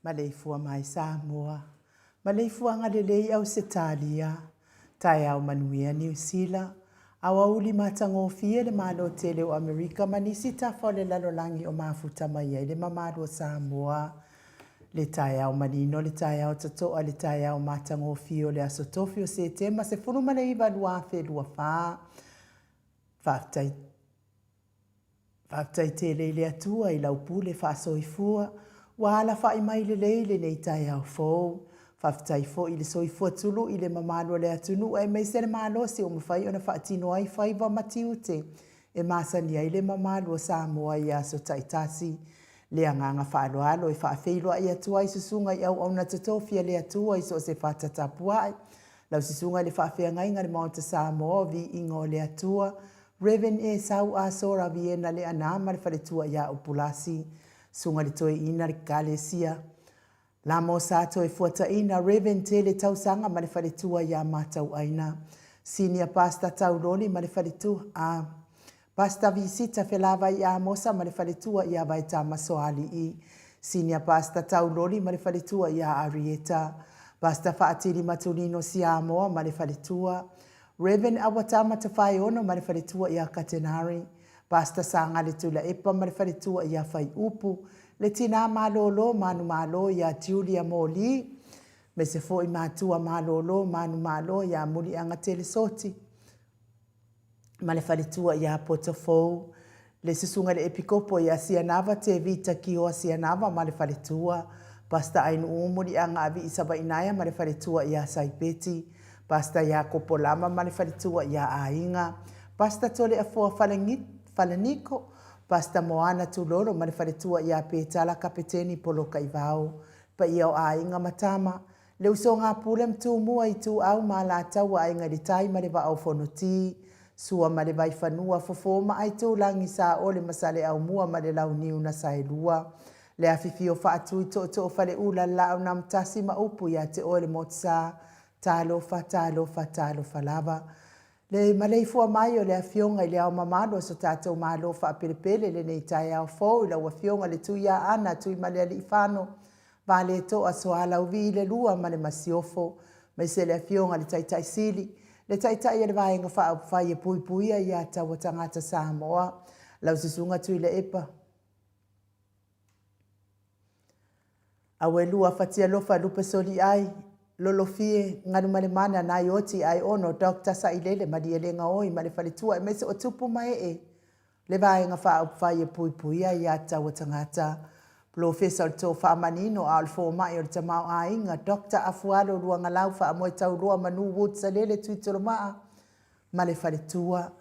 Maleifua mai Samoa, Maleifuaga lelei Ausetalia, Taeao manuia Niu Sila, Aoauli matagofie le Malo tele o Amerika ma nisi tafa o le lalolagi o mafuta mai ai le mamalu o Samoa. Le taeao manino, le taeao totoa, le taeao matagofie o le aso Tofi o Setema 19 2024. Faafetai Faafetai tele i le Atua i lau pule faasoifua, ua alafai mai lelei lenei taeao fou. Faafetai foi i le soifua tului i le mamalu o le atunuu aemaise le malosi ua mafai ona faatino ai faiva ma tiute e masani ai le mamalu o Samoa i aso taitasi. Le agaga faaaloalo e faafeiloai atu ai susuga i auauna totofi a le Atua i so o se fata tapuai, lau susuga i le faafeagaiga i le Maota Samoa o Viiga o le Atua, Rev. Esau Asora Viena Leaana ma le faletua ia Upulasi, Susuga i le Toeaina le Ekalesia Lamo Sa Toefuataina, Rev. Tele Tausaga ma le faletua ia Matauaina, Senior Pastor Tauloli ma le faletua a Pastor Visita Felavai Amosa ma le faletua ia Vaetama Soalii, Senior Pastor Tauloli ma le faletua ia Arieta, Pastor Faatili Matulino Siamoa ma le faletua, Rev. Awatama Tafaeono ma le faletua ia Katenari, Pastor Sagale Tuilaepa ma le faletua ia Faiupu, le Tina Malolo Manumalo ia Julia Moli, aemaise foi Matua Malolo Manumalo ia Muliaga Telesoti ma le faletua ia Potofou, le Susuga i le Epikopo ia Sianava Tevita Kioa Sianava ma le faletua, Pastor Ainuu Muliaga Avii Savainaea ma le faletua ia Saipeti, Pastor Iakopo Lama ma le faletua ia Aiga, Pastor Toleafoa Falaniko, Pastor Moana Tulolo ma le faletua ia Petala Kapeteni Polokaivao, paia o aiga ma tama, Le usoga a Pule ma Tumua, Ituau ma Alataua, Aiga i le Tai ma le Vaa o Fonoti, Sua ma le Vaifanua, Fofo ma Aitulagi, Saole ma Saleaaumua ma le Launiu na Saelua, Le Afifio Faatui, Tootoo Faleula, le Laau na Matasi ma upu ia te oe le Motusa, Talofa, talofa, talofa lava. Le maleifua mai o le Afioga i le Ao Mamalu o so tatou Malo faapelepele i lenei taeao fou i lau Afioga le Tuiaana Tuimalealiifano Valetoa Soalauvii le Lua ma le Masiofo, aemaise le Afioga i le Taitai Sili, le Taitai o le Vaega Faaupufai e Puipuia ia Taua Tagata Samoa, lau Susuga Tuilaepa Auelua Fatialofa Lupesoliai Lolofie Galumalemana Naioti Aiono Doctor Sailele Malielegaoi ma le Faletua aemaise o tupu ma ee le Vaega Faaupufai e Puipuia ia Taua Tagata. Polofesa o le Tofa Manino a o le Fomai o le Tamaoaiga, Doctor Afualo Luagalau Faamoetauloa Manu Wood Salele Tuitolomaa ma le Faletua,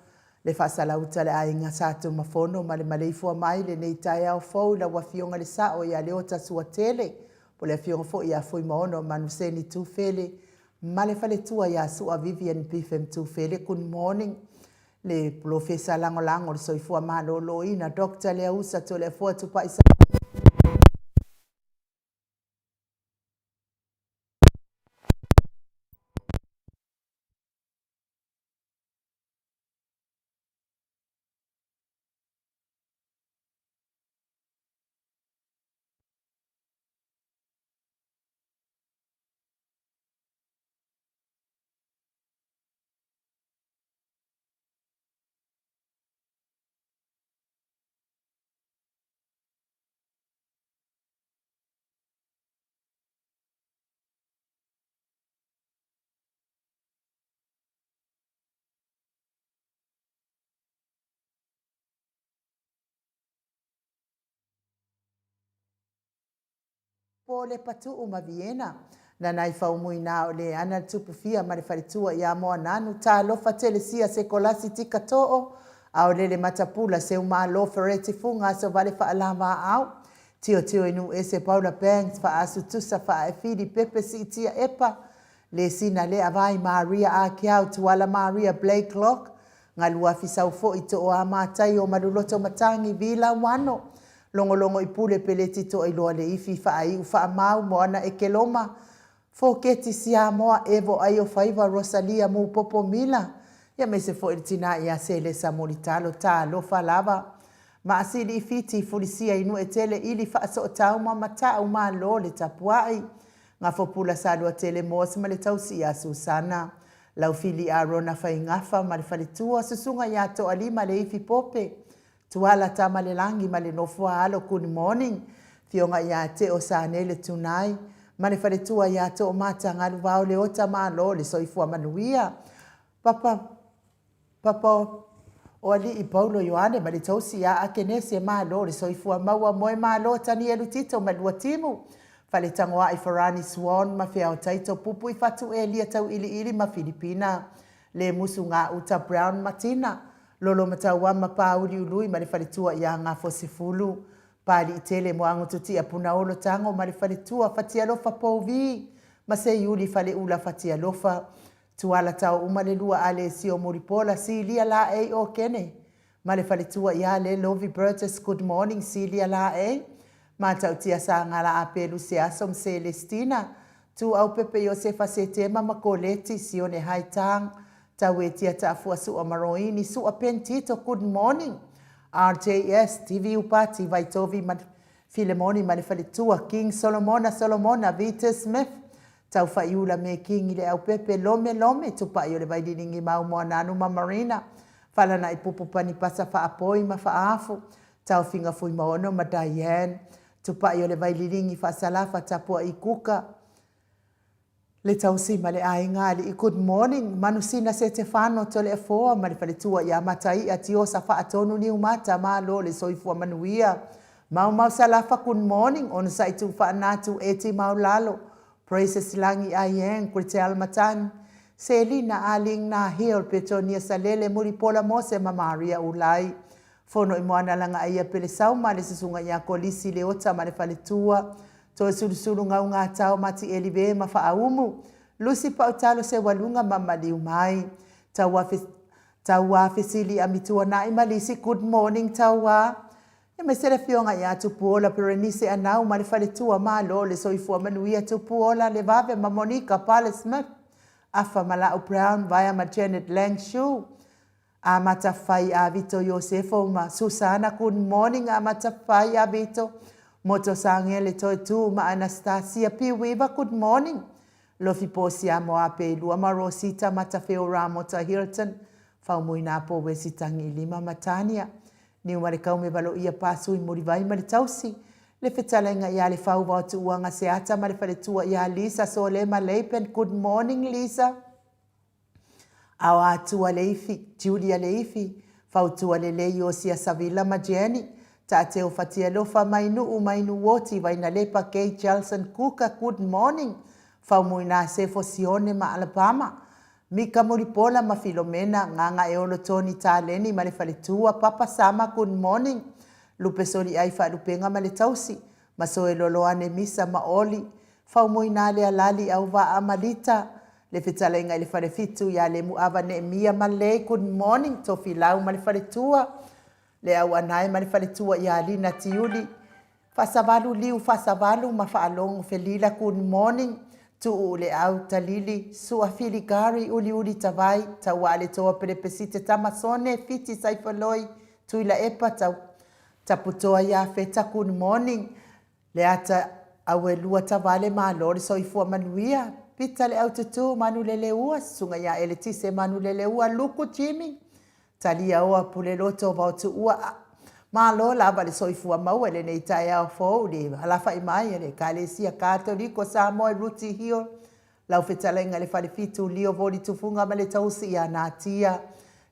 le Faasalauta le Aiga Sa Tumafono ma le maleifua mai lenei taeao fou i lau Afioga i le Sao ia Leota Suatele, po o le Afioga foi ia Fuimaono Manuseni Tufele ma le Faletua ia Sua Vivian Bifem Tufele. Good morning. Le Polofesa Lagolago o le Soifua Maloloina, Doctor Leausa Toleafoa Tupai Po le Patuu ma Viena. Nanai Faumuina o le ana le Tupufia ma le Faletua ia Moananu, Talofa Telesia Sekolasi Tika Too, Aolele Matapula Seumalo Fereti Fuga Asovale Faalavaau, Tiotio Inu Ese Paula Banks Faasu Tusa Faaefili Pepe Siitia Epa Lesina Leavai Maria Akeau Tuala Maria Blake Locke Galuafi Saufoi Tooa Mataio Maluloto Matangi Vila Wano Logologo i Pule Peleti Toailoa Leifi Faaiu Faamau Moana Ekeloma Foketi Siamoa Evo Aio Faiva Rosalia Mupopo Mila Ia aemaise foi le tina ia Selesa Mulitalo Talofa lava. Maasili i Fiti, Fulisia i Nuetele ili Faasootau ma Matau Malo le tapuai. Gafopula Saluatele Moss ma le tausi ia Susana. Laufili Arona Faigafa ma le faletua, Susuga ia Toalima Leifi Pope, Tuala Tamalelagi ma le nofo a alo Good morning. Afioga ia Teo Sanele Tunai ma le faletua ia Toomata Galuvao Leota Malo le soifua manuia. Papa Papa o Alii Paulo Ioane ma le tausi ia Akenese Malo le soifua maua moe malo Tanielu Tito ma lua timu Faletagoai Farani Swan ma Feao Taito Pupu i Fatu Elia Tauiliili ma Filipina Le Musu Gauta Brown ma Tina Lolo Matauama Pāuliului ma le faletua ia Gafosefulu Pāliitele Moagototia Punaolo Tago ma le faletua Fatialofa Pouvi ma Seiuli Faleula Fatialofa Tuala tao uma le lua Alesio Mulipola Silia Laei Okene ma le faletua ia Le Lovi Burgess Good morning Silia Laei Matautia Sagala Apelu Seaso ma Selestina Tuau Pepe Iosefa Setema ma Koleti Sione Haitang Tauetia Taafua Sua ma Roini Sua Pen Tito Good morning RJS TV Upati Vaitovi ma Filemoni ma le faletua King Solomona Solomona Vita Smith Taufa'iula me Kingi Leaupepe, Lome Lome, Tupa'i o le Vaililigi Mau Moananu ma Marina, Falana'i Pupu Panipasa Faapoi ma Faafu, Taofiga Fuimaono ma Diane, Tupa'i o le Vaililigi Faasalafa Tapua'i Kuka, Le Tausi ma le Aiga Ali'i Good morning, Manusina Setefano Toleafoa ma le Faletua ia Matai'a Tiosa Faatonu Niumata Malo le soifua manuia. Maumau Salafa Good morning Onosai Tuufaanatu Eti Maulalo Praises Lagi Aieng Gretel Matani Selina Aling Na Hill Petonia Salele Mulipola Mose ma Maria Ulai Fono i Moana Lagaaia Pelesau ma le Susuga ia Kolisi Leota ma le Faletua Toesulusulu Gaugatao Mati Elive ma Faaumu Lucy Pautalo Seualuga ma Maliu Mai Tauafe Tauā Fesili Amituanai ma Lisi Good morning Tauā Aemaise le Afioga ia Tupuola Perenise Anau ma le Faletua Malo le Soifua Manuia Tupuola Levave ma Monica Pale Smith Afa ma Lau Brown Vaea ma Janet Lang Shue Amata Fai Avito Iosefo ma Susana Good morning Amata Fai Avito Moto Sangele Toetu ma Anastasia P Weaver Good morning Lofi Posia Moape Lua ma Rosita Matafeo Ramota Hilton Faumuina Po Wesi Tangi Lima ma Tania Niumalekau me Valoia Pasui Mulivai ma le Tausi, le Fetalaiga ia Le Fauva o Tuuaga Seata ma le Faletua ia Lisa Solema Leipen Good morning Lisa Aoatua Leifi, Julia Leifi, Fautua Lelei Iosia Savila ma Jenny, Taateo Fatialofa Mainuu Mainuoti Vainalepa Kay Chelson Kuka Good morning Faumuina Sefo Sione ma Alabama Mika Mulipola ma Filomena, Gagaeolo Tony Taleni ma le faletua, Papa Sama Good morning, Lupe Soliai Faalupenga ma le tausi, Masoe Loloane Misa ma Oli, Faumuina Lealali Auvaa ma Lita, Le fetalaiga i le falefitu ia Lemuava Neemia ma Lei Good morning, Tofilau ma le faletua, Le Auanae ma le faletua ia Lina Tiuli, Faasavalu Liu Faasavalu ma Faalogo Felila Good morning Tuu Le Au Talili Sua Fili Gary Uliuli Tavai Tauaaletoa Pelepesite Tamasone Fiti Saifoloi Tuilaepa Tau Taputoa Iafeta Good morning Leata Auelua Tavale Malo le soifua manuia Pita Le Aututu Manuleleua Susuga ia Eletise Manuleleua Luku Jimmy Talia oa Puleloto Vaotuua a Malo lava le soifua maua i lenei taeao fou i le alafa'i mai a le Ekalesia Katoliko Samoa i Rooty Hill, lau fetalaiga i le Falefitu Lio Voli Tufuga ma le tausi ia Natia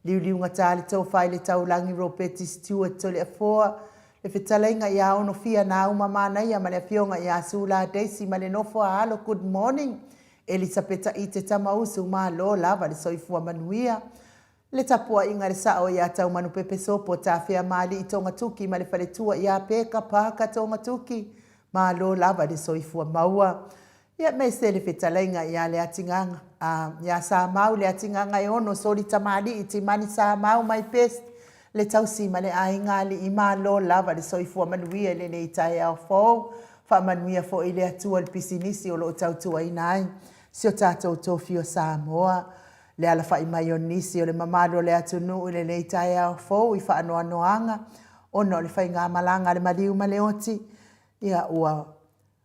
Liuliugata le Tofa i le Taulagi Ropeti Stewart Toleafoa, le fetalaiga ia Onofia Nauma Manaia ma le afioga ia Sula Daisy ma le nofo a alo Good morning Elisapeta Ite Tamausu Malo lava le soifua manuia Le tapuaiga a le sao ia Taumanupepe Sopo Tafea Maali'i Togatuki ma le faletua ia Peka Parker Togatuki, malo lava le soifua maua. Ia aemaise le fetalaiga ia Leatigaga, a, ia Samau Leatigagaeono Soli Tamali'i Timani Samau my best, le tausi ma le aiga alii, malo lava le soifua manuia i lenei taeao fou. Faamanuia foi le Atua i le pisinisi o lo o tautuaina ai si o tatou tofi o Samoa. Le alafa'i mai o nisi o le mamalu o le atunuu i lenei taeao fou i faanoanoaga ona o le faigamalaga a le maliu ma le oti, ia ua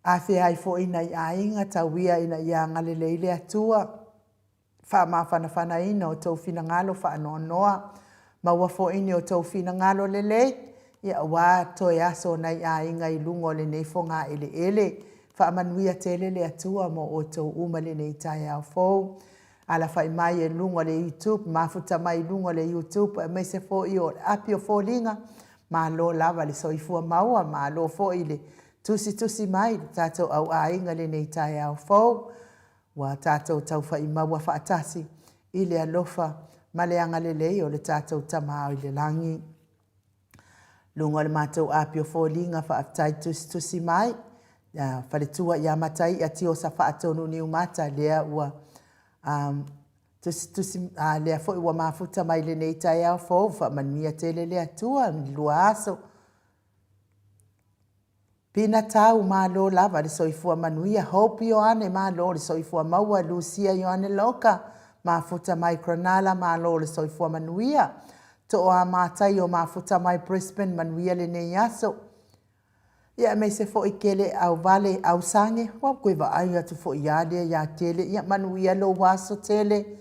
afea ai foi nai aiga, tau ia ina ia agalelei le Atua, faamafanafanaina o outou finagalo faanoanoa, maua foi ni o outou finagalo lelei, ia aua toe aso o nai aiga i luga o lenei fogaeleele. Faamanuia tele le Atua mo outou uma i lenei taeao fou. Alafai mai i luga o le YouTube, mafuta mai i luga o le YouTube aemaise foi o le api o foliga, malo lava le soifua maua, malo foi le tusitusi mai i le tatou au aiga i lenei taeao fou. Ua tatou taufai maua faatasi i le alofa ma le agalelei o le tatou Tama i le lagi. Luga o le matou api o foliga, faafetai tusitusi mai, ia faletua ia Mataia Tiosa Faatonu Niumata, lea ua um, tusitusi, a, lea foi ua mafuta mai lenei taeao fou, faamanuia tele le Atua, lua aso. Pina Tau, malo lava le soifua manuia. Hope Ioane, malo le soifua maua. Lucia Ioane Loka, mafuta mai Cronulla, malo le soifua manuia. Toa Mataio, mafuta mai Brisbane, manuia lenei aso. Ia aemaise foi Kele Auvale Ausage, ua toe vaai atu foi lava lea ia Kele, ia manuia lou aso Tele.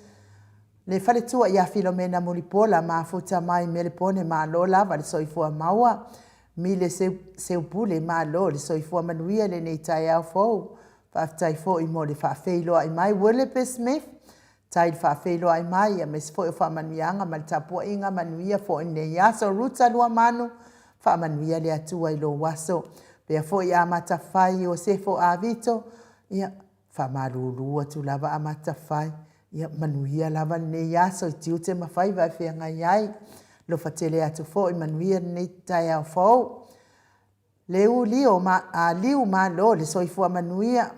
Le faletua ia Filomena Mulipola, mafuta mai Melepone, malo lava le soifua maua. Mile Seupule, malo le soifua manuia i lenei taeao fou. Faafetai foi mo le faafeiloai mai. Willoughby Smith, tai le faafeiloai mai, aemaise foi o faamanuiaga ma le tapuaiga manuia foi lenei aso. Ruta Luamanu, faamanuia le Atua i lou aso. Pea foi Amatafai Iosefo Avito, ia, faamalulu atu lava Amatafai, ia manuia lava lenei aso i tiute ma faiva e feagai ai. Alofa tele atu foi, manuia lenei taeao fou. Le u lio ma, a, liu malo le soifua manuia.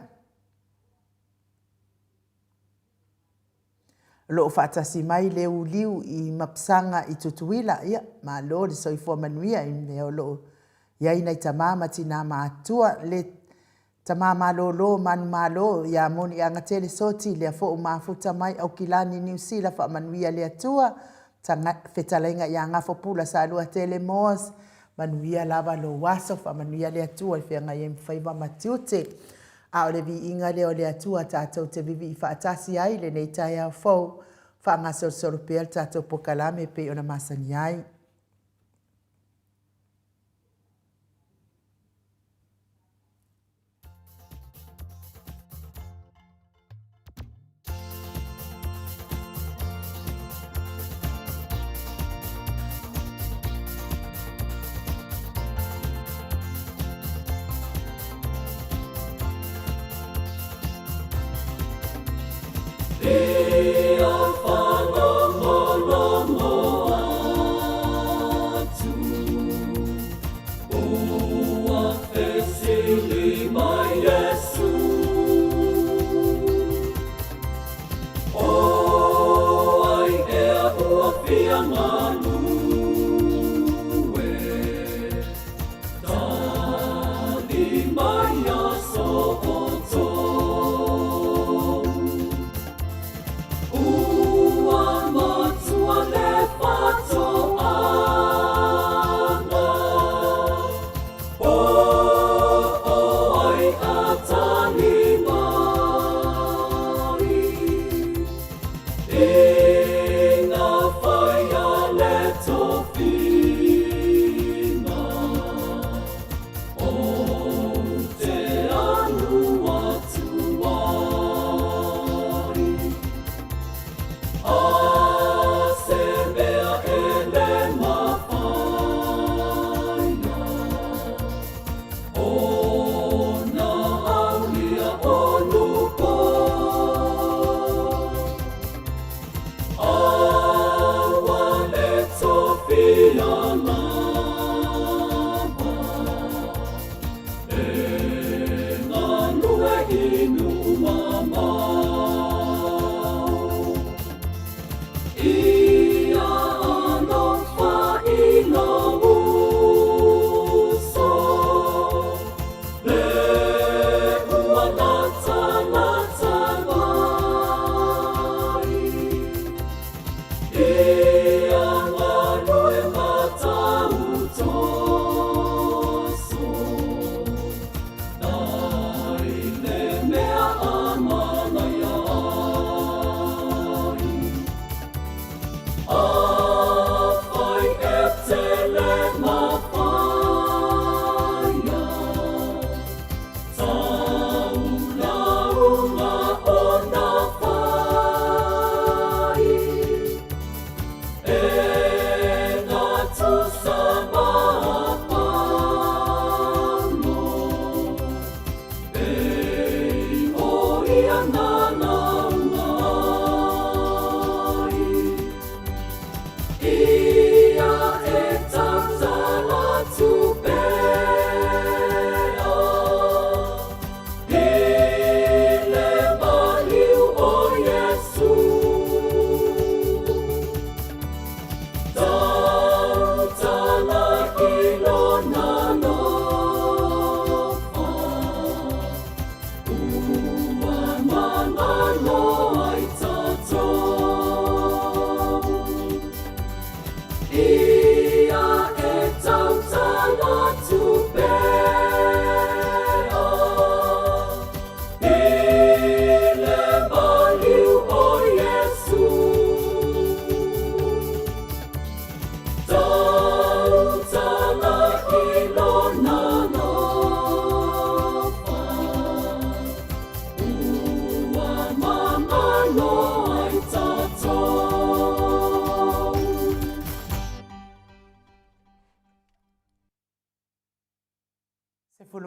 O lo o faatasi mai le uliu i Mapusaga i Tutuila. Ia, malo le soifua manuia i mea o lo o i ai nai tama ma tina matutua. Le tama malolo manumalo ia Moniagatele Soti, lea foi ua mafuta mai Aukilani Niu Sila, faamanuia le Atua. Fetalaiga ia Gafopula Saluatele Moss, manuia lava lou aso, faamanuia le Atua i feagai ai ma faiva ma tiute. A o le viiga lea o le Atua tatou te vivii faatasi ai i lenei taeao fou, faagasolosolo pea le tatou pokalame e pei ona masani ai.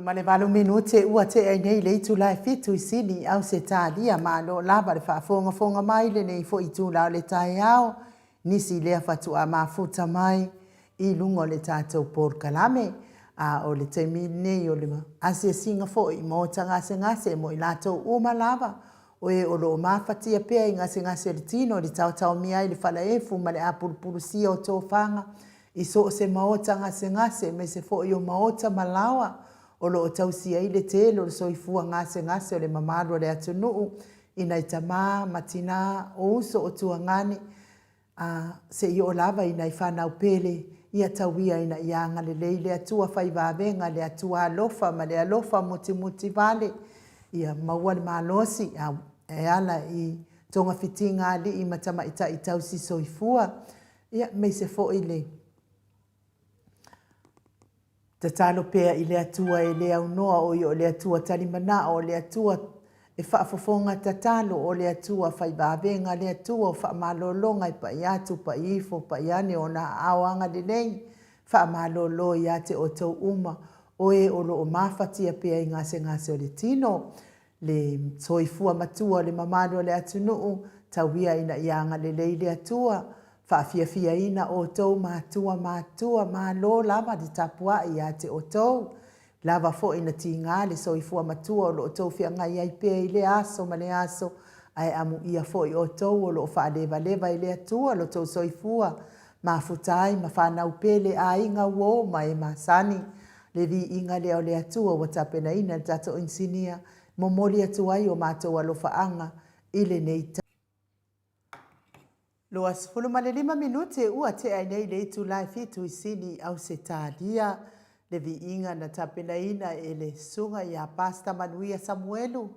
18 minute ua tea ai nei le itula e fitu i Sini, Ausetalia. Malo lava le faafogafoga mai i lenei foi itula o le taeao. Nisi lea faatoa mafuta mai i luga o le tatou polokalame. A o le taimi lenei o le asiasiga foi i maota gasegase mo i latou uma lava o e o lo o mafatia pea i gasegase o le tino i le taotaomia ai i le falaefu ma le apulupulusia o tofaga i so o se maota gasegase aemaise foi o maota ma laoa o lo o tausia ai le tele o le soifua gasegase o le mamalu o le atunuu i nai tama ma tina, o uso o tuagane, a se i oo lava i nai fanau pele, ia tau ia ina ia agalelei le Atua fai vavega, le Atua alofa ma le alofa mutimutivale, ia maua le malosi e ala i togafitiga a alii ma tamaitai tausi soifua, ia aemaise foi le Tatalo pea i le Atua e le aunoa, o ia o le Atua talimanao, o le Atua e faafofoga tatalo, o le Atua fai vavega, le Atua o faamalologa e pai atu, pai ifo, pai ane Ona aao agalelei, faamalolo ia te outou uma o e o lo o mafatia pea i gasegase o le tino. Le soifua matua o le mamalu o le atunuu, tau ia ina ia agalelei le Atua, faafiafiaina outou matua matutua, malo lava le tapuai ia te outou, lava foi na tiga le soifua matua o lo o outou feagai ai pea i lea aso ma lea aso, ae amuia foi outou o lo o faalevaleva e le Atua lo outou soifua mafuta ai ma fanau pele, aiga, uo ma e masani. Le viiga lea o le Atua ua tapenaina e le tatou inisinia, momoli atu ai o matou alofaaga i lenei 25 minute ua tea ai nei le itula e fitu i Sini, Ausetalia. Le viiga na tapenaina e le Susuga ia Pastor Manuia Samuelu,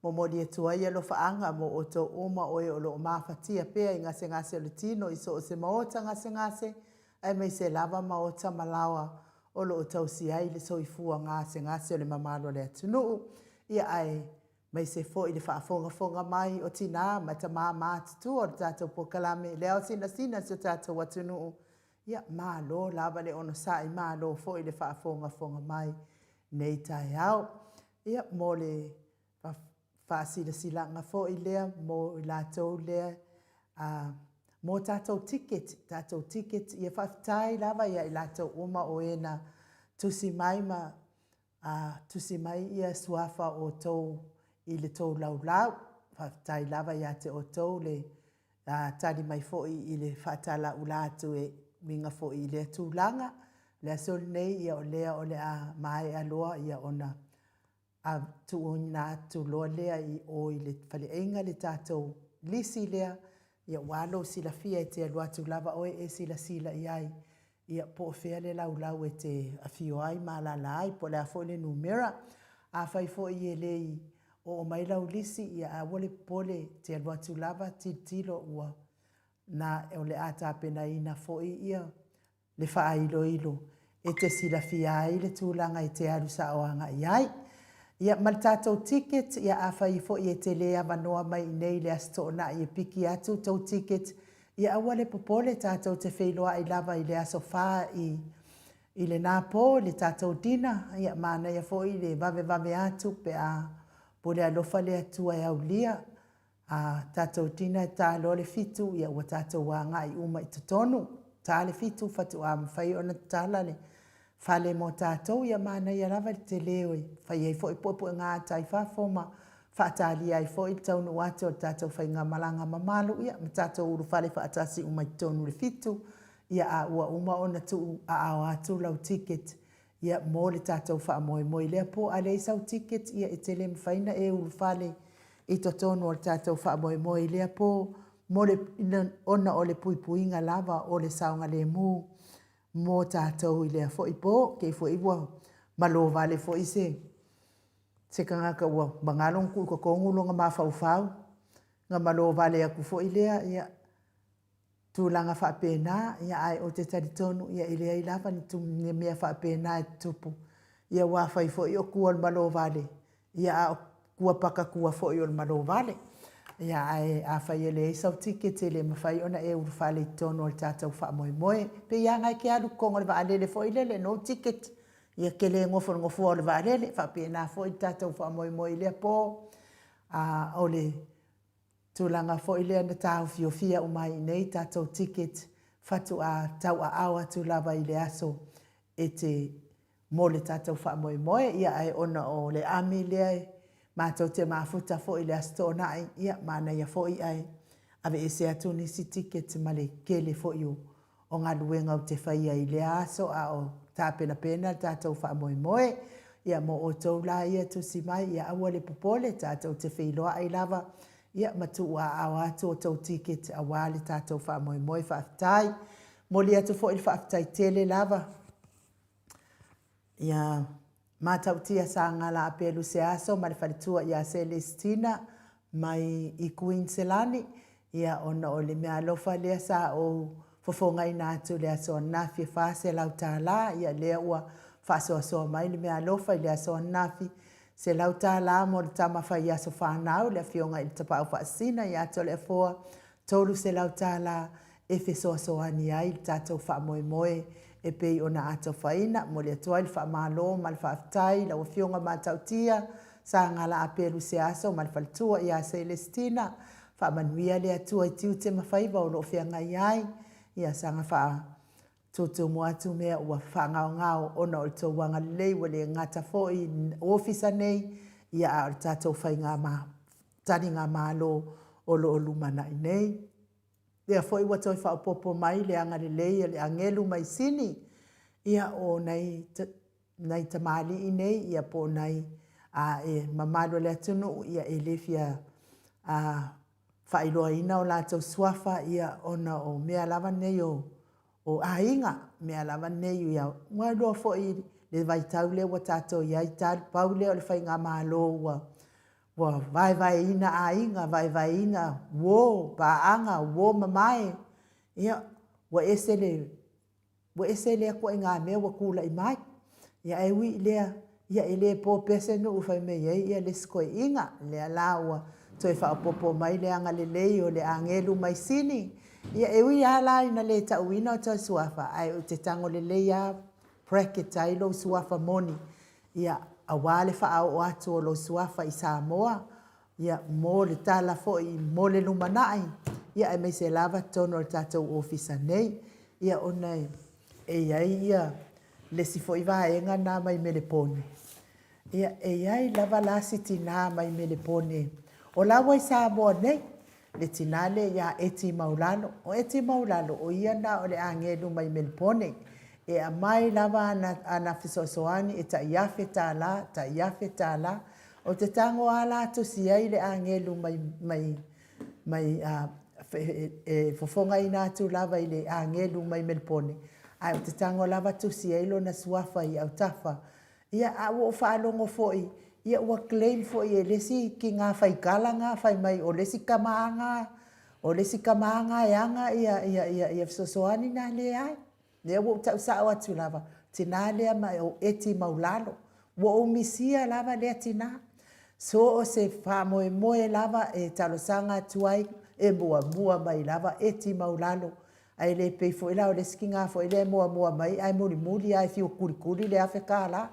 momoli atu ai alofaaga mo outou uma o e o lo o mafatia pea i gasegase o le tino i so o se maota gasegase, aemaise lava maota ma laoa o lo o tausia ai le soifua gasegase o le mamalu o le atunuu, ia aemaise foi le faafogafoga mai o tina ma tama matutua o le tatou polokalame Le Ao Sinasina o si o tatou atunuu. Ia, malo lava le onosai, malo foi le faafogafoga mai nei taeao. Ia, mo le faasilasilaga foi lea mo i latou lea mo tatou ticket, tatou ticket, ia faafetai lava ia i latou uma o e na tusi mai ma tusi mai ia suafa o outou i le tou laulau. Faafetai lava ia te outou le tali mai foi i le faatalaula atu e uiga foi i lea tulaga. O le aso lenei, ia o lea o le a maea loa ia ona A tuuina atu loa lea i o i le faleaiga le tatou lisi lea, ia ua lou silafia e te alu atu lava oe e silasila i ai, ia po o fea le laulau e te afio ai ma alaala ai, po o le a foi le numera. Afai foi e le i oo mai lau lisi, ia aua le popole, e te alu atu lava tilotilo ua na o le a tapenaina foi ia le faailoilo e te silafia ai le tulaga e te alu sao agai ai. Ia ma le tatou ticket, ia afai foi e te le avanoa mai i inei i le Aso Toonai e piki atu tou ticket, ia aua le popole tatou te feiloai lava i le aso fa i i lena po i le tatou dinner, ia manaia foi le vavevave atu pe a pule alofa le Atua e aulia. A tatou dinner e ta loa le fitu, ia ua tatou agai uma i totonu. Ta le fitu faatoa mafai ona tatala le fale mo tatou. Ia manaia lava le tele e fai ai foi puepuega ata i fafo ma faatalia ai foi le taunuu atu o le tatou faigamalaga mamalu, ia ma tatou ulufale faatasi uma i totonu i le fitu. Ia a ua uma ona tuu aao atu lau ticket Ia, mo le tatou faamoemoe i lea po a leai sau ticket, ia e te le mafai ona e ulufale i totonu o le tatou faamoemoe i lea po, mo le, ona o le puipuiga lava o le saogalemu mo tatou i lea foi po. Kei foi ua malo vale foi se, se tagata ua magalo ona tuu i totonu lona mafaufau, ona malo vale atu foi lea, ia, tulaga faapena, ia ae ou te talitonu ia e leai lava ni mea faapena e tutupu, ia aua afai foi o tua o le malo vale, ia a o tua paka tua foi o le malo vale. Ia ae afai e leai sau ticket e le mafai ona e ulufale i totonu o le tatou faamoemoe. E pei lava na e te alu i totonu o le vaalele foi lele, no ticket. Ia te le nofo i le nofoa o le vaalele, faapena foi le tatou faamoemoe i lea po. A o le tulaga foi lea na taofiofia uma ai i inei tatou ticket faatoa tauaao atu lava i le aso e te mo le tatou faamoemoe. Ia ae ona o le ami lea e matou te mafuta foi i le Aso Toonai, ia manaia foi ae aveese atu nisi ticket ma le tele foi o o galuega ou te faia i lea aso a o tapenapena le tatou faamoemoe. Ia mo outou la ia e tusi mai, ia aua le popole, tatou te feiloai lava ia ma tuuaao atu outou ticket aua le tatou faamoemoe. Faafetai. Momoli atu foi le faafetai tele lava ia Matautia Sagala Apelu Seaso ma le faletua ia Celestina mai i Kuiniselani, ia ona o le meaalofa lea sa ou fofogaina atu i le aso ananafi e $400, ia lea ua faasoasoa mai le meaalofa i le aso ananafi, $100 mo le tama fai aso fanau le afioga i le Tapaau Faasisina ia Toleafoa, $300 e fesoasoani ai i le tatou faamoemoe e pei ona atofaina. Momoli atu ai le faamalo ma le faafetai i lau Afioga Matautia Sagala Apelu Seaso ma le faletua ia Celestina. Faamanuia le Atua i tiute ma faiva o lo o feagai ai. Ia saga faatutumu atu mea ua faagaogao ona o le tou agalelei ua le gata foi i ofisa nei, ia a o le tatou faiga taligamalo o lo o lumanai nei. Lea foi ua toe faaopoopo mai le agalelei a le agelu mai Sini, ia o nai, nai tamalii nei, ia po o nai a, e mamalu o le atunuu, ia e le fia a, faailoaina o latou suafa, ia ona o mea lava nei o, o aiga, mea lava nei, ia, ua iloa foi le vaitau lea ua tatou i ai, talu, pau lea o le faigamalo ua Ua vaevaeina aiga, vaevaeina uo, paaga, uo mamae, ia, ua ese le, ua ese lea ituaiga mea ua tulai mai. Ia ae ui i lea, ia e le po pea se nuu fai mai ai ia le isi toeaina. Lea la ua toe faaopoopo mai le agalelei o le agelu mai Sini. Ia e ui lava la ina le tauina o tou suafa, ae ou te tago lelei lava bracket ai lou suafa moni Ia, aua le faaoo atu o lou suafa i Samoa, ia, mo le tala foi mo le lumanai, ia, aemaise lava totonu o le tatou ofisa nei. Ia, ona e i ai ia le isi foi vaega lena mai Melepone. Ia, e i ai lava la si tinā mai Melepone, o la ua i Samoa nei, le tinā lea ia Eti Maulalo. O Eti Maulalo, o ia lena o le agelu mai Melepone. E aumai lava ana, ana fesoasoani e tai $1000, tai $1000. Ou te tago lava la tusi ai le agelu mai, mai, mai, a, e fofogaina atu lava i le agelu mai Melepone, ae ou te tago lava tusi ai lona suafa i autafa. Ia, a ua ou faalogo foi, ia ua claim foi e le isi tina faitala na fai mai o le isi tama na, o le isi tama na e ana ia, ia, ia, ia fesoasoani na. Leai. Lea ua ou tau sao atu lava, tina lea ma o Eti Maulalo. Ua ou misia lava lea tina. So o se faamoemoe lava e talosaga atu ai, e muamua mai lava Eti Maulalo. Ae le pei foi la o le isi tina foi lea e muamua mai ae mulimuli lava e fiu kulikuli le $1000.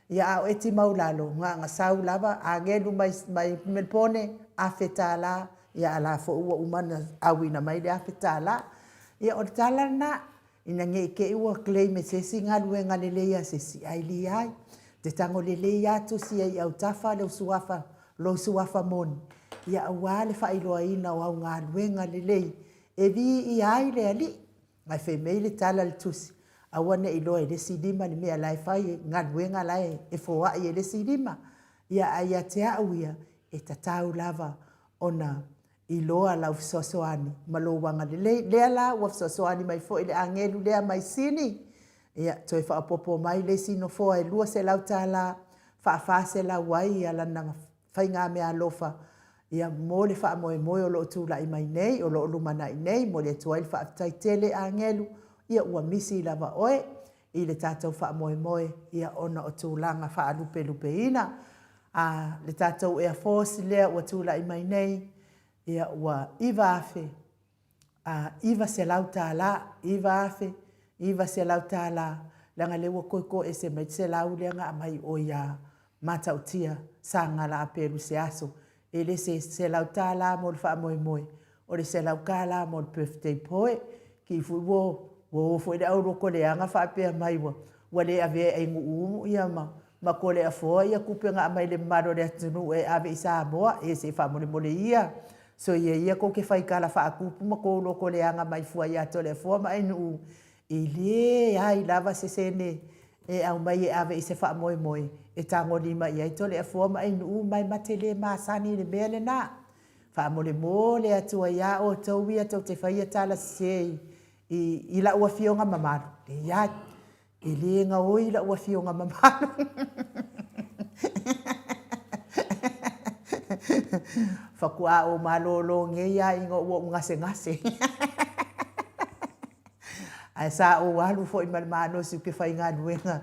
Ia a o Eti Maulalo, na ona sau lava agelu mai, mai Melepone, $1000, ia a la foi ua uma ona auina mai le $1000. Ia o le tala lena, ina ne i te i ua claim e se isi galuega lelei a se isi, ae leai. Te tago lelei lava tusi ai i autafa lou suafa, lou suafa moni, ia aua le faailoaina o au galuega lelei e viia ai le Alii. Ae fai mai le tala a le tusi, aua ne i iloa e le isi lima le mea la e fai, galuega la e foai e le isi lima. Ia, ae ia te au ia, e tatau lava ona iloa lau fesoasoani ma lou agalelei. Lea la ua fesoasoani mai foi le agelu lea mai Sini, ia, toe faaopoopo mai le isi nofoa e $200, faa-400 ai ia lana faigameaalofa ia mo le faamoemoe o lo o tulai mai nei, o lo o lumanai nei. Momoli atu ai le faafetai tele agelu, ia ua misi lava oe i le tatou faamoemoe ia ona o tulaga faalupelupeina. A le tatou Air Force lea ua tulai mai nei, ia ua 9,000 a $900, $9,900. Leaga lea ua toe toese mai le $100 lea na aumai o ia Matautia Sagala Apelu se aso, e le se $100 mo le faamoemoe, o le $100 mo le birthday boy. Ki foi ua ua o foi le auloto leaga faapea mai ua ua le avea e Ainuumu ia ma ma Toleafoa ia tupe na aumai le mamalu o le atunuu e ave i Samoa. E se faamolemole ia, soia ia tou te fai tala faatupu ma tou loto leaga mai fua ia Toleafoa ma Ainuu E leai lava se sene e aumai e ave i se faamoemoe e tagolima i ai Toleafoa ma Ainuu ma e ma te le masani i le mea lena. Faamolemole atu ai a outou ia tou te faia tala sese i, i lau afioga mamalu. Leai, e le gaoi lau afioga mamalu. Faatoa ou malolo nei lava ina ua ou gasegase. Ae sa ou alu foi ma le malosi ou te faigaluega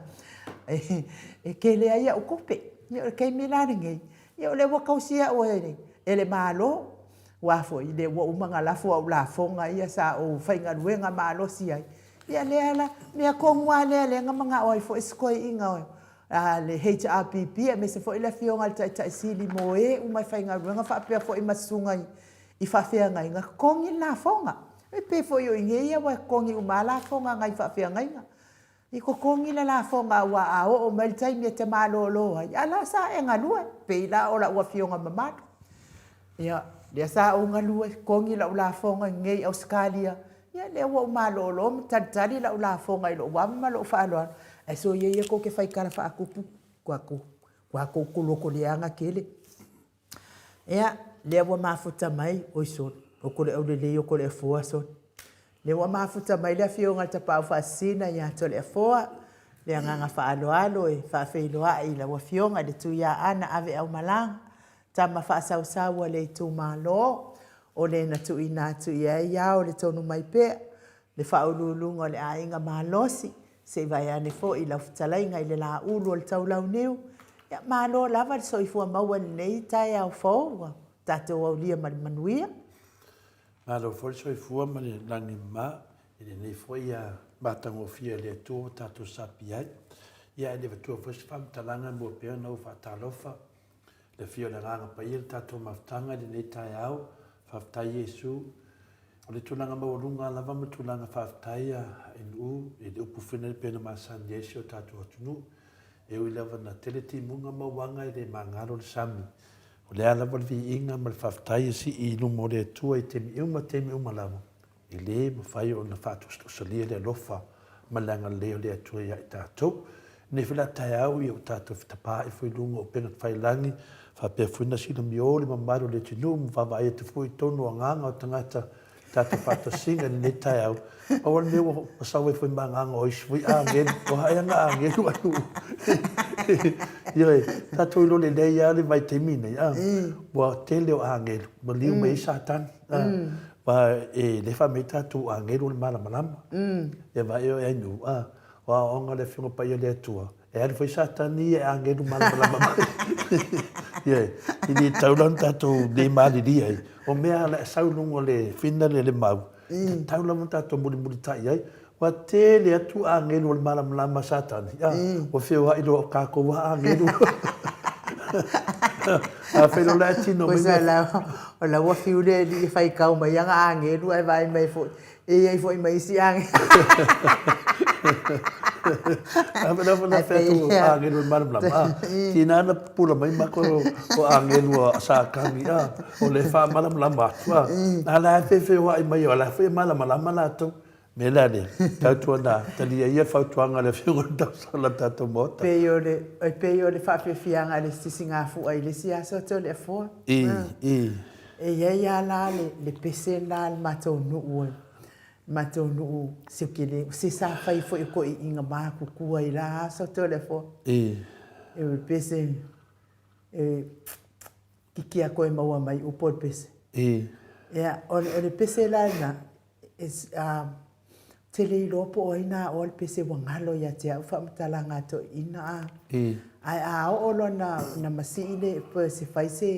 e tele ai au tupe. Ia o le taimi la lenei, ia o lea ua tausi au e le Malo, aua foi lea ua uma ona lafo au lafoga ia sa ou faigaluega malosi ai. Ia lea la, mea tonu lava lea lea na manao ai foi si toeaina a le HRPP aemaise foi le Afioga i le Taitai Sili mo e uma e faigaluega faapea foi ma susuga i faafeagaiga, totogi le lafoga. E pei foi o i inei aua e totogi uma lava lafoga a nai faafeagaiga. I totogi le lafoga aua a oo mai le taimi e te malolo ai, a la sa e galue, pei la o lau afioga mamalu. Ia, lea sa ou galue, totogi lau lafoga i inei i Ausetalia, ia lea ua ou malolo ma talitali lau lafoga i lou ava ma lou faaaloalo. Ae soia ia tou te fai tala faatupu, ua tou loto leaga tele. Ia, lea ua mafuta mai, oi sole, o ko le aulelei o ko le afoa sole. Lea ua mafuta mai le afioga i le Tapaau Faasisina ia Toleafoa, le agaga faaaloalo e faafeiloai i lau afioga i le Tuiaana Aveaumalaga, tama faasausau a le itumalo, o le na tuuina atu i ai ao le tonu mai pea, le faauluuluga o le aiga malosi, Se i vae ane foi lau fetalaiga i le laulu o le taulauniu. Ia, malo lava le soifua maua i lenei taeao fou ua tatou aulia ma le manuia. Malo foi le soifua ma le lagi mama i lenei foi matagofie a le Atua ua tatou sapi ai. Ia, e le avatua foi se faamatalaga e mua pea ona ou faatalofa i le afio o le Agaga Paia i le tatou mafutaga i lenei taeao. Faafetai Iesu O le tulaga maualuga lava ma tulaga faafetai a NU i le upu foi lea pei ona masani ai si o tatou atunuu, e ui lava ina tele timuga ma uaga e le magalo le sami. O le a lava le viiga ma le faafetai e sii i luma o le Atua i taimi uma taimi uma lava, e le mafai ona faatusatusalia le alofa ma le agalelei o le Atua ia i tatou. Nei foi la taeao ia ua tatou fetapaai foi i luga o upega tafailagi, faapea foi na silamio le mamalu o le atunuu ma vaavaai atu foi i totonu o agaga o tagata i tatou faatasiga i lenei taeao. Pau lava le mea ua sau ai foi ma agaga o isi foi agelu, o a ea na agelu ai ua Ioe, tatou iloa lelei lava le vaitaimi lenei, a, ua tele o agelu ua liu mai ai Satani, a, aua e le fai mai tatou agelu o le malamalama. Ia vaai oe Ainuu, a, O aoaoga a le Afioga Paia a le Atua, e alu foi Satani ia e agelu malamalama mai. Ioe, e le tatau la ona tatou le malilie ai. O mea o le a sau i luga o le fina lea le mau, e tatau lava ona tatou mulimulitai ai. Ua tele atu agelu o le malamalama a Satani, a, ua feoai loa o tatou lava agelu. Afai loa la e tino mai mea. O la ua fiu le alii e faitau mai ana agelu ae vaai mai foi, E i ai foi ma isi agelu. Ae pei agelu e malamalama. Ah, tina na pupula mai matou o agelu a Satani, ah, o le faamalamalama atu, ah. A la e feofeoai mai, o la foi e malamalama latou. Me la le, tautuana, talia ia fautuaga a le Afioga i le Tausola o le tatou Maota. Pei o le, e pei o le faafiafiaga a le sisigafu'a i le isi aso Toleafoa. I, i. E i ai lava la le, le pese lena a le matou nuu e, le matou nuu se kele, se sa fai foi e toeaiina matutua i la aso Toleafoa. I. E o le pese, e kiki a koe maua mai upu o le pese. I. Ia, o le, o le pese la lena, e, a, te le iloa po o ai na aoa le pese ua galo ia te au faamatalaga a toeaiina a. I. Ae a oo loa na, na masii le, pe se fai se,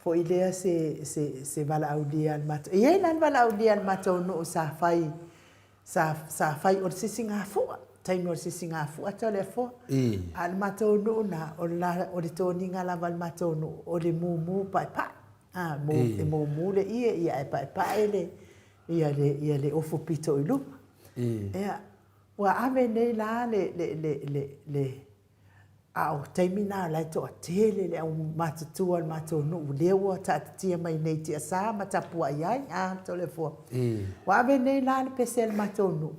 Foi lea se, se, se valaaulia a le matou, e i ai la le valaaulia a le matou nuu sa fai, sa, sa fai o le sisigafua. taimi o le sisigafua Toleafoa. A o le matou nuu lena, o le la, o le toniga lava a le matou nuu, o le mumu paepae. A, e mumu le ie ia ae paepae le, ia le, ia le ofu pito i luma. Ia, ua ave nei la le, le, le, le, le, a o taimi na o la e toatele le au matutua o le matou nuu lea ua taatitia mai nei i tiasa ma tapuai ai, a Toleafoa. Ua ave nei la le pese a le matou nuu,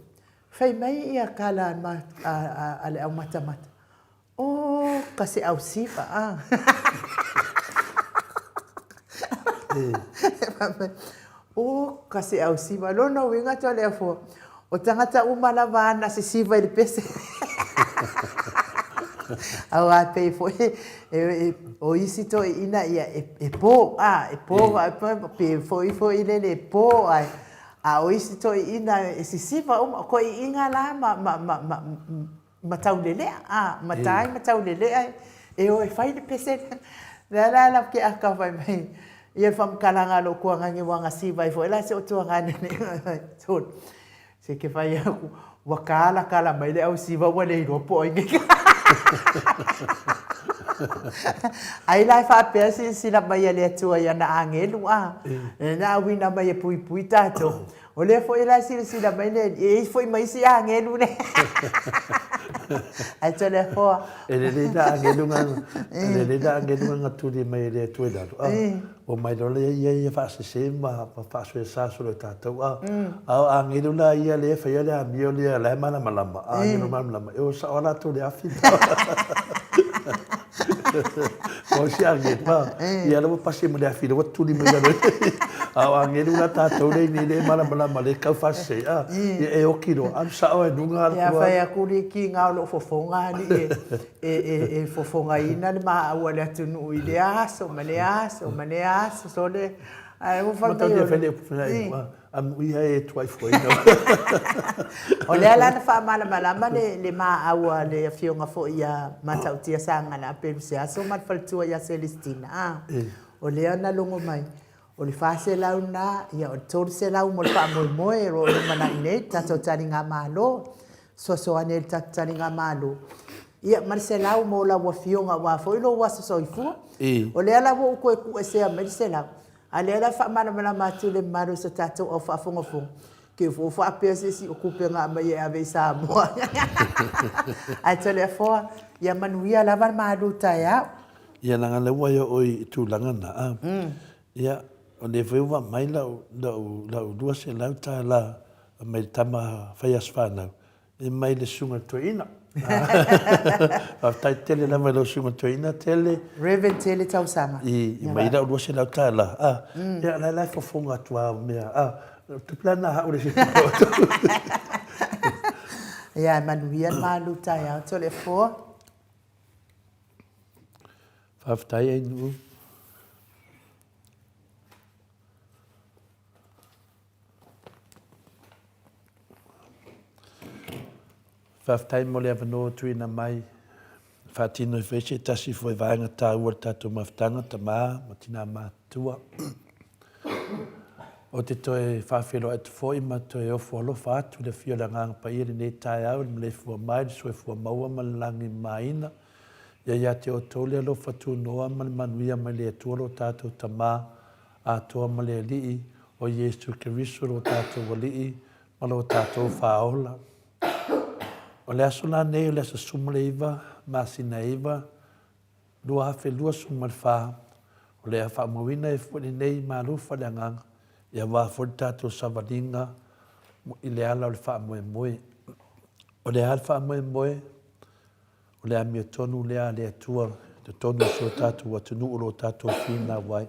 fai mai ia tala a le aumatamata, O ka se ausiva, a. O ka se ausiva. Lona uiga Toleafoa, o tagata uma lava ana sisiva i le pese. Aua e pei foi o isi toeaiina ia e po, a, e po, pe foi foi lele e po ae a o isi toeaiina e sisiva uma. O toeaiina la ma taulelea, a, matai ma taulelea e o e fai le pese lea. Lea la lau keaka fai mai ia le faamatalaga a lou tuagane ua gasiva ai foi la si ou tuagane nei. Se ke fai aku, ua kalakala mai le ausiva ua le iloa po o ai nei. Ai la e faapea silasila mai a le Atua i ana agelu, a, na auina mai e puipui tatou. O lea foi la e silasila mai le Alii, e i ai foi ma isi agelu le. Ae Toleafoa. E lelei na agelu nga, e lelei na agelu nga gatuli mai e le Atua i lalo, a, omai loa lea ia ia faasese ma faasoesa solo e tatou, a, a o agelu la ia lea e faia le amio lea la e malamalama, a agelu malamalama, e o sao lava latou i le afi. O si agelu, a, ia la ua pasi ma le afi, la ua tuli mai lalo. A o agelu la tatou lea i nei e malamalama lea e tau faasese, a, ia e oti loa, alu sao lava i luga alu Ia fai atu le kiga o loo fofoga alii e fofogaina le maau a le atunuu i lea aso ma lea aso ma lea aso sole ae ua fai mai o le Amuia e tuaifuaina. O lea la na faamalamalama le maau a le afioga foi ia Matautia Sagala Peluseaso ma le faletua ia Selesitina, a, o lea na logo mai, o le 400 lena, ia o le 300 mo le faamoemoe o lo o lumanai nei le tatou taligamalo, fesoasoani ai i le tatou taligamalo, ia ma le 100 mo lau afioga aua foi lou aso soifua. O lea la ua ou toe tuuesea mai le 100, A lea la e faamalamalama atu i le mamalu o so tatou au faafogafoga, te i foi ua faapea se isi o tupe na aumai e ave i Samoa. Ae Toleafoa, ia manuia lava le malu taeao. Ia leaga lea ua e oo i tulaga na, a. Ia, o lea foi ua aumai lau, lau, lau $200 mai le tama fai aso fanau, E mai le Susuga Toeaina. Faafetai tele lava i lau Susuga Toeaina tele. Reverend tele tausaga. I mai lau $200. Ah, ia la la e fofoga atu lava mea. Ah, tupe la na hau le isi. Ia, e manuia le malu taeao Toleafoa. Faafetai Ainuu. Faafetai mo le avanoa ua tuuina mai e faatino ai foi se tasi foi vaega taua o le tatou mafutaga, tama ma tina matutua. Ou te toe faafeiloai atu foi ma toe ofo alofa atu i le afio o le Agaga Paia i lenei taeao i le maleifua mai, le soifua maua ma le lagi mamaina. Ia ia te outou le alofa tunoa ma le manuia mai le Atua lo tatou Tama Atoa ma le Alii, o Iesu Keriso lo tatou Alii ma lo tatou Faaola. O le aso la nei o le aso 19 masina e 9, 2024, o le a faamauina ai foi lenei malufa le agaga ia aua foi le tatou savaliga i le ala o le faamoemoe. O le a le faamoemoe? O le amiotonu lea a le Atua i totonu o si o tatou atunuu o lo o tatou finau ai.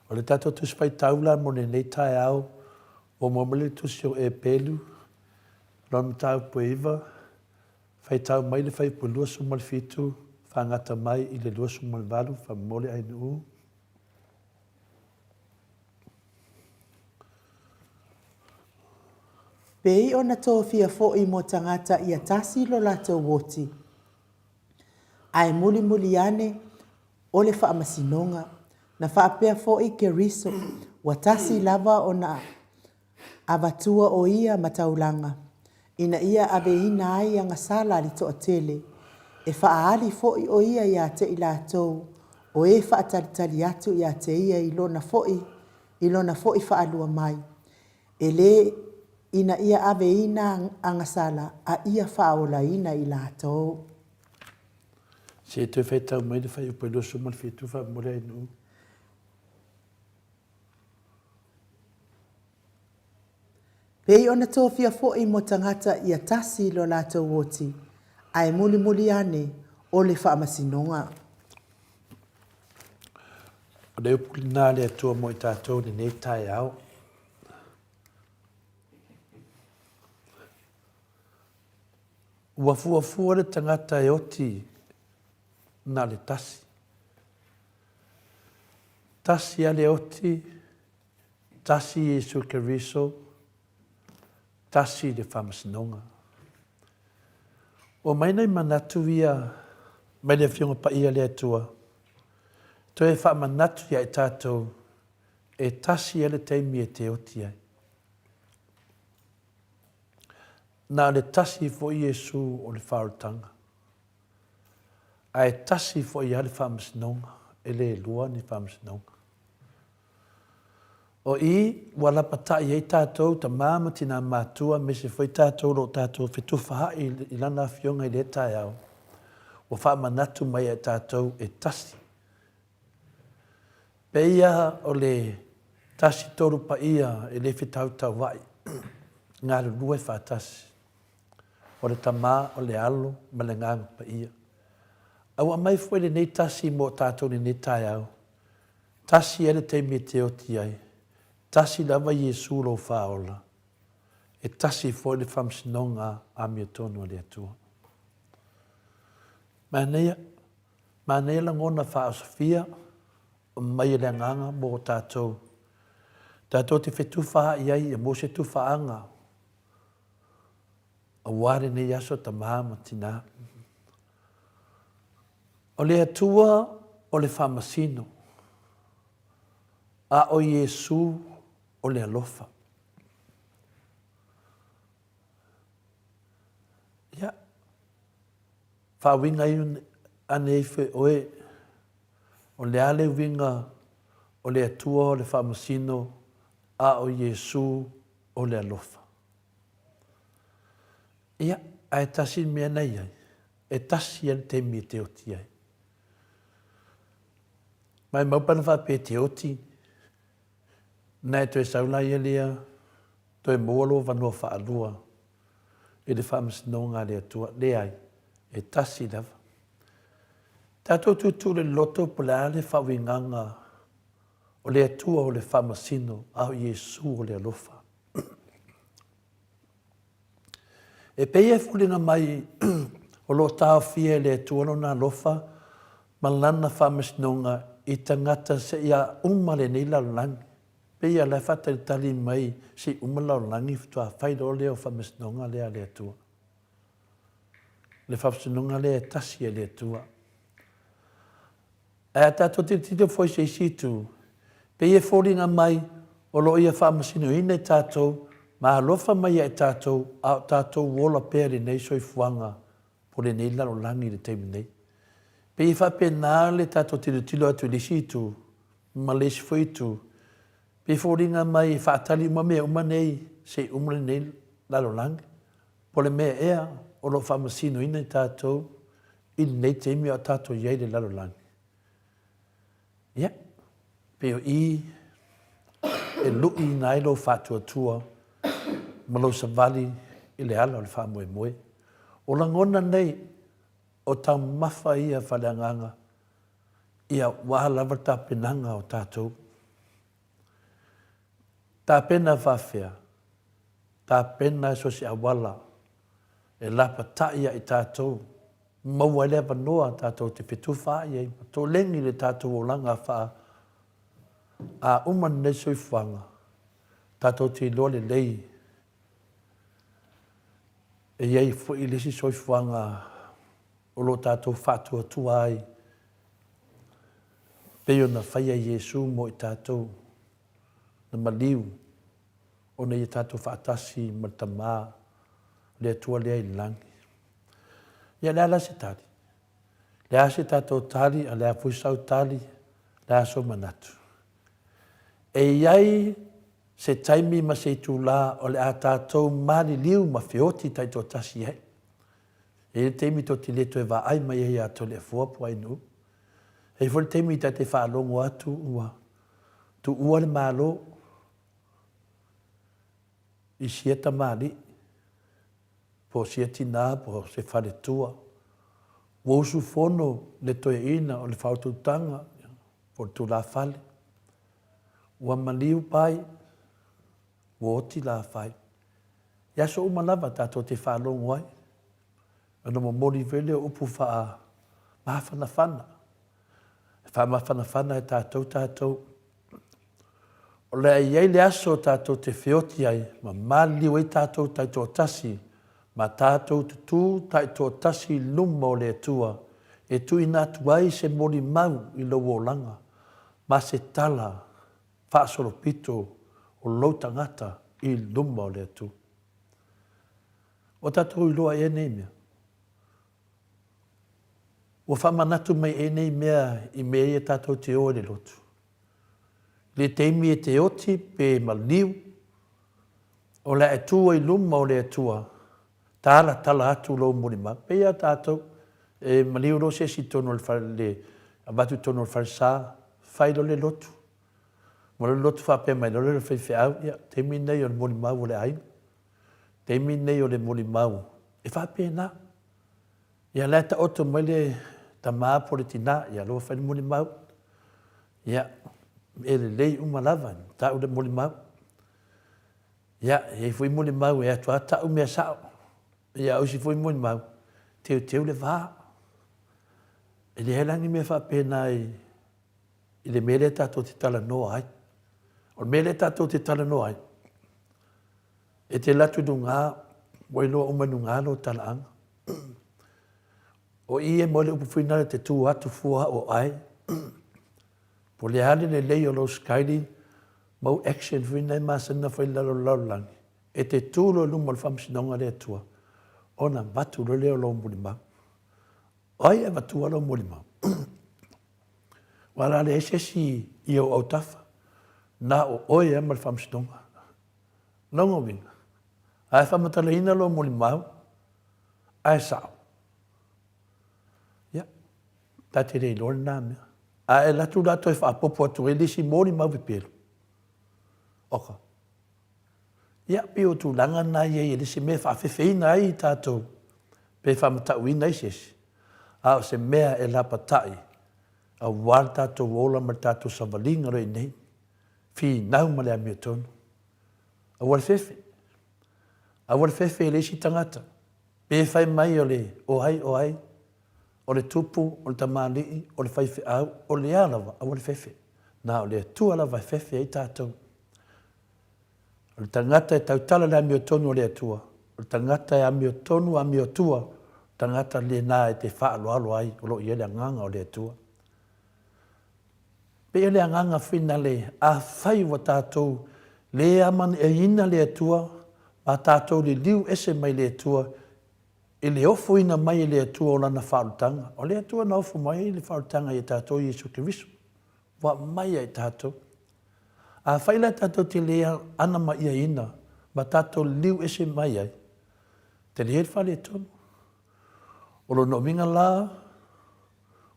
O le tatou Tusi Faitau la mo lenei taeao, ua maua mai le Tusi o Epelu, lona mataupu e 9, faitau mai le fuaiupu 27, faagata mai i le 28, faamolemole Ainuu. Pei ona tofia foi mo tagata ia tasi lo latou oti, ae mulimuli ane o le faamasinoga, na faapea foi Keriso, ua tasi lava ona avatua o ia ma taulaga, ina ia aveina ai agasala a le toatele, e faaali foi o ia ia te i latou o e faatalitali atu ia te ia i lona foi i lona foi faalua mai, e lē ina ia aveina agasala a ia faaolaina i latou. Se i toe faitau mai le fuaiupu e 27 faamolemole Ainuu. Pei ona tofia foi mo tagata ia tasi lo latou oti, ae mulimuli ane o le faamasinoga. O le upu lena a le Atua mo i tatou i lenei taeao. Ua fuafua le tagata e oti na o le tasi. Tasi lava le oti, tasi Iesu Keriso, tasi le faamasinoga. Ua aumai nai manatu ia mai le Afioga Paia a le Atua, toe faamanatu ia i tatou e tasi lava le taimi e te oti ai. Na o le tasi foi Iesu o le faaolataga, ae tasi foi lava le faamasinoga, e le lua ni faamasinoga. O i ua lapatai ai tatou, tama ma tina matua, aemaise foi tatou o lo o tatou fetufaai i Lana Afioga i lea taeao, ua faamanatu mai ia i tatou e tasi. Pei o le tasi tolu paia e le fetautauai, galulue faatasi, o le Tama, o le Alo ma le Agaga Paia. A ua aumai foi lenei tasi mo tatou i lenei taeao, tasi ai le taimi e te oti ai, tasi lava Iesu lou Faaola, e tasi foi le faamasinoga amiotonu a le Atua. Manaia, manaia lagona faaosofia mai e le Agaga mo tatou, tatou te fetufaai ai ia maua se tufaaga aua lenei aso tama ma tina. O le Atua o le faamasino, a o Iesu o le alofa. Ia, faauiga ane ifo e oe, o le a le uiga o le Atua o le faamasino, a o Iesu o le alofa. Ia, ae tasi le mea na i ai, e tasi lava le taimi e te oti ai. Maumau pe ana faapea e te oti, na e toe sau laia lea, toe maua lou avanoa faalua i le faamasinoga a le Atua. Leai, e tasi lava. Tatou tuutuu le loto po o le a le faauigaga o le Atua o le faamasino, a o Iesu o le alofa. E pei e foliga mai o lo o taofia e le Atua Lona alofa ma Lana faamasinoga i tagata seia uma lenei lalolagi. Pei lava o la e faatalitali mai se i uma le lalolagi faatoa fai loa lea o faamasinoga lea a le Atua. Le faamasinoga lea e tasi e le Atua. Ae a tatou tilotilo foi i se isi itu, pei e foliga mai o lo o Ia faamasinoina i tatou ma alofa mai ia i tatou a o tatou ola pea i lenei soifuaga po o lenei lalolagi i le taimi nei. Pei e faapena le tatou tilotilo atu i le isi itu ma le isi foi itu, pei e foliga mai e faatali uma mea uma nei se i uma lenei lalolagi, po o le mea ea o lo o faamasinoina i tatou i lenei taimi a o tatou i ai i le lalolagi. Ia, pei o i e luʻiina ai lou faatuatua ma lou savali i le ala o le faamoemoe. O lagona nei, o taumafa ia faaleagaga, ia ua lava le tapenaga o tatou. Tapena faafefea? Tapena so o se auala e lapatai ia i tatou, maua ai le avanoa tatou te fetufaai ai ma toleni le tatou olaga faa a uma lenei soifuaga, tatou te iloa lelei e i ai foi le isi soifuaga o lo o tatou faatuatua ai pei ona faia Iesu mo i tatou na maliu ona ia tatou faatasi ma le Tama. Le Atua lea i le lagi. Ia, o le a la se tali? Le a se tatou tali, a o le a foi sau tali, o le a sou manatu? E i ai se taimi ma se itulā o le a tatou maliliu ma feoti taitoatasi ai. E i ai le taimi tou te le toe vaai mai ai ia Toleafoa po o Ainuu. E i ai foi le taimi ta te faalogo atu ua tuua le Malo i sia tamalii po o sia tinā po o se faletua. Ua usufono le toeaina o le faautautaga po o le tulafale. Ua maliu pai, ua oti lafai. I aso uma lava tatou te faalogo ai, ona momoli foi lea o upu faamafanafana, e faamafanafana e tatou tatou. O le a i ai le aso tatou te feoti ai ma maliliu ai tatou taitoatasi ma tatou tutū taitoatasi i luma o le Atua e tuuina atu ai se molimau i lou olaga ma se tala faasolopito o lou tagata i luma o le Atua. Ua tatou iloa ea nei mea? Ua faamanatu mai ea nei mea i mea ia tatou te o ai i le lotu? I le taimi e te oti pe maliu, o le a e tu ai i luma o le Atua, talatala atu lou molimau. Pei lava tatou, e maliu loa se isi i totonu o le fale, avatu i totonu o le falesa, fai loa le lotu. Ma le lotu faapea mai loa lea o le faifeau, ia, taimi lenei o le molimau o le aiga. Taimi lenei o le molimau, e faapena. Ia la e taoto mai le tama po o le tina, ia lea ua fai le molimau. Ia, e lelei uma lava, tau le molimau. Ia, e i ai foi molimau e atu lava tau mea sao. Ia, o isi foi molimau, teuteu le va. E leai la ni mea faapena i i le mea lea tatou te talanoa ai. O le mea lea tatou te talanoa ai, e te alu atu i luga, ua iloa uma i luga lou talaaga. O i e maua ai le upu foi lena e te tu atu fua o ai. Po o le a le lelei o lou skaili ma ou action foi na e masani ona fai i lalo o le lalolagi, e te tu loa i luma o le faamasinoga a le Atua, ona avatu loa lea o lou molimau. O ai e avatua lou molimau? Aua o le a leai se isi i ou autafa, na o oe lava ma le faamasinoga. Lona uiga, a e faamatalaina lou molimau, ae sao, ia, ta te le iloa lena mea. A e alu atu la toe faaopoopo atu ai le isi molimau pepelo, oka. Ia, pei o tulaga na ia e le se mea e faafefeina ai tatou pe faamatauina ai se isi, a o se mea e lapatai aua le tatou ola ma le tatou savaliga o lo o i ai nei, finau ma le amiotonu. Aua le fefe. Aua le fefe i le isi tagata, pe fai mai o le o ai o ai, o le tupu, o le tamalii, o le faifeau, o le a lava, aua le fefe. Na o le Atua lava e fefe ai tatou. O le tagata e tautala i le amiotonu a le Atua, o le tagata e amiotonu amiotua, o le tagata lena e te faaaloalo ai o lo o i ai le Agaga o le Atua. Pei o le agaga finale, afai ua tatou le amanaia le Atua ma tatou liliu ese mai le Atua i le ofoina mai e le Atua o Lana faaolataga, o le Atua na ofo mai ai le faaolataga ia tatou Iesu Keriso. Ua aumai ia i tatou. Afai la tatou te le anamaiaina ma tatou liliu ese mai ai, tele ai le faaletonu. O lona uiga la,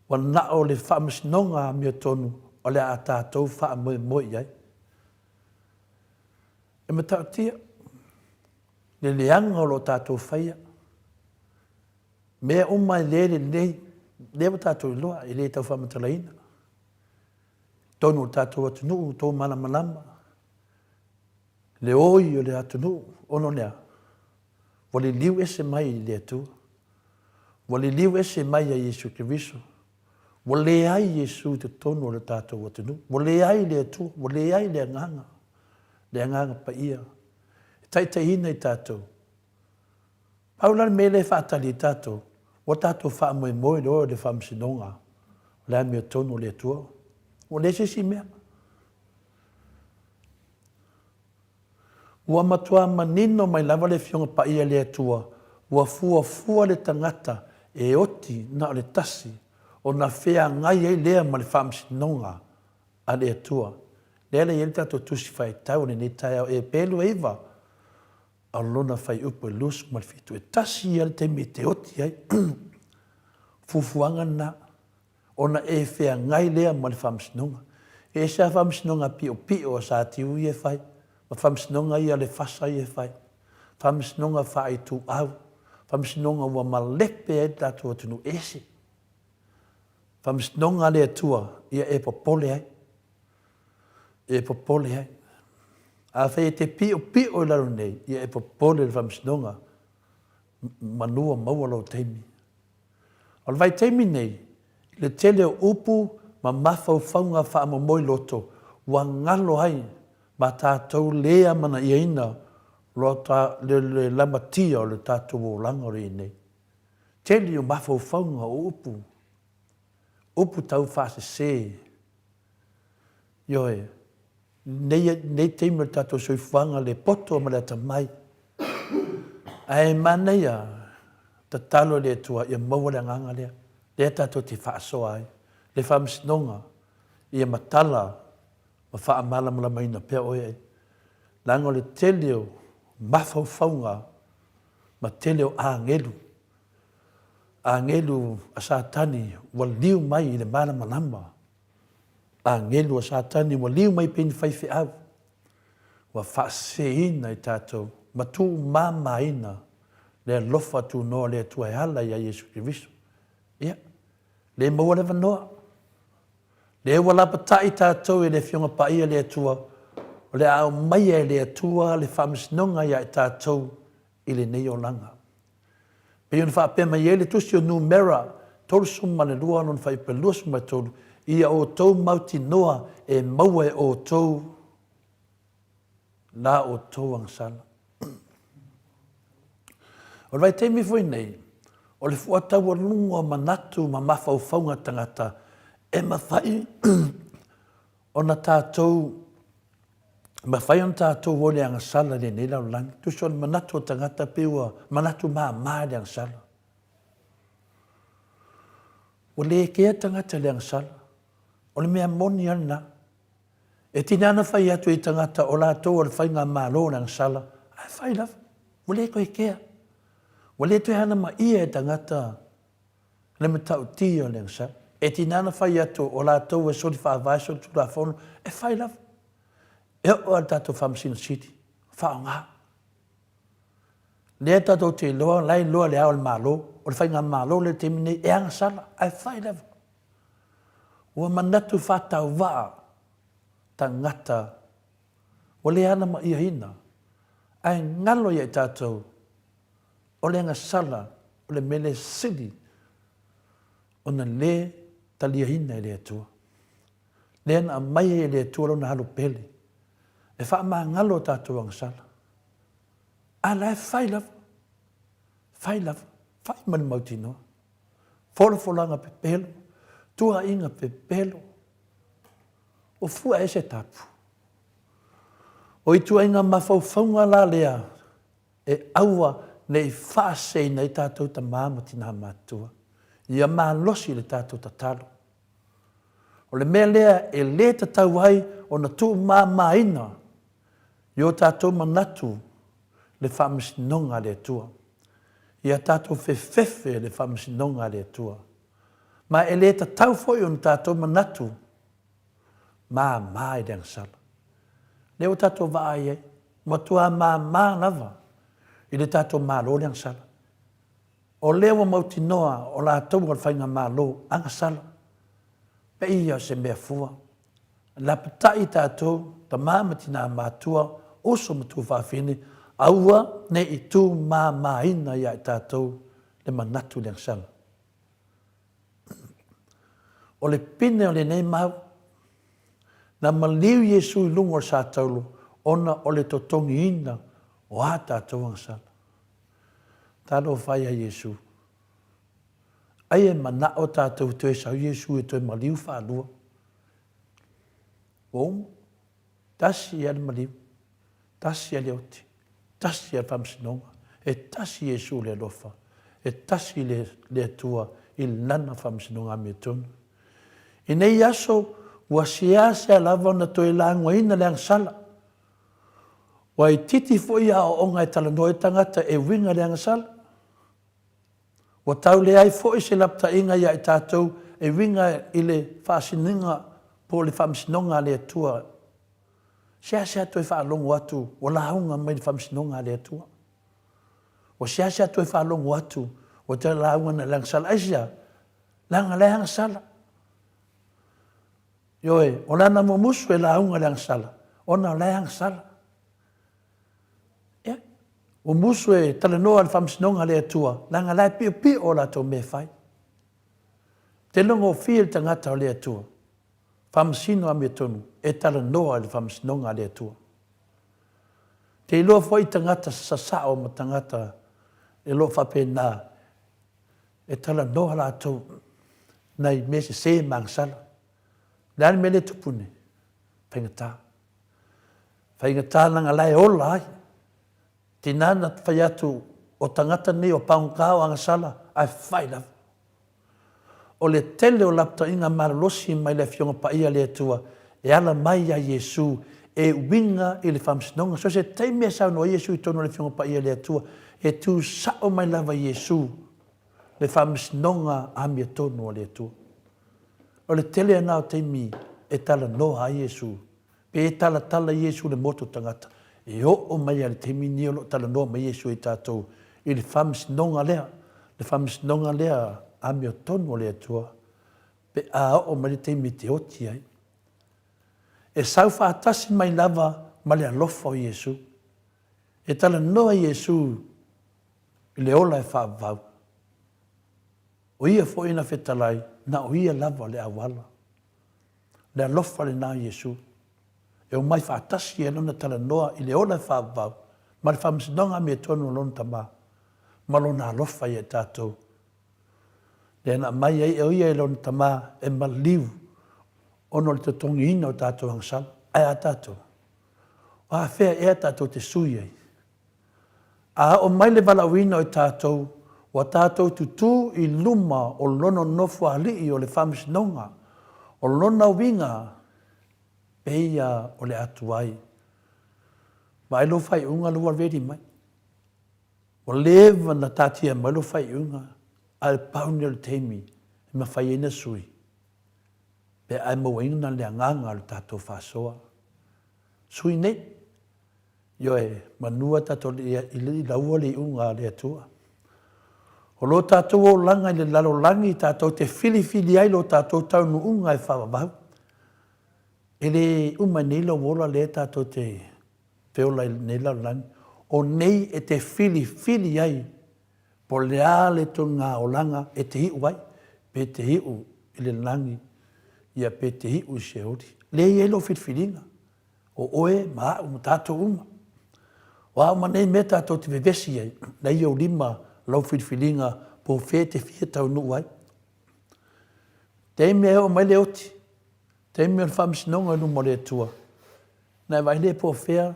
ua na o le faamasinoga amiotonu o le a tatou faamoemoe i ai. E matautia le leaga o lo o tatou faia. Mea uma e le lelei, lea ua tatou iloa, e le tau faamatalaina. Totonu o le tatou atunuu, outou malamalama, le oi o le atunuu, ona o le a? Ua liliu ese mai i le Atua. Ua liliu ese mai ia Iesu Keriso. Ua leai Iesu i totonu o le tatou atunuu. Ua leai le Atua, ua leai le Agaga, le Agaga Paia e taitaiina i tatou. Pau la le mea lea e faatali ai tatou, ua tatou faamoemoe loa i le faamasinoga o le amiotonu o le Atua. Ua leai se isi mea. Ua matua manino mai lava le Afioga Paia a le Atua. Ua fuafua le tagata e oti na o le tasi ona feagai ai lea ma le faamasinoga a le Atua. Lea la e i ai le tatou Tusi Faitau i lenei taeao, Epelu e 9, a o lona fuaiupu e 27, e tasi ia le taimi e te oti ai. Fuafuaga lena, ona e feagai lea ma le faamasinoga. E ese lava faamasinoga piopio a Satiu ia e fai, ma faamasinoga ia a le FASA ia e fai, faamasinoga faaituau, faamasinoga ua malepe ai le tatou atunuu, e ese. Faamasinoga a le Atua, ia e popole ai, e popole ai. Afai e te piopio i lalo nei, ia e popole i le faamasinoga, manu ua maua lou taimi. O le vaitaimi nei, i le tele o upu ma mafaufauga faamomoi loto ua galo ai ma tatou le amanaiaina le lamatia o le tatou olaga o lo o i ai nei. Tele o mafaufauga o upu, upu taufaasese, ioe, nei, nei taimi o le tatou soifuaga, le poto ma le atamai. Ae manaia, tatalo i le Atua ia maua le agaga lea, lea tatou te faasoa ai, le faamasinoga, ia matala ma faamalamalamaina pea oe ai. Leaga o le tele o mafaufauga ma tele o agelu, agelu a Satani ua liu mai i le malamalama, agelu a Satani ua liu mai pei ni faifeau, ua faaseseina i tatou ma tuumamaina le alofa tunoa o le Atua e ala ia Iesu Keriso. Ia, le maua le avanoa. Lea ua lapatai tatou e le Afioga Paia le Atua, o le a aumaia e le Atua le faamasinoga ia i tatou i lenei olaga. Pei ona faapea mai ai le tusi o Numera 32 lona fuaiupu 23, Ia outou mautinoa e maua e outou la outou agasala. O le vaitaimi foi nei, o le fua taualuga o manatu ma mafaufauga tagata e mafai ona tatou mafai ona tatou o i le agasala i lenei lalolagi. Tusa o le manatu o tagata pei ua manatu mama i le agasala. Ua le kea tagata i le agasala. O le mea moni lava lena. E tiga ona fai atu i tagata o latou o le faigamalo o le agasala, ae fai lava. Ua le toe kea. Ua le toe hanamaia e tagata le matautia o le agasala. E tiga ona fai atu o latou e soli faavae, soli tulafono, e fai lava. E oo lava i le tatou Faamasino Sili, faaaoga. Lea tatou te iloa, la e iloa e Le Ao o le Malo, o le faigamalo lea i le taimi nei, e agasala, ae fai lava. Ua manatu faatauvaa tagata ua le anamaiaina, ae galo ia i tatou o le agasala o le mea lea sili ona le taliaina e le Atua. Lea na aumai ai e le Atua Lona Alo pele e faamagalo a tatou agasala. A la e fai lava, fai lava, fai ma le mautinoa. Folafolaga pepelo, tuuaiga pepelo, o fua ese tapu. O ituaiga mafaufauga la lea e aua ne i faaseseina ai tatou tama ma tina matutua. Ia malosi le tatou tatalo. O le mea lea e le tatau ai ona tuumamaina i o tatou manatu le faamasinoga a le Atua. Ia tatou fefefe le faamasinoga a le Atua. Ma e le tatau foi ona tatou manatu māmā i le agasala. Lea ua tatou vaai ai, matua māmā lava i le tatou Malo le agasala. O lea ua mautinoa o latou o le faigamalo agasala. Pei o se mea fua. Lapatai tatou, tama ma tina matua, uso ma tuafafine, aua ne i tumamaina ia i tatou le manatu i le agasala. O le pine o lenei mau, na maliu Iesu i luga o le satauro ona o le totogiina o a tatou agasala. Talofa ia Iesu. Ai e manao tatou toe sau Iesu e toe maliu faalua. Ua uma. Tasi ia le maliu, tasi ia le oti, tasi ia le faamasinoga. E tasi Iesu le alofa, e tasi le le Atua i Lana faamasinoga amiotonu. I nei aso, ua seasea lava ona toe lagoaina le agasala. Ua itiiti foi aoaoga e talanoa ai tagata e uiga i le agasala. Ua tau leai foi se lapataiga ia i tatou e uiga i le faasiniga po o le faamasinoga a le Atua. Seasea toe faalogo atu ua lauga mai le faamasinoga a le Atua. Ua seasea toe faalogo atu ua toe lauga na le agasala. Aisea? Leaga la e agasala. Ioe, o lana mumusu e lauga i le agasala, ona o la e agasala. Ia, mumusu e talanoa i le faamasinoga a le Atua, leaga la e piopio o latou mea e fai. Tele gofie le tagata o le Atua, faamasino amiotonu, e talanoa i le faamasinoga a le Atua. Te iloa foi tagata sasao ma tagata e lo o faapena e talanoa latou nai mea sese ma agasala. O le a le mea lea e tupu nei? Faigata. Faigata leaga la e ola ai. Tina na fai atu o tagata nei o pagota o agasala ae fai lava. O le tele o lapataiga malolosi mai le Afioga Paia a le Atua e ala mai ia Iesu e uiga i le faamasinoga. So o se taimi e saunoa ai Iesu i totonu o le Afioga Paia a le Atua, e tu sao mai lava Iesu le faamasinoga amiotonu a le Atua. O le tele lena o taimi e talanoa ai Iesu, pe talatala Iesu i le motu o tagata, e oo mai lava i le taimi lenei o lo o talanoa mai Iesu ia i tatou i le faamasinoga lea, le faamasinoga lea amiotonu a le Atua, pe a oo mai le taimi e te oti ai. E sau faatasi mai lava ma le alofa o Iesu. E talanoa Iesu i le ola e faavavau. O ia foi na fetalai, na o ia lava le auala. Le alofa lena o Iesu. E omai faatasi ai lona talanoa i le ola e faavavau ma le faamasinoga amiotonu o lona Tama ma lona alofa ia i tatou. Lea na aumai ai e ia e lona Tama e maliu ona o le totogiina o tatou agasala. Ae a tatou? O afea ea tatou te sui ai? A oo mai le valaauina o i tatou, ua tatou tutū i luma o Lona Nofoalii o le Faamasinoga, o Lona uiga peia o le a tuai. Vaai lou faaiuga la ua ready mai. Ua leva na taatia mai lou faaiuga, a o le pau lenei o le taimi e mafai ai na sui pe a e mauaina le agaga o le tatou faasoa. Sui nei. Ioe, manua tatou i laua le iuga a le Atua. O lo tatou olaga i le lalolagi tatou te filifili ai lo tatou taunuuga e faavavau. E le uma i nei lou ola lea tatou te feola i lenei lalolagi. O nei e te filifili ai po o le a le toga olaga e te iu ai, pe te iu i le lagi, ia pe te iu i Seoli. Lea e i ai lou filifiliga. O oe ma au ma tatou uma. O a uma nei mea tatou te vevesi ai, la i ou lima lau filifiliga po o fea e te fia taunuu ai. Taimi e oo mai le oti, taimi o le faamasinoga i luma o le Atua, na e vaai lea po o fea,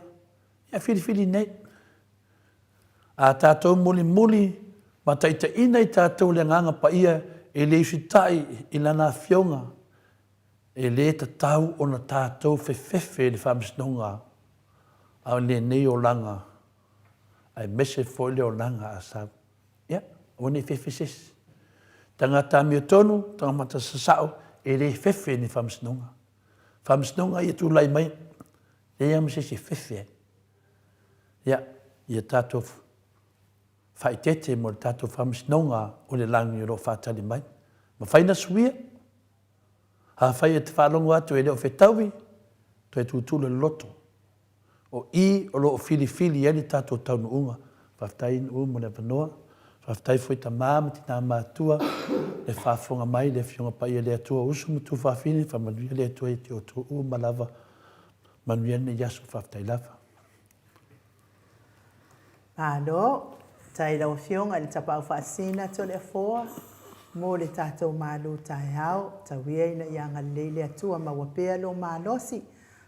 ia filifili nei. A tatou mulimuli ma taitaiina i tatou le Agaga Paia e le usitai i Lana Afioga, E le tatau ona tatou fefefe i le faamasinoga a o lenei olaga aemaise foi le olaga a sau. Ia, aua ne i fefe se isi. Tagata amiotonu, tagata sasao, e le fefe i ni faamasinoga. Faamasinoga ia tulai mai, leai lava ma se isi e fefe ai. Ia, ia tatou faaeteete mo le tatou faamasinoga o le lagi o lo o faatali mai. Mafai na suia. Afai e te faalogo atu e le o fetaui, toe tutulu e loloto. O i o lo o filifili ai le tatou taunuuga. Faafetai Nu'u mo le avanoa. Faafetai foi tama ma tina matua le faafofoga mai le Afioga Paia le Atua uso ma tuafafine faamanuia le Atua ia te outou uma lava. Manuia lenei aso. Faafetai lava. Malo, faafetai i lau Afioga i le Tapaau Faasisina Toleafoa mo le tatou malu taeao. Tau ia ina ia agalelei le Atua maua pea lou malosi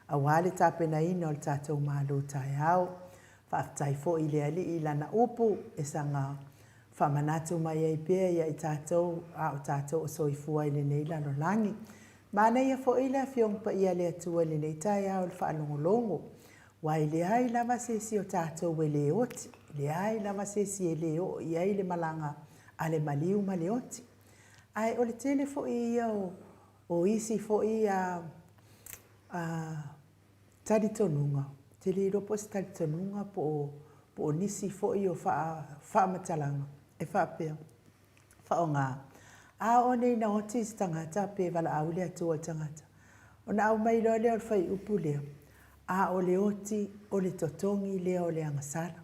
aua le tapenaina o le tatou malu taeao. Faafetai foi i le Alii i Lana upu e saga faamanatu mai ai pea ia i tatou a o tatou o soifua i lenei lalolagi. Manaia foi le Afioga Paia a le Atua i lenei taeao i le faalogologo, aua e leai lava se isi o tatou e le oti, leai lava se isi e le oo i ai le malaga a le maliu ma le oti. Ae o le tele foi ia o isi foi a talitonuga, ou te le iloa po o se talitonuga po o, po o nisi foi o faamatalaga e faapea, faaaoga, a oo nei ina oti se tagata pe valaau le Atua i le tagata, ona aumai loa lea o le fuaiupu lea, a o le oti o le totogi lea o le agasala.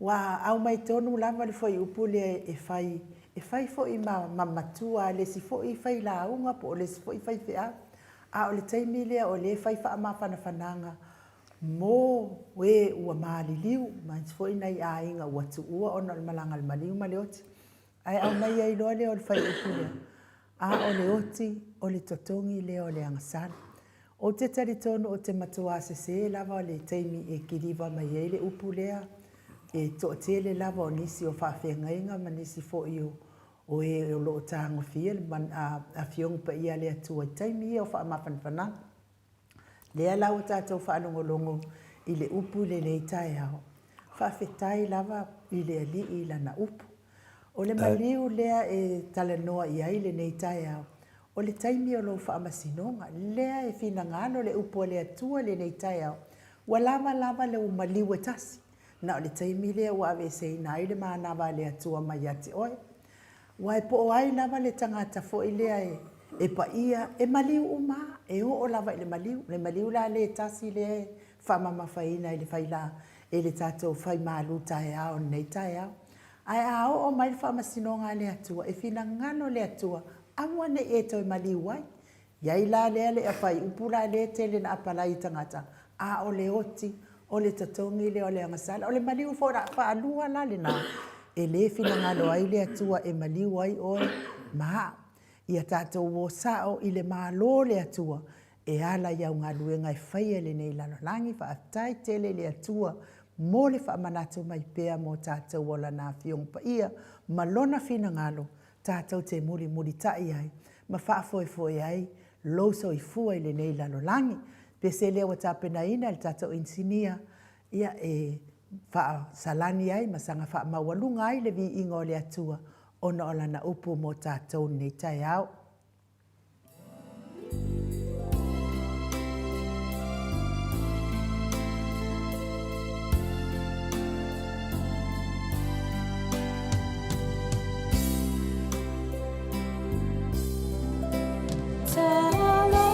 Ua aumai tonu lava le fuaiupu lea e fai, e fai foi ma matua a le isi foi failauga po o le isi foi faifeau. A o le taimi lea o lea e fai faamafanafanaga mo e ua maliliu ma isi foi nai aiga ua tuua ona o le malaga a le maliu ma le oti. Ae aumai ai loa lea o le fuaiupu lea, a o le oti, o le totogi lea o le agasala. Ou te talitonu ou te matuā sesē lava le taimi e kiliva mai ai le upu lea, e toatele lava o nisi o faafeagaiga ma nisi foi o e o lo o tagofia le Afioga Paia a le Atua i taimi ia o faamafanafanaga. Lea la ua tatou faalogologo i le upu i lenei taeao, faafetai lava i le Alii i Lana upu. O le maliu lea e talanoa i ai lenei taeao, o le taimi o lou faamasinoga, lea e finagalo le upu a le Atua i lenei taeao, ua lava lava lou maliu e tasi, na o le taimi lea ua aveeseina ai le manava a le Atua mai ia te oe. Aua e po o ai lava le tagata foi lea e paia, e maliu uma lava, e oo lava i le maliu. O le maliu la le tasi lea e faamamafaina e le faila, e le tatou fai malu taeao i lenei taeao. Ae a oo mai le faamasinoga a le Atua, e finagalo le Atua, aua ne i e toe maliu ai. I ai la lea le faaiupu la lea e tele ina apalai i tagata, a o le oti, o le totogi lea o le agasala. O le maliu foi faalua la lena, e le finagalo ai le Atua e maliu ai oe ma au. Ia tatou o sao i le Malo o le Atua e ala i au galuega e faia i lenei lalolagi. Faafetai tele i le Atua mo le faamanatu mai pea mo tatou o Lana Afioga Paia ma Lona finagalo tatou te mulimulitai ai ma faafoefoe ai lou soifua i lenei lalolagi. Pese lea ua tapenaina e le tatou inisinia ia e faasalani ai ma saga faamaualuga ai le viiga o le Atua ona o Lana upu mo tatou i lenei taeao. Tala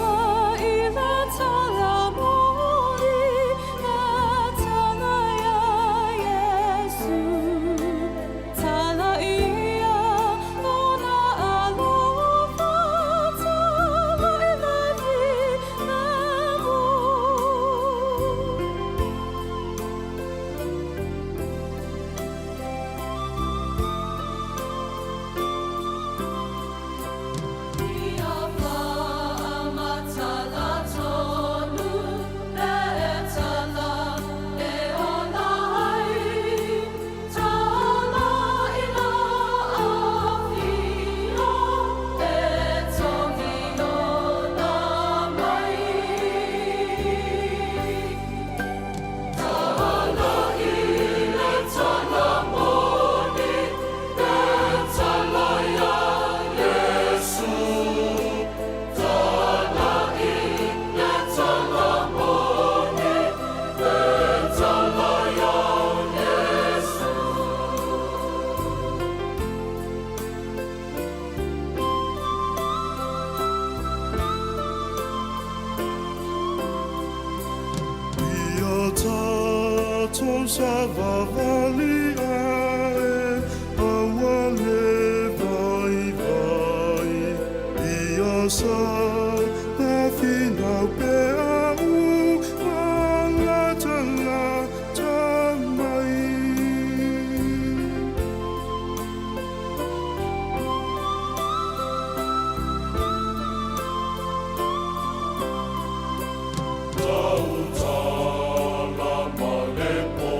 i le tala moni, e tala iā Iesu. Tala ia lona alofa, tala i le filemu. Ia whaamatala tonu e tala e ola ai, tala i la awhio e tongi ona mai. Tala i le tala moni, e tala iā Iesu. Tala i le tala moni, e tala iā Iesu. Ia tatou savavali ae, aua le vaivai. Ia saga finau pea u malatalata mai. Tautala ma le po.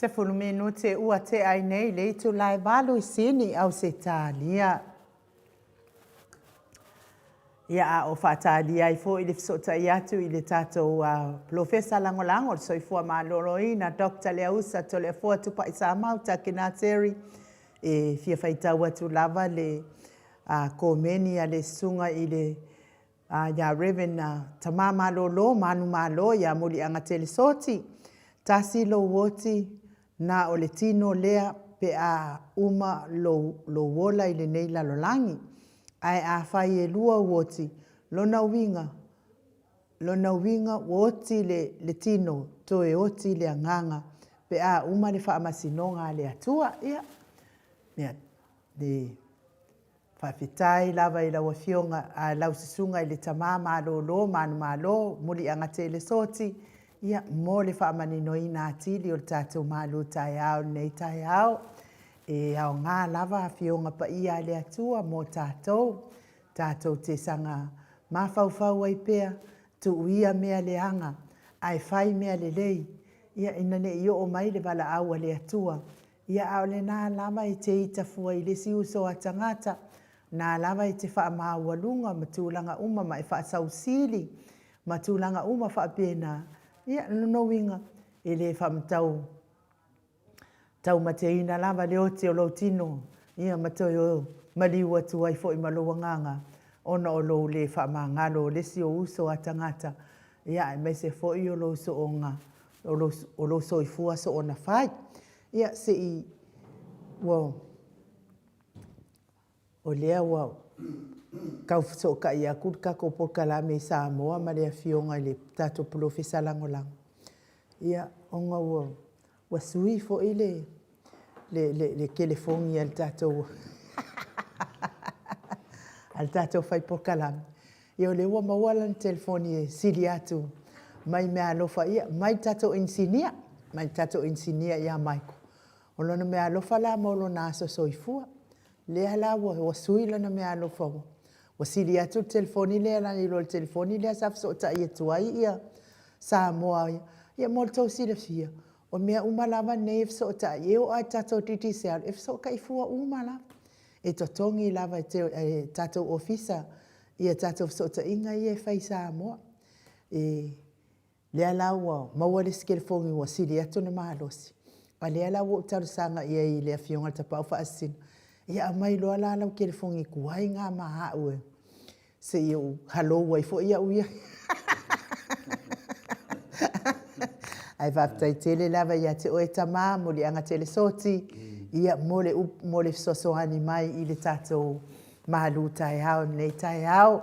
10 minute ua tea ai nei le itula e 8 i Sini, Ausetalia. Ia, a o faatalia ai foi le fesootai atu i le tatou Polofesa Lagolago o le Soifua Maloloina, Doctor Leausa Toleafoa Tupai Samau Takenateri, e fia faitau atu lava le komeni a le susuga i le ia Rev. Tama Malolo Manumalo ia Muliaga Telesoti, Tasi lou oti, na o le tino lea pe a uma lou, lou ola i lenei lalolagi. Ae afai e lua ou oti, lona uiga, lona uiga ua oti le, le tino, toe oti le agaga pe a uma le faamasinoga a le Atua. Ia, mea, le Faafetai lava i lau Afioga a lau Susuga i le Tama Malolo Manumalo Muliagatele Soti, ia, mo le faamaninoina atili o le tatou malu taeao i lenei taeao. E aoga lava Afioga Paia a le Atua mo tatou, tatou te saga mafaufau ai pea, tuu ia mea leaga ae fai mea lelei, ia, ina ne i oo mai le valaau a le Atua Ia, a o lena lava e te ita fua i le isi uso a tagata, na lava e te faamaualuga ma tulaga uma ma e faasausili ma tulaga uma faapena, ia, o lona uiga, e le faamatau taumateina lava le oti o lou tino, ia, ma toe maliu atu ai foi ma lou agaga ona o lou le faamagalo o le isi ou uso a tagata, ia, aemaise foi o lou soona o lou, o lou soifua soona fai. Ia, se i, ua, o lea ua tau fesootai atu le tatou polokalame i Samoa ma le Afioga i le tatou Polofesa Lagolago, ia, ona ua, ua sui foi le, le, le, le telefoni a le tatou, a le tatou fai polokalame. Ia o lea ua maua lana telefoni e sili atu mai meaalofa ia mai le tatou inisinia, mai le tatou inisinia ia Michael. O lona meaalofa la mo lona aso soifua. Lea la ua, ua sui lana meaalofa ua, ua sili atu le telefoni lea nai lo le telefoni lea sa fesootai atu ai ia Samoa. Ia mo le tou silafia, o mea uma lava nei e fesootai, e oo lava i le tatou Digicel, e fesootai fua uma lava. E totogi lava e le tatou Ofisa ia tatou fesootaiga ia e fai i Samoa. E, lea la ua maua le isi telefoni ua sili atu ona malosi, a lea la ua ou talosaga i ai i le Afioga i le Tapaau Faasisina, ia aumai loa la lau telefoni tuai na ma au e se i ou halou ai foi au ia. Ae faafetai tele lava ia te oe tama, Muliaga Telesoti, ia mo le upu, mo le fesoasoani mai i le tatou malu taeao i lenei taeao.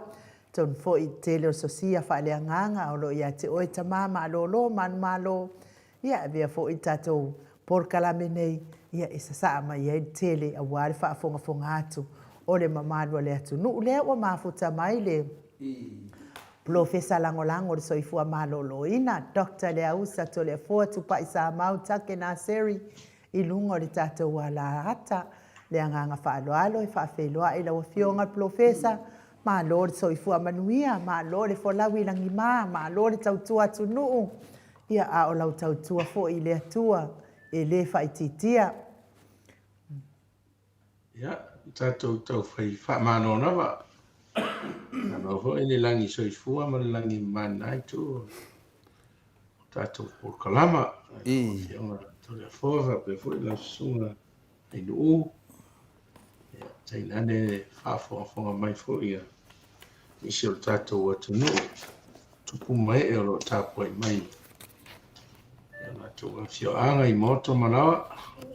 Atonu foi i le tele o sosia faaleagaga o lo o ia te oe tama malolo manumalo, ia avea foi le tatou polokalame nei Ia, e sasaa mai ai le tele aua le faafogafoga atu o le mamalu o le atunuu. Lea ua mafuta mai le Polofesa Lagolago o le Soifua Maloloina, Doctor Leausa Toleafoa Tupai Samau Take Naseri i luga o le tatou alaata. Le agaga faaaloalo e faafeiloai lau Afioga le Polofesa, malo le soifua manuia, malo le folau i lagima, malo le tautua atunuu, ia a o lau tautua foi i le Atua e le faaitiitia. Ia, tatou taufai faamalo lava. Malo foi le lagi soifua ma le lagi mama itu o tatou polokalama. I. Afioga Toleafoa faapea foi lau susuga Ainuu. Ia, tainane le faafogafoga mai foi a nisi o le tatou atunuu, tupu ma ee o lo o tapuai mai i o latou afioaga i maota ma laoa.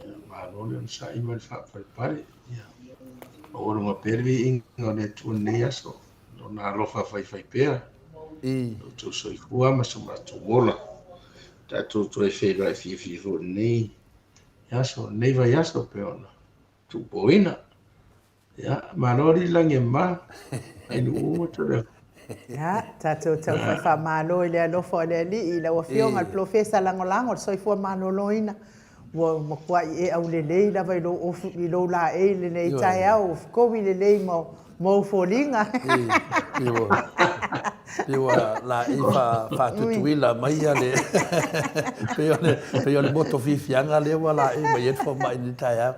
Ia, malo le onosai ma le faapalepale. Ia, maualuga pea le viiga o le Atua i lenei aso, Lona alofa faifaipea i lo outou soifua ma so matou ola. Tatou toe feiloai fiafia foi i lenei aso, lenei vaiaso pei ona tuupoina. Ia, malo alii lagi e mama, ainuu ma tole. Ia, tatou taufai faamalo i le alofa o le Alii i lau Afioga le Polofesa Lagolago o le Soifua Maloloina. Ua matuai e aulelei lava i lou ofu, i lou laei i lenei taeao, ua fetogi lelei ma ou foliga. Pei ua laei faatutuila mai le pei o le moto fiafiaga lea ua laei mai ai le fomai i lenei taeao.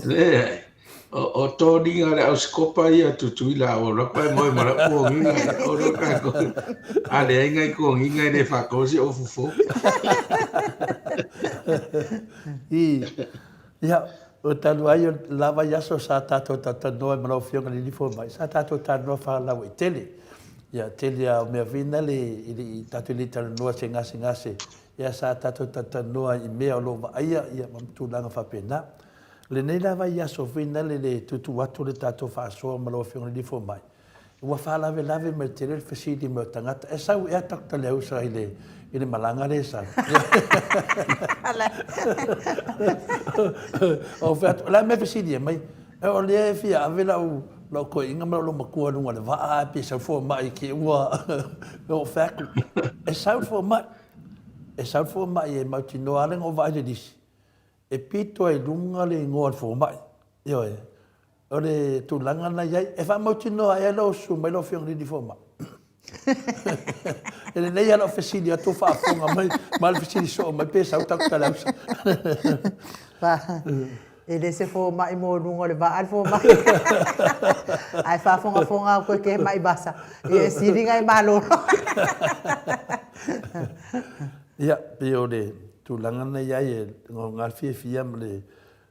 Leai, o toniga a le ausikopa ia Tutuila a ua lapa e moe ma lau kogiga o lo tatou a leai nai kogiga e le faatoa se ofu fou. Ia, o talu ai o le la vaiaso sa tatou talatalanoa ai ma lau Afioga i le Alii Fomai, sa tatou talanoa faalauaitele. Ia, tele lava o mea foi na le, e le i, tatou le i talanoa se gasegase, ia sa tatou talatalanoa i mea o lo o vaaia, ia ma tulaga faapena. O lenei la vaiaso foi na le le tuutuu atu le tatou faasoa ma lau Afioga i le Alii Fomai, Ua faalavelave mai tele le fesili mai o tagata, e sau ea Doctor Leausa i le i le malaga lea e sau? Ou fai atu, o le a le mea e fesili ai mai? O lea e fia ave lau lau toeaina ma lou matua i luga o le vaa ae pe sau le fomai i te i ua Ou fai atu, e sau le fomai, e sau le fomai e mautinoa lava le na ou vaai i le lisi, e pito ai i luga le igoa o le fomai. Ioe. O le tulaga na i ai, e faamautinoa ea lou susu mai lau Afioga i le Alii Fomai? E lelei lava lau fesili atu o faafofoga mai ma le fesili soo mai pe sau tatou talausa. E le se fomai mo luga o le vaa le fomai. Ae faafogafoga atu e ke mai vasa, ia e sili nai malolo. Ia, pei o le tulaga na i ai e gauga le fiafia ma le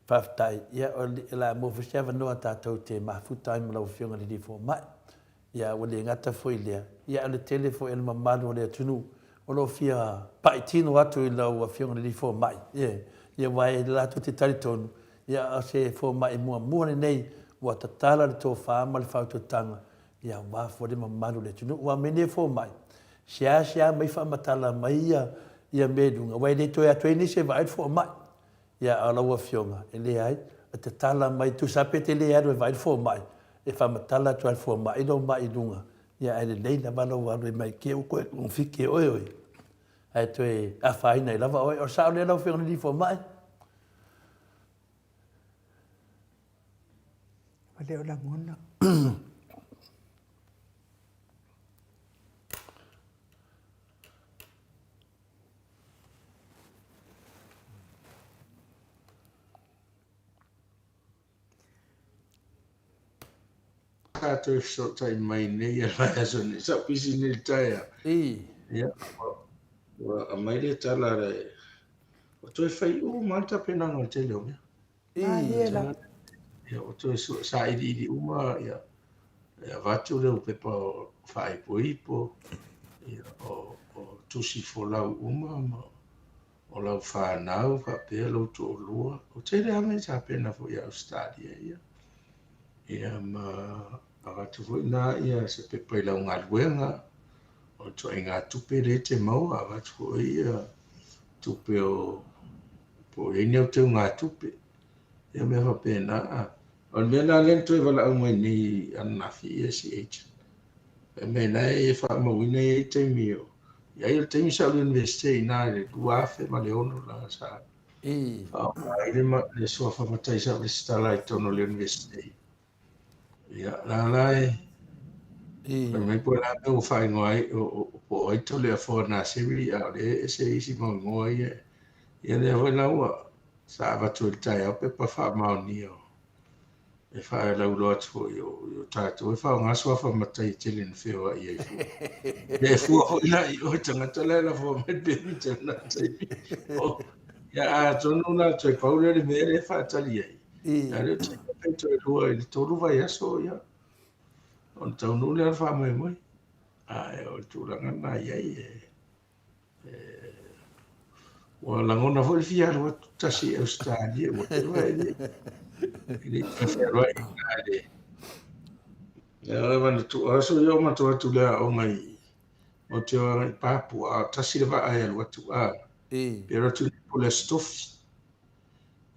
Faafetai. Ia, o le a maua foi se avanoa tatou te mafuta ai ma lau Afioga i le Alii Fomai. Ia, ua le gata foi i lea, ia, o le tele foi o le mamalu o le atunuu o lo o fia pai tino atu i lau Afioga i le Alii Fomai. Ia, ia aua e latou te talitonu, ia, o se fomai muamua lenei ua tatala le tofa ma le faautautaga, ia, aua foi le mamalu o le atunuu. Aua o mea nei e fomai, seasea mai faamatala mai ia, ia mea i luga, aua e le toe atu ai nisi e vaai le fomai. Ia, a o lau Afioga, e leai, e tatala mai, tusa lava pe te le alu e vaai le fomai, e faamatala atu lava e le fomai lou mai i luga, ia ae lelei lava lou alu e mai te i ua toe kogofiti e oe oe, ae toe afaina ai lava oe. O le sao lea lau Afioga i le Alii Fomai? Ua le o lagona. Sa toe fesootai mai nei ia vaiaso nei, sa ou pisi nei i le taeao. Ia, ua aumai le tala le, ua toe fai uma lava le tapenaga o le tele o mea. Ia, ua toe sailiili uma, ia, e avatu le pepa faaipoipo, ia, o, o tusi folau uma, ma o lau fanau faapea lou toalua. O tele lava mea tapena foi i Ausetalia ia. Ia, ma avatu foi na ia se pepa i lau galuega, o le ituaiga tupe lea e te maua, avatu foi ia tupe o. Po o i ai ni au teugatupe, ia mea faapena. O le mea lena lea na toe valaau mai nei ananafi ia si agent. Fai mai la e faamauina e i ai taimi o i ai o le taimi sa ou i le Iunivesite i ina i le 2006 la sa faaaoga ai le, le suafa matai sa ou resitala ai i totonu o le Iunivesite. Ia, la la e fai mai po o le a mea ua faaigoa ai, po o ai Toleafoa Nursery, a o lea e ese isi mau igoa ia. Ia lea foi la ua sa avatu ai i le taeao pepa faamaonia o e faalauiloa atu foi i o tatou e faaaoga suafa matai e tele ina feoai ai fua. Ia e fua foi la i o tagata la e lafoa mai le pemita i lena taimi. Ia atonu la toe pau lea o le mea lea e faatali ai. A lea te pe toe lua i le tolu vaiaso, ia, ona taunuu lea o le faamoemoe. Ae o le tulaga lena e i ai e, Ua lagona foi le fia alu atu tasi i Ausetalia, ua tele e le i le toe fealuai i ina i le Ia manatua aso ia o matou atu le aoga i o te o agai i Papua, a tasi le vaa e alu atu a. Pe alu atu nei po o le Aso Tofi.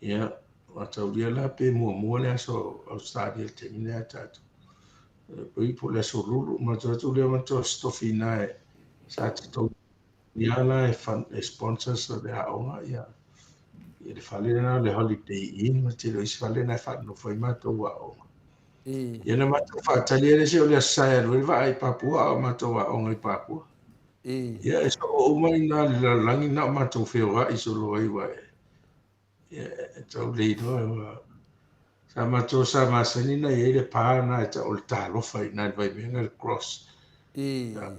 Ia, ua taulia la pe muamua le aso Ausetalia i le taimi lea a tatou. Pei po o le Aso Lulu, matou atu lea matou Aso Tofi i ina e sa totogi lava la e, e sponsors o le aoga ia, ia le fale lena o le Holiday Inn ma le tele o isi fale na e faanonofo ai matou aoga. Ia na matou faatali ai le se o le Aso Sa e alu ai le vaa i Papua a o matou aoga i Papua. Ia e soo uma i ina le lalolagi na o matou feoai solo ai ua e Ia, e tau le iloa ua sa matou sa masani na i ai le pa na e tau o le talofa i ina i le Vaimega le cross. Mea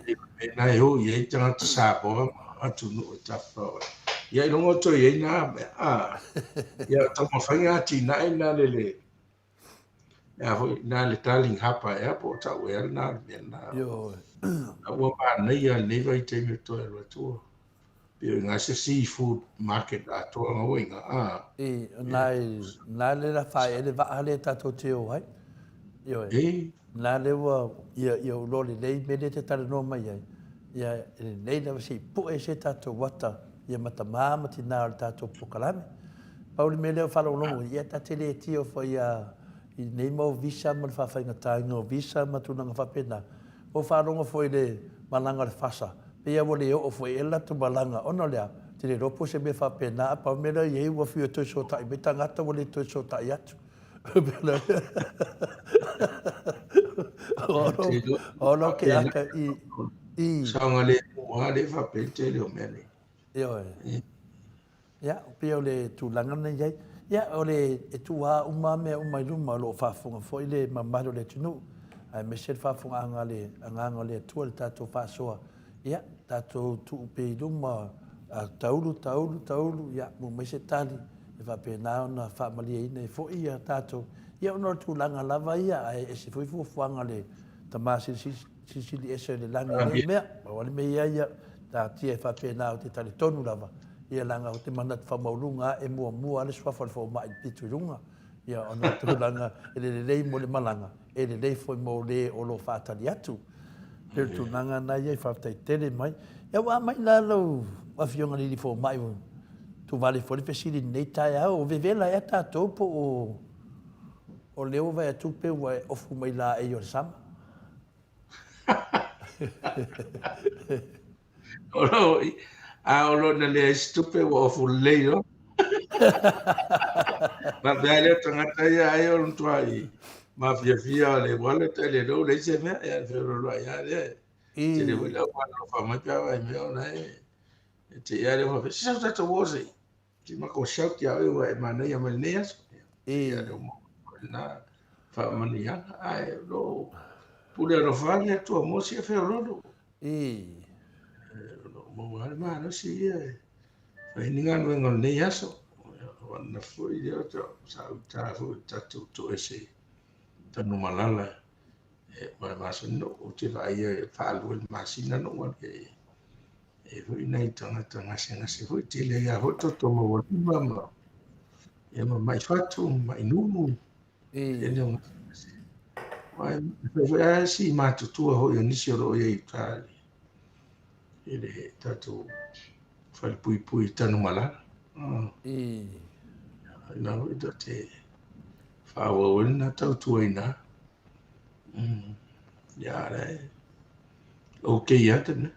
na e o i ai tagata Samoa ma atunuu e tafafao ai. Ia ailoga o toe i ai na mea. A, ia taumafaiga atinae na le le a foi na le Darling Harbour ea po o tau ea lena le mea lena. Ioe. A ua manaia i lenei vaitaimi o toe alu atu ua pei o i ina se seafood market atoa na ua i ina. A. I, na i, na le la whae le vaa le tatou te o ai. Ioe. E. Na le ua, ia, ia ulo le lei me le te tale noa mai ai. Ia, e lelei lava se i pue se tatou ata, ia ma tamā ma tinā o le tatou polokalame. Pau le mea lea o faalogologo, ia ta te le tio foi ia i nei mau visa ma le faafaigataina o visa ma tulaga faapena. Ua ou faalogo foi i le malaga o le FASA, pei lava ua le oo foi i ai le latou malaga, ona o le a? Ou te le iloa po o se mea faapena, a pau le mea lea e i ai ua fiu e toe fesootai mai tagata ua le toe fesootai atu. O lo ke aka i i. Saogalemu lava lea e faapea le tele o mea nei. Ioe. Ia, pei o le tulaga lena e i ai. Ia, o le, e tuu lava uma mea uma i luma, o lo o faafofoga foi le mamalu o le atunuu, aemaise le faafofogaaga a le Agaga o le Atua i le tatou faasoa. Ia, tatou tuu pea i luma, a taulu, taulu, taulu, ia, maua mai se tali, e faapena ona faamalieina ai foi ia tatou. Ia, ona o le tulaga lava ia, ae ese foi fuafuaga a le Tama Silisili Ese o le lagi i nei mea. Pau lava le mea ia ia, taatia e faapena ou te talitonu lava, ia leaga ou te manatu faamaualuga lava e muamua lava le suafa o le fomai i le pito i luga. Ia ona o le tulaga e le lelei mo le malaga, e lelei foi mo le o lo o faatali atu. Pei o le tulaga lena ia i faafetai tele mai. Ia ua a mai la lau Afioga i le Alii Fomai ua tuvale foi le fesili i lenei taeao, o vevela ea tatou po o o lea ua vaai atu pei ua e ofu mai laei o le sama? O lo a o lo na leai se tupe ua ofu lelei loa. Faapea lea o tagata ia ai o le matuai mafiafia o le wallet ae le iloa ua leai se mea, ia e feolooloai lava lea. Tele foi le au alolofa mai pe a vaai mai ona e te i lava lea faapea, se sau tatou o se i. Te matou shout ia oe ua e manaia mai lenei aso. Ia lea ua lena faamanuiaga ae o lo o pule alofa le Atua mo sia feoloolo. O lo o maua lava le malosi ia e fai ai ni galuega o lenei aso. O ananafi foi lea sa uta foi i le tatou toese i Tanumalala e masani na ou te vaaia e faalua i le masina na ou alu i ai. E foi nai tagata gasegase foi, tele ai lava foi toto maualima ma, ia ma mai fatu, ma mai nunu, tele o gasegase. Aua e fai foi lava si matutua foi o nisi o lo o i ai i uta i le tatou falepuipui i Tanumalala. Ina foi ta te faaauau ai lena tautua i ina. Ia, lea e okay lava ta mea.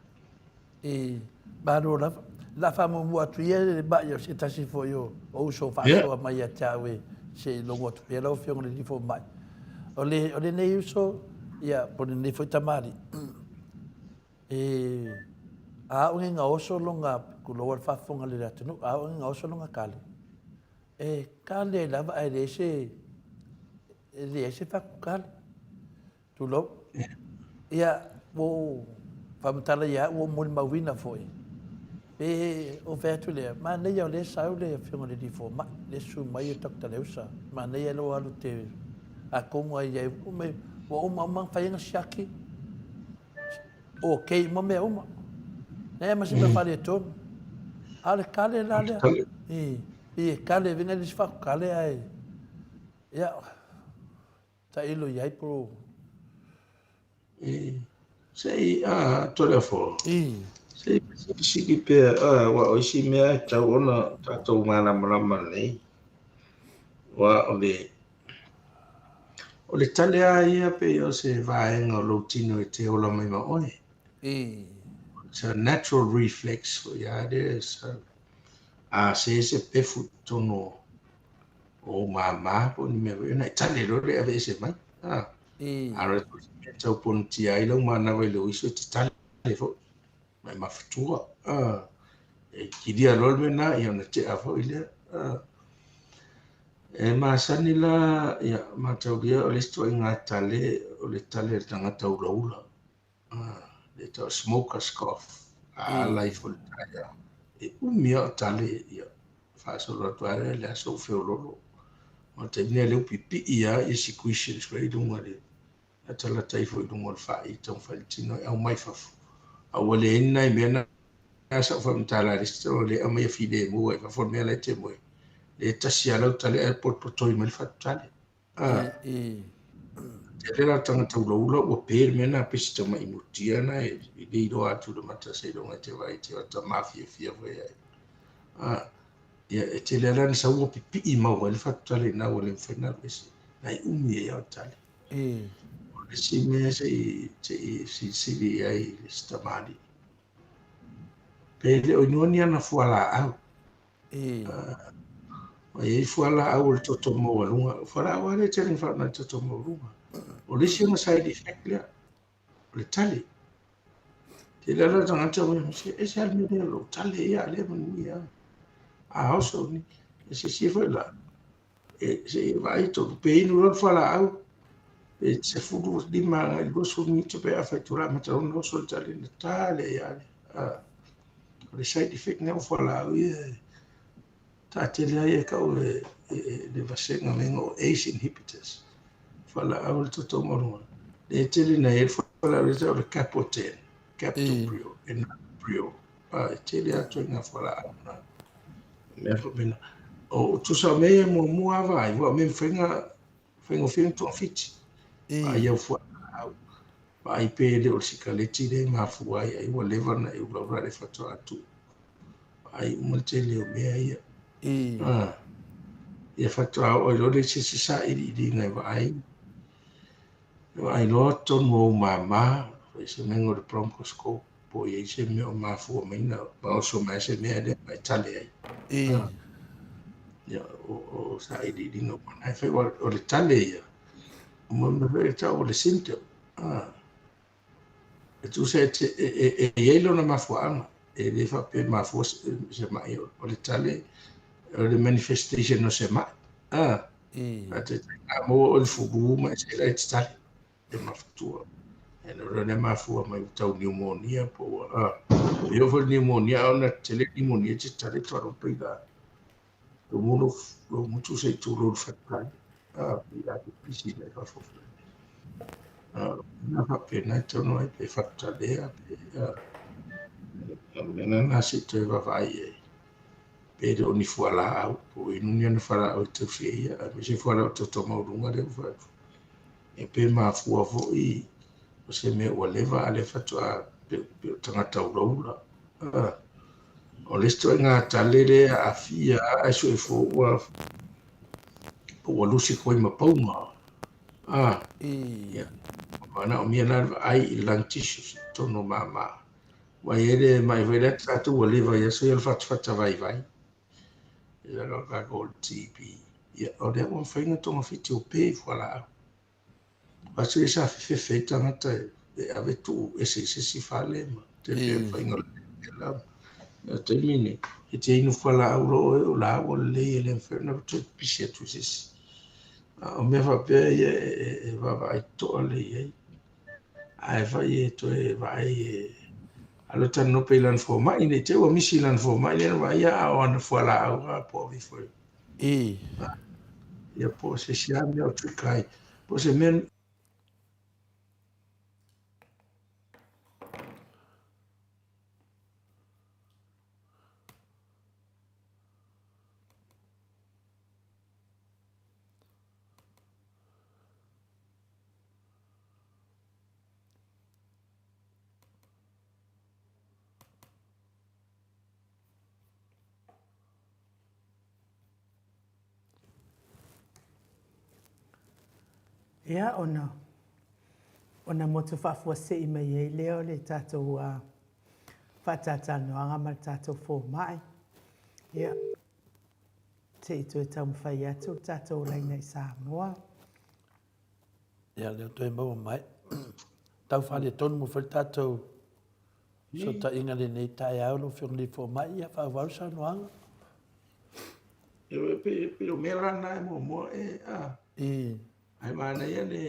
I, malo lava. La faamuamua atu ia le mai o se tasi foi o uso faasoa mai ia te au e se i logo atu pea lau Afioga i le Alii Fomai. O le, o lenei uso, ia, po o lenei foi tamalii, e a oo ina oso lona, tulou lava le faafofoga a le atunuu, a oo ina oso lona kale, e kale ai lava ae leai se, e leai se fatutale. Tulou. Ia, ua ou faamatala ia au, ua ou molimauina foi, pe ou fai atu lea, manaia o lea e sau le Afioga i le Alii Fomai, lea e susu mai le Doctor Leusa, manaia lou alu e te, atonu ai ai, ua uma uma ona fai ana siaki, okay uma mea uma. Leai ma se mea faaletonu. A o le kale la lea, i, e kale, vena le isi faatokale ae, ia, Tailo i ai po o. Se i, a, Toleafoa. Se i fesili pea, aua o isi mea e tatau ona tatou malamalama lelei. Aua o le, o le tale lava ia pei o se vaega o lou tino e te ola mai ma oe. It's a natural reflex foi lava lea, a se se pefu i totonu o o ou māmā po o ni mea foi, ona e tale loa lea e aveese mai. A o le mea e tau ponatia ai lau manava i lou iso e te tale foi, ma e mafutua. E kilia loa le mea lena, ia ona tea foi lea. E masani la, ia, mataulia o le isi ituaiga tale, o le tale a le tagata ulaula. Le tau smoker's cough, a ala ifo i le taeao. E umi lava o tale, ia, faasolo atu lava lea i le aso ua feoloolo. O le taimi lenei o lea ua pipii lava ia secretions foi i luga i le latalata ifo i luga o le fai e taumafai le tino e aumai fafo. A ua leai ni nai mea na sa ou faamatala i le isi tau lea e aumai filemu ai fafo le mea la e te moe. Lea e tasi lava lau tale ae potopotoi mai le fatutale. Tele la tagata ulaula ua pe le mea na pe se tamai mutia na e le iloa atu i le mata seiloga e te vaai te ota mafiafia foi ai. Ia e tele ala na sau ua pipii mau ai le fatutale ina ua le mafai na alu ese. Na e umi ai o tale. O le isi mea se i silisili i ai le isi tamalii. Pe le o inua ni ana fualaau. Ua i ai fualaau o le toto maualuga. O fualaau lava lea e tele ina faaaoga i le toto maualuga. O le isi ona side effect lea, o le tale. Tele lava tagata ua se ese lava le mea lea o lou tale ia, a o lea e manuia lava. A oso ni, e silasila foi la, e, se i vaai tonu, pe inu loa le fualaau, pe 15 agai i le 20 minute pe afa itula amata loa ona oso le tale, ona tale ai lava lea. O le side effect lea o fualaau ia e taatele ai e tau e le vasega mea o ACE inhibitors. Fualaau o le toto maualuga. Lea e tele na i ai le fualaau lea e tau o le Capoten, Captopril, Enalapril. E tele atu ai ngā fualaau na. Mea faapena. O tusa o mea ia muamua lava vaai, aua o mea e mafai ona faigofie ona togafiti. Vaai au fualaau, vaai pe le o le sikaleti lea e mafua ai, ai ua leva ona e ulaula le faatoa tuu. Vaai uma le tele o mea ia. Ia faatoa oo ai loa le isi sailiiliga e vaai. E vaai loa totonu o ou mama, fai se mea o le bronchoscope, po o i ai se mea o mafua mai na oso mai se mea lea ma e tale ai. Ia, o sailiiliga uma na e fai, o le tale ia, o mea foi e tau o le symptom. E tusa e i ai lona mafuaaga, e le faapea e mafua se mai, o le tale, o le manifestation o se mai. Faataitaiga, a maua oe i le fulu ma e se la e te tale, e mafutua. E no lea mafua mai ua tau pneumonia po ua, e oo foi le pneumonia, a ona tele pneumonia e te tale tualo pei la. Tumu lou gutu se i tulou i le fatutale, pei la pipisi mai fafo. Na faapena e tonu ai pe fatutalea pe o le mea lena se i toe vaavaai i ai. Pe le o ni fualaau, po o inu ni ana fualaau e tausi ai ia, aemaise fualaau toto maualuga lea ua fai atu. E pe mafua foi o se mea ua leva a o lea faatoa pei o tagata ulaula. O le isi ituaiga tale lea e aafia ae soifua ua ua lusi atu ai ma pauga. Ah, ia, ua manaomia la le vaai i lung tissues i totonu o mama. Ua i ai le mai foi lea tatou ua leva i aso ia o le fatafata vaivai. Ia o tatou o le TB. Ia, o lea ua mafai ona togafiti o pe i fualaau. Aso ia sa fefefe ai tagata e ave tuu ese i se isi fale ma te pea faiga o le la. O taimi nei, e te inu fualaau loa oe o la ua lelei e le mafai ona toe pipisi atu i se isi. A o mea faapea ia e vaavaai totoa lelei i ai. Ae fai e toe vaai e alu e talanoa pea i lana fomai, ne i te i ua misi i lana fomai lea na vaaia a o ana fualaau a po o ave ifo i I. Ia po o se isi lava mea o trigger ai. Po o se mea Ia, ona, ona motu faafuasei mai ai lea o le tatou uh, faatalatalanoaga ma le tatou fomai. Ia, se i toe taumafai atu le tatou laina i Samoa. Ia, lea toe maua mai. Tau faaletonu mo foi le tatou Fesootaiga lenei taeao lau Afioga i le Fomai, ia faaauau le saunoaga. E pei o mea la na e muamua e a. I. Ae manaia le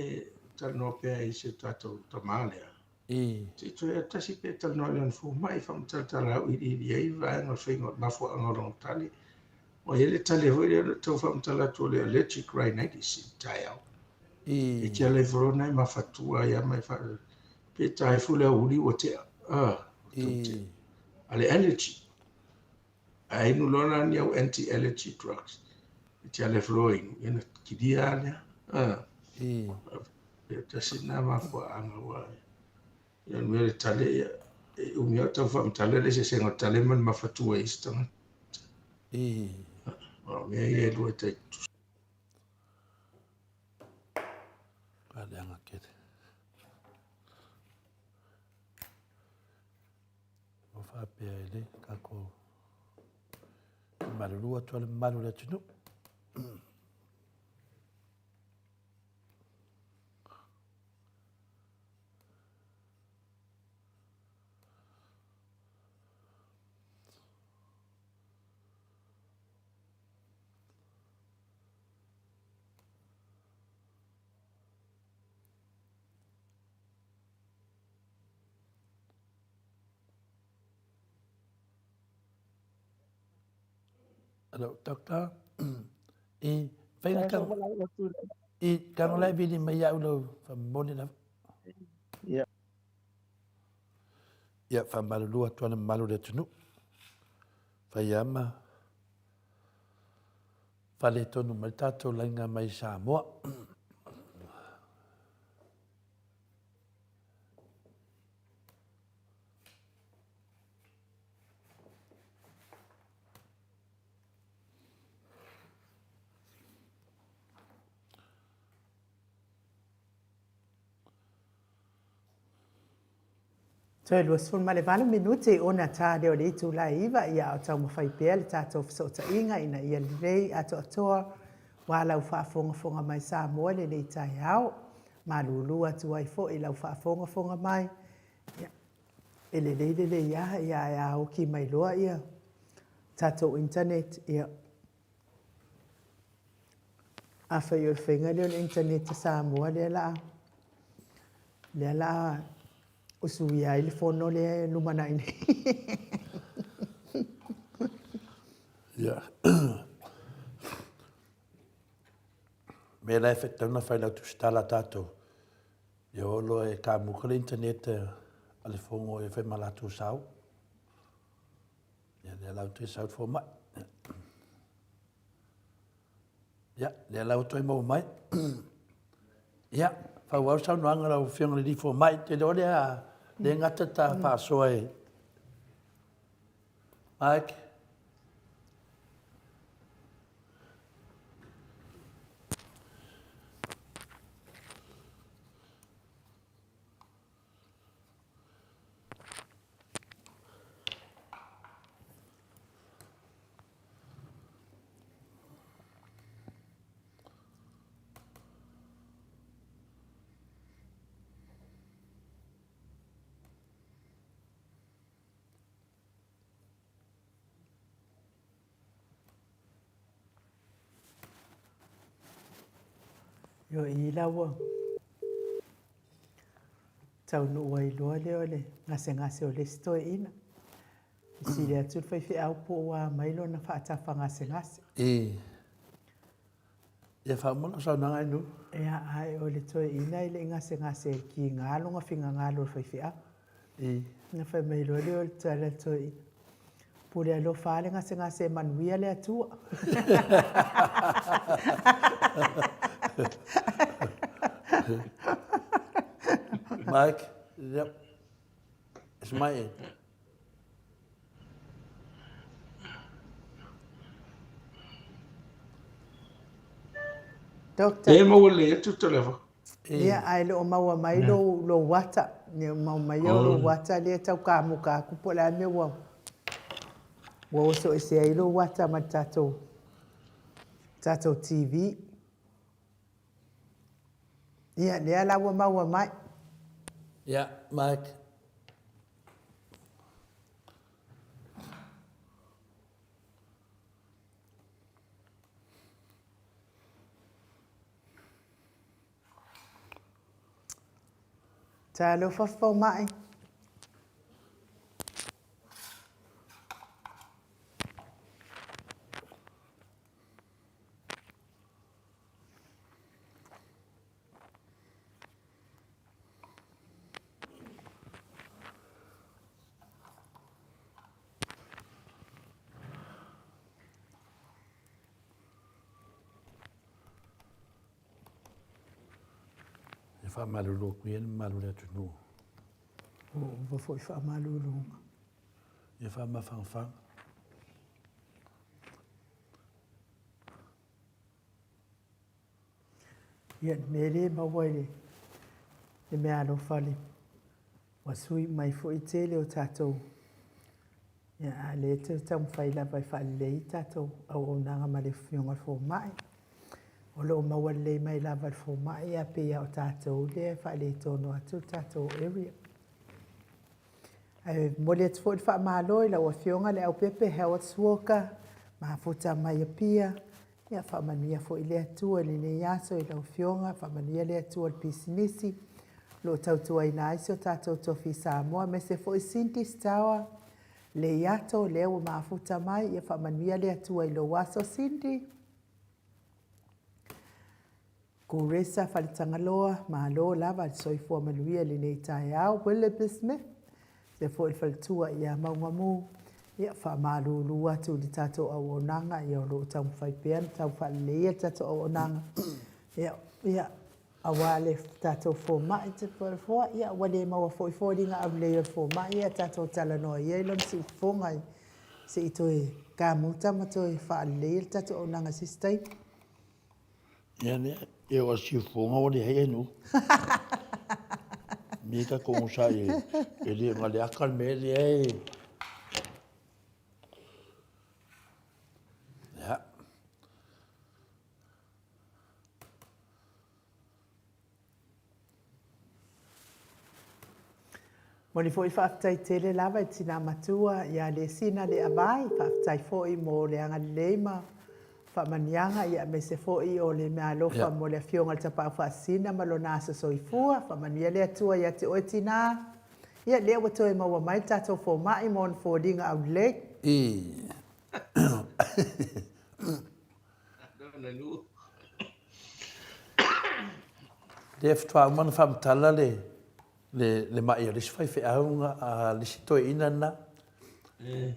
talanoa pea i si o tatou tama lea. I. Se i toe tasi pe talanoa i lana fomai, faamatala auiliili ai vaega o le faiga o le mafuaaga o lona tali. Ua i ai le tali foi lea na tau faamatala atu o le allergic rhinitis i le taeao. I. E te ala ifo loa na e mafatua ai lava ma e faa... Pe ta ifo le aoauli ua tea. Ah, ua tea. A le allergy. Ae inu loa la ni au anti-allergy drugs. E te ala ifo loa inu, ia na kilia lava lea. Ah. I. E tasi na mafuaaga ua ia le mea le tale ia e umi lava tau faamatala le eseesega o le tale ma le mafatua i isi tagata. I. O mea ia e lua e tai tutusa. Leaga tele. Ua faapea e le tatou malulu atu a le mamalu o le atunuu. Hello, Doctor. I whainga ka... I kano lai vili mai au lau whamoni na. Ia. Ia, whamalulu atu ana malu le atunu. Whaiama. Faletonu mai tatou laina mai Samoa. Toe 28 minute ona ta lea o le itula e 9, ia a o taumafai pea le tatou fesootaiga ina ia lelei atoatoa aua lau faafogafoga mai Samoa i lenei taeao. Malulu atu ai foi i lau faafogafoga mai, ia, e lelei lelei lava, ia, ae a oki mai loa ia tatou internet, ia, Afai o le faiga lea o le internet a Samoa lea la lea la usuia ai le fono lea e lumanai nei. Ia. Mea la e whetau na whai lau tusitala tātou. Ia o loa e ka muka le internet a le fongo e whai ma lātou sao. Ia lea lau toe sau fo mai. Ia, lea lau toe mau mai. Ia, fauau saunoaga lau Afioga i le Alii Fomai, te iloa lea le gata ta faasoa e. Mike. Io i la ua taunuu ai loa lea o le gasegase o le isi toeaina. Fesili atu le faifeau po ua a mai lona faatafa gasegase. I. Ia faauma lau saunoaga Ainuu. Ia, ae o le toeaina e le i gasegase e kiga lona finagalo o le faifeau. I. Ona fai mai loa lea o le tala a le toeaina, Pule alofa lava le gasegase e manuia le Atua. Mike, yep. It's my end. Doctor. E maua lelei atu le telephone. Ia, ae le o maua mai lou, lou ata. Le o maua mai au lou ata lea e tau kamuka atu po o le a le mea ua, ua oso ese ai lou ata ma le tatou, tatou TV. Ia, lea la ua maua mai. Ia, Mike. Talofa fomai. E faamalulu atu ia le mamalu o le atunuu. Ua ova foi faamaluluga. Ia faamafanafana. Ia, le mea lea e maua i le meaalofa le ua sui mai foi tele o tatou, ia, a o lea e toe taumafai lava e faalelei tatou auaunaga ma le Afioga i le Fomai. O lo o maua lelei mai lava e le fomai, ae pei lava o tatou lea e faaletonu atu le tatou area. Ae momoli atu foi le faamalo i lau Afioga Leaupepe Howard Walker, mafuta mai Apia, ia faamanuia foi le Atua i lenei aso i lau Afioga, faamanuia le Atua i le pisinisi o lo o tautuaina ai si o tatou tofi i Samoa, aemaise foi Cindy's Tower, Leiato, lea ua mafuta mai, ia faamanuia le Atua i lou aso Cindy. Kuresa Faletagaloa, malo lava le soifua manuia i lenei taeao. Willoughby Smith, se foi le faletua ia Maugamu, ia faamalulu atu i le tatou auaunaga, ia o lo o taumafai pea ona tau faaleleia le tatou auaunaga. Ia, ia, aua le tatou fomai te foa, ia ua le maua foi foliga aulelei o le fomai, ia tatou talanoa ia i lona siufofoga se i toe kamuta ma toe faaleleia le tatou auaunaga i se isi taimi. Ia lea, e o siufofoga ua leai ai nuu. Me ka kongo sa e, e le nga le aka le mea lea e. Ia. Momoli foi faafetai tele lava i tina matua ia Lesina Leavai, faafetai foi mo le agalelei ma faamanuiaga ia aemaise foi o le meaalofa mo le Afioga i le Tapaau Faasisina ma lona aso soifua. Faamanuia le Atua ia te oe tina. Ia lea ua toe maua mai le tatou fomai mo ona foliga aulelei. Lea faatoa uma ona faamatala le le le ma'i a le isi faifeau a le isi toeaina lena.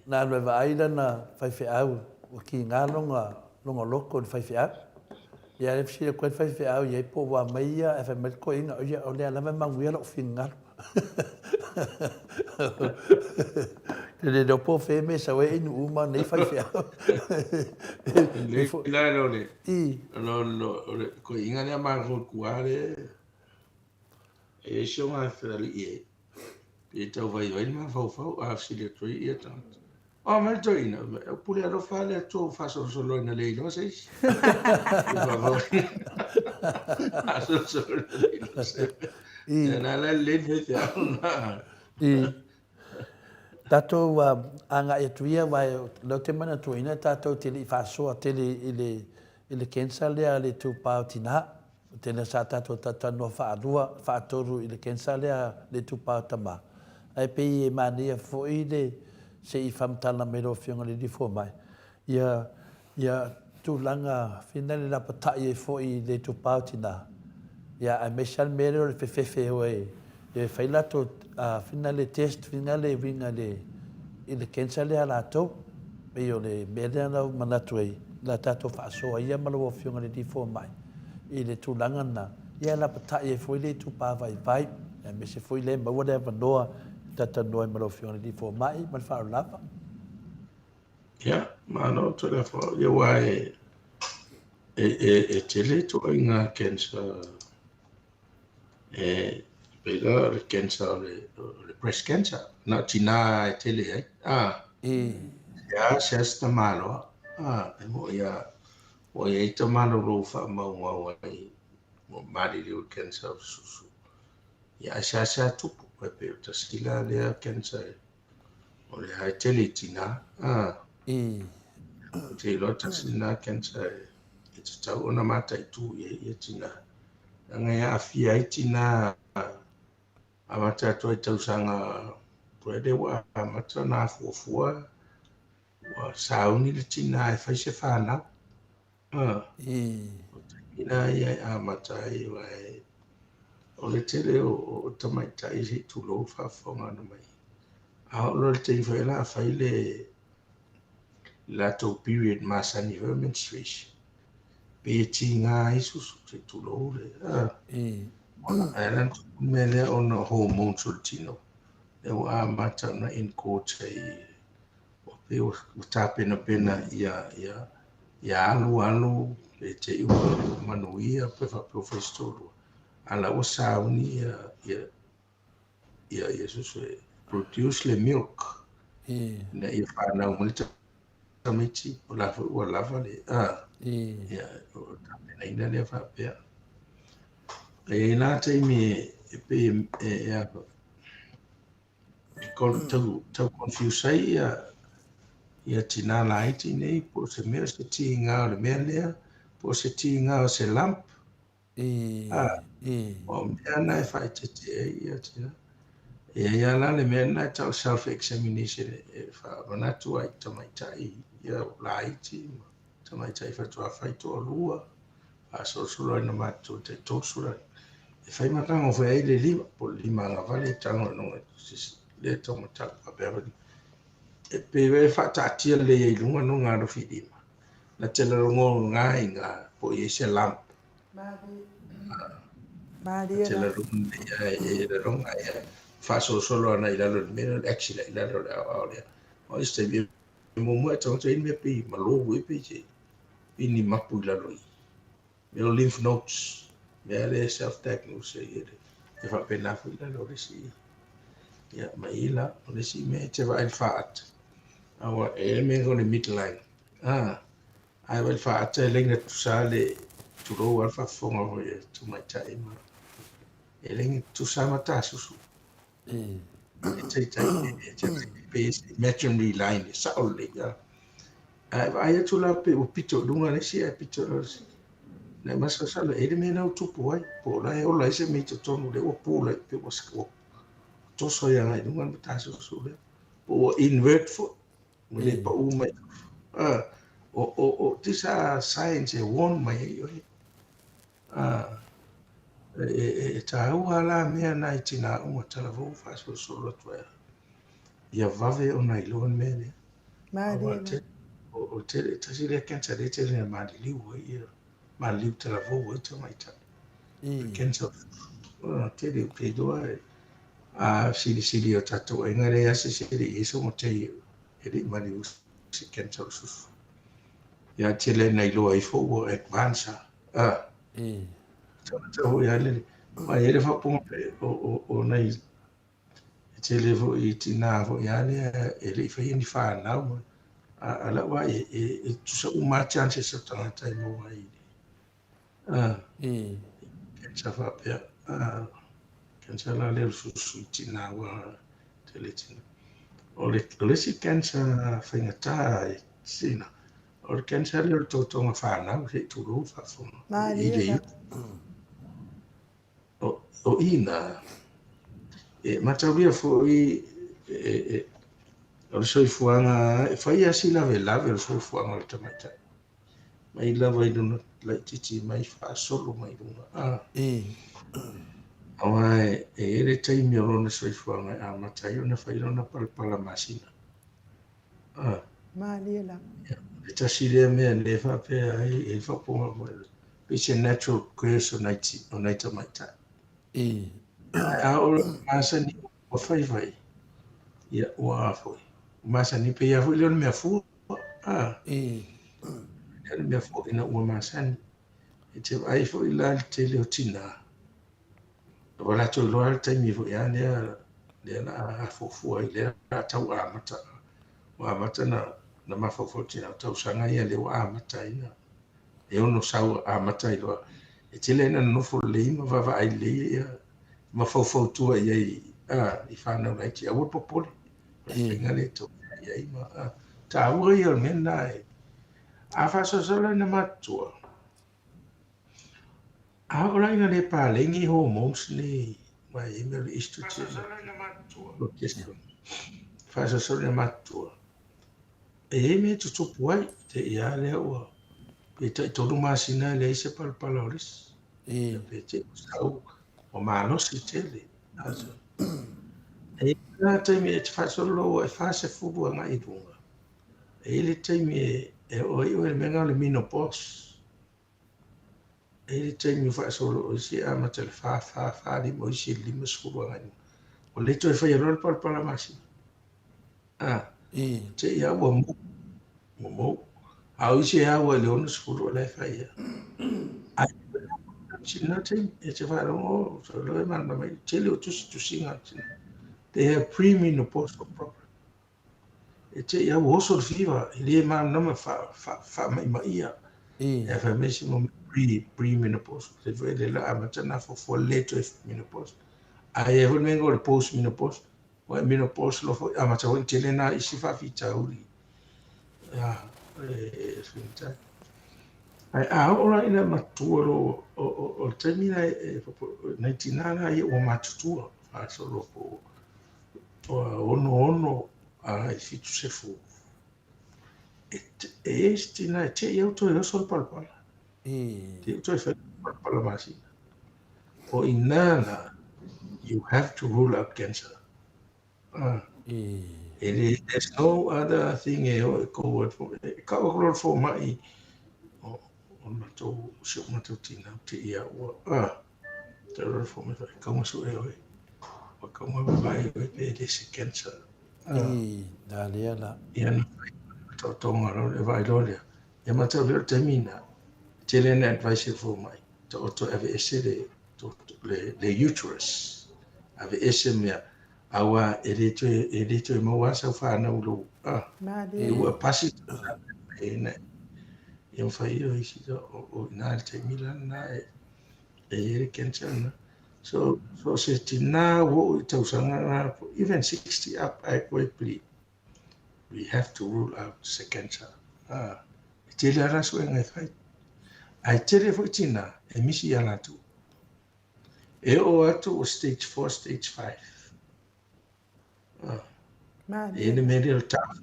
Na alu e vaai lana faifeau ua kiga lona lona loto i le faifeau. Ia lea fesili atu ai le faifeau i ai po ua aumai ia ae fai mai le toeaina, ia o lea lava e manuia lou finagalo. E le iloa po o fea mea e sau ai inu uma nei faifeau. Lelei la lo le, lo, lo, le koiga lea matou tua le, e i ai si ona alii e, e tau vaivai le mafaufau, a fesili atu ai ia tagata. O mai le toeaina, e pule alofa le Atua ua faasolosolo ina le iloa se isi. Faasolosolo ina le iloa se mea. Ia na la lelei le faifeau na. Tatou agai atu ia, aua o lea ou te manatuaina tatou te le i faasoa tele i le i le cancer lea a le itupa o tina. Tele sa tatou talatalanoa faalua, faatolu i le cancer lea a le itupa o tama. Ae pei e manaia foi le se i faamatala mai lau Afioga i le Alii Fomai, ia Ia tulaga finale lapatai ai foi i le itupa o tina, ia aemaise lava le mea lea o le fefefe e o e fai latou finale test finale e uiga i le i le cancer lea a latou. Pei o le mea lea na ou manatu ai la tatou faasoa ia ma lau Afioga i le Alii Fomai i le tulaga lena, ia e lapatai ai foi le itupa vaivai, aemaise foi lea e maua le avanoa e talatalanoa ai ma lau Afioga i le Alii Fomai. Ma le faaaloalo lava. Ia, malo Toleafoa. Ia aua e, e, e, e tele ituaiga cancer e pei la o le cancer o le, o le breast cancer, na o tinā e tele ai. Ah, se a, se a se tamaloa. Ah, e moni a, ua i ai tamalolo ua faamaumau ai ua maliliu i cancer o le susu. Ia, ae seasea tupu, e pei o tasi la lea cancer e O le ae tele i tinā. Ah. Ou te iloa tasi lena cancer e tatau ona mataitu i ai ia tinā. Leaga e aafia ai tinā amata atu ai tausaga lea ua amata ona afuafua ua sauni le tinā e fai se fanau. O taimi la ia e amata ai aua o le tele o tamaitai se i tulou le faafofogana mai. A oo loa i le taimi foi o le a fai le latou period masani foi o menstruation, pei e tiga ai susu se i tulou le Ae ala ona tupu le mea lea ona o hormones o le tino lea ua amata ona engorge ai Ua pei ua tapenapena ia, ia, ia alu alu pe te i ua manuia pe faapea ua fai se toalua. A la ua sauni ia, ia, ia, ia susu e produce le milk. Ina ia fanau mai le tamaiti, o la foi ua lava le, a, ia, o tapenaina lea faapea. E i ai la taimi e pei e, e, e, Tau, tau confuse ai ia, ia tinā laiti nei, po o se mea o se tiga o le mea lea, po o se tiga o se lump. Ah, o mea na e faaeteete ai ia tinā. E i ai lava la le mea lena e tau o le self-examination e faamanatu ai i tamaitai ia laiti ma tamaitai faatoa fai toalua, faasolosolo ai na matou tai 30 e fai ma tago foi ai le lima po o le lima agavale e tago i luga lea e taumatau faapea foi e pei e faataatia lelei ai i luga no ngā lofi lima na te lalogo ngā i ngā po i ai se lump Malie te lalogo nei e laloga ai faasolosolo ana i lalo i le mea le axilla i lalo le aoao lea o isi taimi e muamua e tagata i le mea pei malo e pei se i ni mapu i lalo i mea o lymph nodes, mea lea e self-diagnose ai e le e faapena foi i lalo o le isi ia ma i la o le isi mea e te vaai i le faata aua e le mea o le midline ah ae vaai i le faata e laina tutusa le tulou a le faafofoga foi a tamaitai ma e laina tutusa ma tasusu E taitai e te pei e se imaginary line e sao lelei a. Ae vaai atu la pe ua pito i luga le isi ae pito i lalo le isi. Na e masalosalo e le mea na ua tupu ai po o la e ola ai se mea i totonu lea ua pula pe ua ua toso ai agai i luga le matasusu lea. Po ua invert foi ua le pau mai. Ah, o, o, o, these are signs e warn mai ai oe. E taua la mea na i tinā uma talavou faasolosolo atu ai ia vave ona iloa le mea lea. Malie. O tele, tasi lea cancer lea tele na maliliu ai ia, maliliu talavou ai tamaitai. Cancer, tele ou te iloa e. A silisili o tatou aiga e leai lava se isi e le i i ai se matai e le i maliu i se cancer o le susu. Ia tele ina iloa ifo ua advance a. Tagata foi lava le ma e i ai le faaupuga o, o, o nai e tele foi tina foi lava lea e le i faia ni fanau. A, a lau vaai e, e tutusa uma lava chances o tagata e maua ai Cancer faapea. Cancer la lea o le susu i tina ua tele tina. O le, o le isi cancer faigata e sina, o le cancer lea o le totoga fanau, se i tulou faafofoga. I le O, o i nā, e mataulia foi e, e, o le soifuaga e fai lava si lavelave o le soifuaga o le tamaitai. Mai lava i lona laitiiti mai faasolo mai luga. A. Aua e i ai le taimi o lona soifuaga e amata ai ona fai lona palapala masina. A. Malie lava. Le tasi lea mea lea faapea ai e i faaupuga foi, pei se natural curse o nai, o nai tamaitai. Ae a oo loa masani ua faifai, ia ua a foi. Masani pei lava foi lea o le mea fua. A. O le mea foi ina ua masani. E te vaai foi la le tele o tina. Ua latou iloa le taimi foi a lea lea la afuafua ai lea la tau amata. Ua amata na na mafaufau tina o tausaga ia lea ua amata ai na e ono sau amata ai loa. E tele ai na nonofo lelei ma vaavaai lelei ia ma faufautua i ai a i whanau laiti. Aua le popole. O le faiga lea e tau i ai ma a, taua ia o le mea lena e a faasoasoa ina matutua. A oo la ina le paleni hormones nei ma e i ai mea o le estrogen progesterone. Faasoasoa ina matutua. E i ai mea e tutupu ai, te i lava lea ua pe tai-tolu masina e leai se palapala o le isi. Pe te i ua sau ua malosi tele. E i ai la taimi e te faasolo loa ua e 40 agai i luga. E i ai le taimi e oo ai oe i le mea lena o le menopause. E i ai le taimi e faasolo o isi e amata i le 4, 4, 4, 5, o isi e 50 agai i luga. Ua le toe faia loa le palapala masina. A, te i lava ua mou. Ua mou. A o isi e au ai i le 60 o la e fai lava. Ae sina taimi, e te faalogo, solo e malamalama ai, tele o tusitusiga a tina. They have pre-menopausal problem. E te i lava ua oso le fiva, e le malamalama faamaimaia. E fai mai se mo pre-menopausal. Se foi le la amata na fuafua le toe menopausal. Ae foi le mea o le post-menopausal. Ua e menopause loa foi, amata foi ona tele nā isi faafitauli. Ia, e faigata. Ae a oo la ina matua loa, o le taimi la e, nai tinā la ia ua matutua, faasolo po o 66 agai i 70. E, e i ai se tinā e te i au toe oso le palapala. Te i au toe fai le palapala masina. O i nā la, you have to rule out cancer. E le, there's no other thing e o e kou atu. E kau aku loa le fomai o, o matou, si o matou tina, te ia ua, te ora le fomai, e kaunga sue oe. Ua kaunga vaavaai oe pe le se cancer. Na lea la. Ia na fai taotoga loa le vaai loa lea. Ia matau lea o le taimi na, tele na advice e le fomai, taoto e aveese le, le, le uterus, aveese mea, aua e le toe, e le toe maua lava sau fanau lou, E ua pasi e na, ia mawhai o isi, o, o ina le taimi la na e, e i ai le cancer na. So, so se tina ua oo i tausaga na, even 60 up, ae koe pli, we have to rule out se cancer. E tele lava la suega e fai. Ae tele foi tina e misi ia latou. E oo atu ua stage 4, stage 5. E i ai le mea lea o le taofi.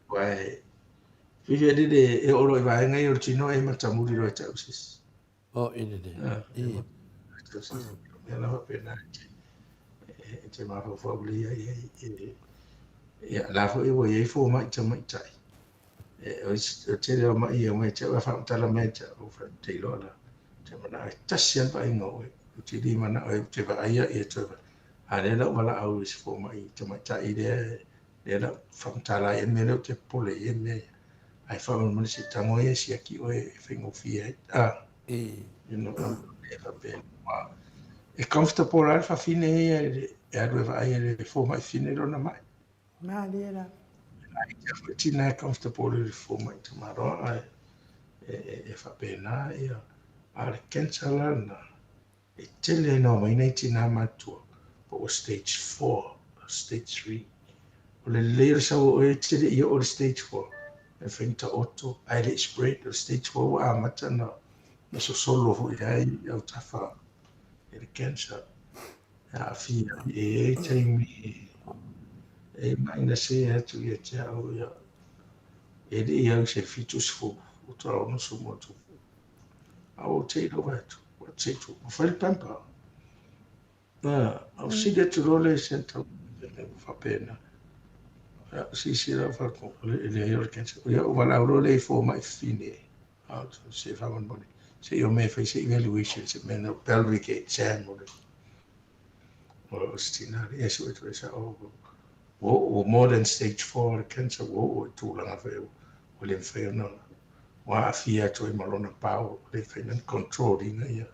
Aua e fiafia lele e oo loa i vaega ia o le tino e matamuli loa e tau se isi. O i le le. I. Mea la faapena e te mafaufau lelei ai ai. Ia, la foi ua i ai fomai tamaitai. E, o le tele o mai e omai te au e faamatala mai te au te iloa la. Te manao e tasi lava le vaaiga o oe. Ou te le manao e te vaaia ia toe vaai. A o lea la ua valaau i si fomai tamaitai lea, lea la faamatala ai mea lea ou te popole i ai mea ia. Ae faamolemole se i tago ia e siaki oe e faigofie ai. Ah, you know, e faapena. E comfortable lava le fafine ia e alu e vaai e le fomai fine lona mai. Malie lava. E ia foi tina e comfortable i le fomai tamaloa ae e faapena ia. A o le cancer la lena, E tele ina omai nai tina matutua po ua stage 4, stage 3. O le lelei o le sau o oe e te le i oo i le stage 4, e mafai ona taoto ae le i spread. O le stage 4 ua amata ona sosolo foi ai autafa i le cancer. E aafia ai, e i ai taimi e mai na se atu ia te au ia, e le i au i se 70, faatoa 60. A ua te iloa atu, ua te tu, ua fai le pampa. Na, au sili atu loa le centre, ua faapena. Sisi la fa ko le le o le cancer. Ia ua valaau loa le i fomai fine. A se faamolemole. Se i o me fai se evaluation se mea na pelvic exam o le o se tina le e sue tu e sa o ua more than stage 4 le cancer ua oo i tulaga foi ua le mafai ona ua aafia atu ai ma lona pao ua le mafai ona control ina ia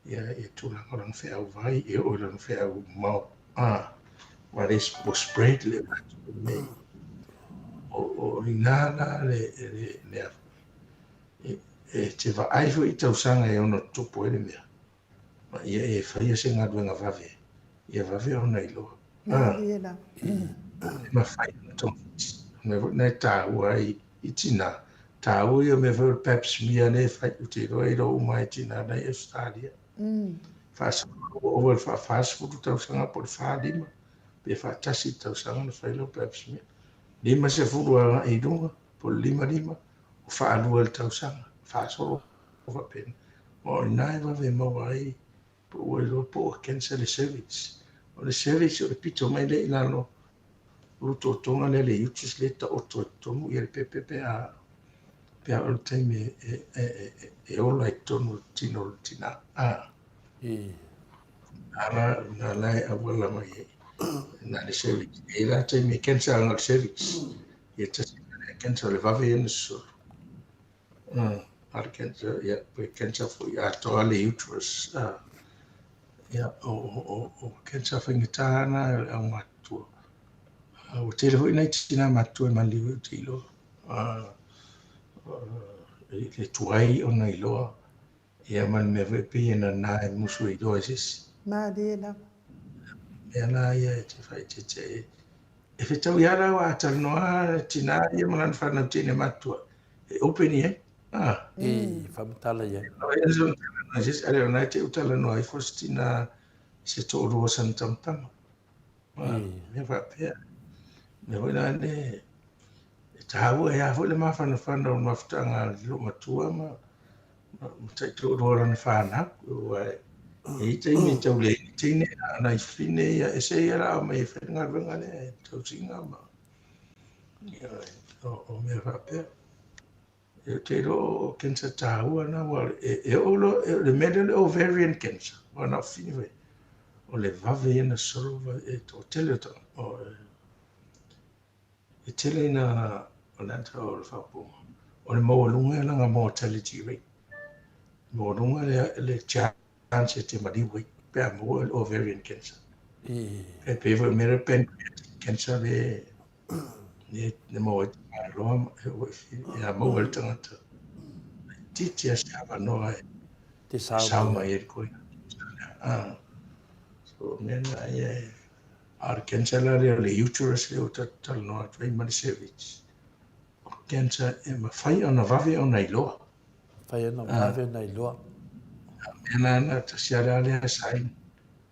ia ia tulaga o lona feau vai e oo i lona feau mao a ua le ua spread le mea o ina la le le le e te vaai foi i tausaga e ono tupu ai le mea Ma ia e faia se galuega vave, ia vave ona iloa. Malie lava. E mafai ona togafiti. O le mea foi lena e taua ai i tina, taua ia mea foi o le pap smear lea e fai, ou te iloa e iloa uma lava e tina la e i Ausetalia. Faasolo ua ova i le faa-40 tausaga po o le 45 pe faatasi tausaga ona fai lea o pap smear. 50 agai i luga po o le 55, ua faalua i le tausaga, faasolo faapena. Ma o i ina e vave maua ai po ua iloa po ua cancer le cervix. O le cervix o le pito mai lea i lalo o le totoga lea le uterus lea e taoto i totonu ia le pepe pe a pe a o le taimi e, e, e, e ola i totonu o le tino o le tina. Ah. Ala na la e auala mai ai. Na le cervix. E la taimi e cancer anga le cervix. Ia tasi le cancer o le vave ia na sosolo. A le cancer, ia, pe cancer foi atoa le uterus. Ia, o cancer faigata na e le aumatutua. Ua tele foi nai tina matutua e maliliu ai ou te iloa. I le tuai ona iloa. Ia ma le mea foi e pei e nana e musu e iloa e se isi. Malie lava. Mea la ia e te faaeteete ai. E fetaui lava la aua a talanoa le tina ia ma lana fanau teine matutua, e open i ai. Ah. I faamatala i ai. A le o lena e te talanoa ifo se tina i se toalua o sana tamatama. Mea faapea. Mea foi la le e taua e a foi le mafanafana o le mafutaga a le loomatua ma ma taitoalua o lana fanau. Aua e i ai taimi e tau leai ni teine a o nai fafine ia, ese ia la omai e fai le galuega lea e tausiga ma o mea faapea. Ou te iloa o cancer taua na aua e oo loa, o le mea lea o le ovarian cancer, aua na o fafine foi, o le vave ia ona sosolo e toatele o tagata. E tele ina, o le a tau o le faaupuga, o le maualuga ia lana mortality rate. Maualuga le chance e te maliu ai pe a maua le ovarian cancer. E pei foi o le mea lea o le pancreatic cancer le le maua ai te maloloa e a maua ai le tagata. Itiiti lava se avanoa e te sao mai ai le koina. Ah. So, mea na ia e A o le cancer la lea o le uterus lea ua tatou talanoa atu ai ma le cervix. O cancer e mafai ona vave ona iloa. Mafai ona vave ona iloa. A mea la na tasi lava lea sign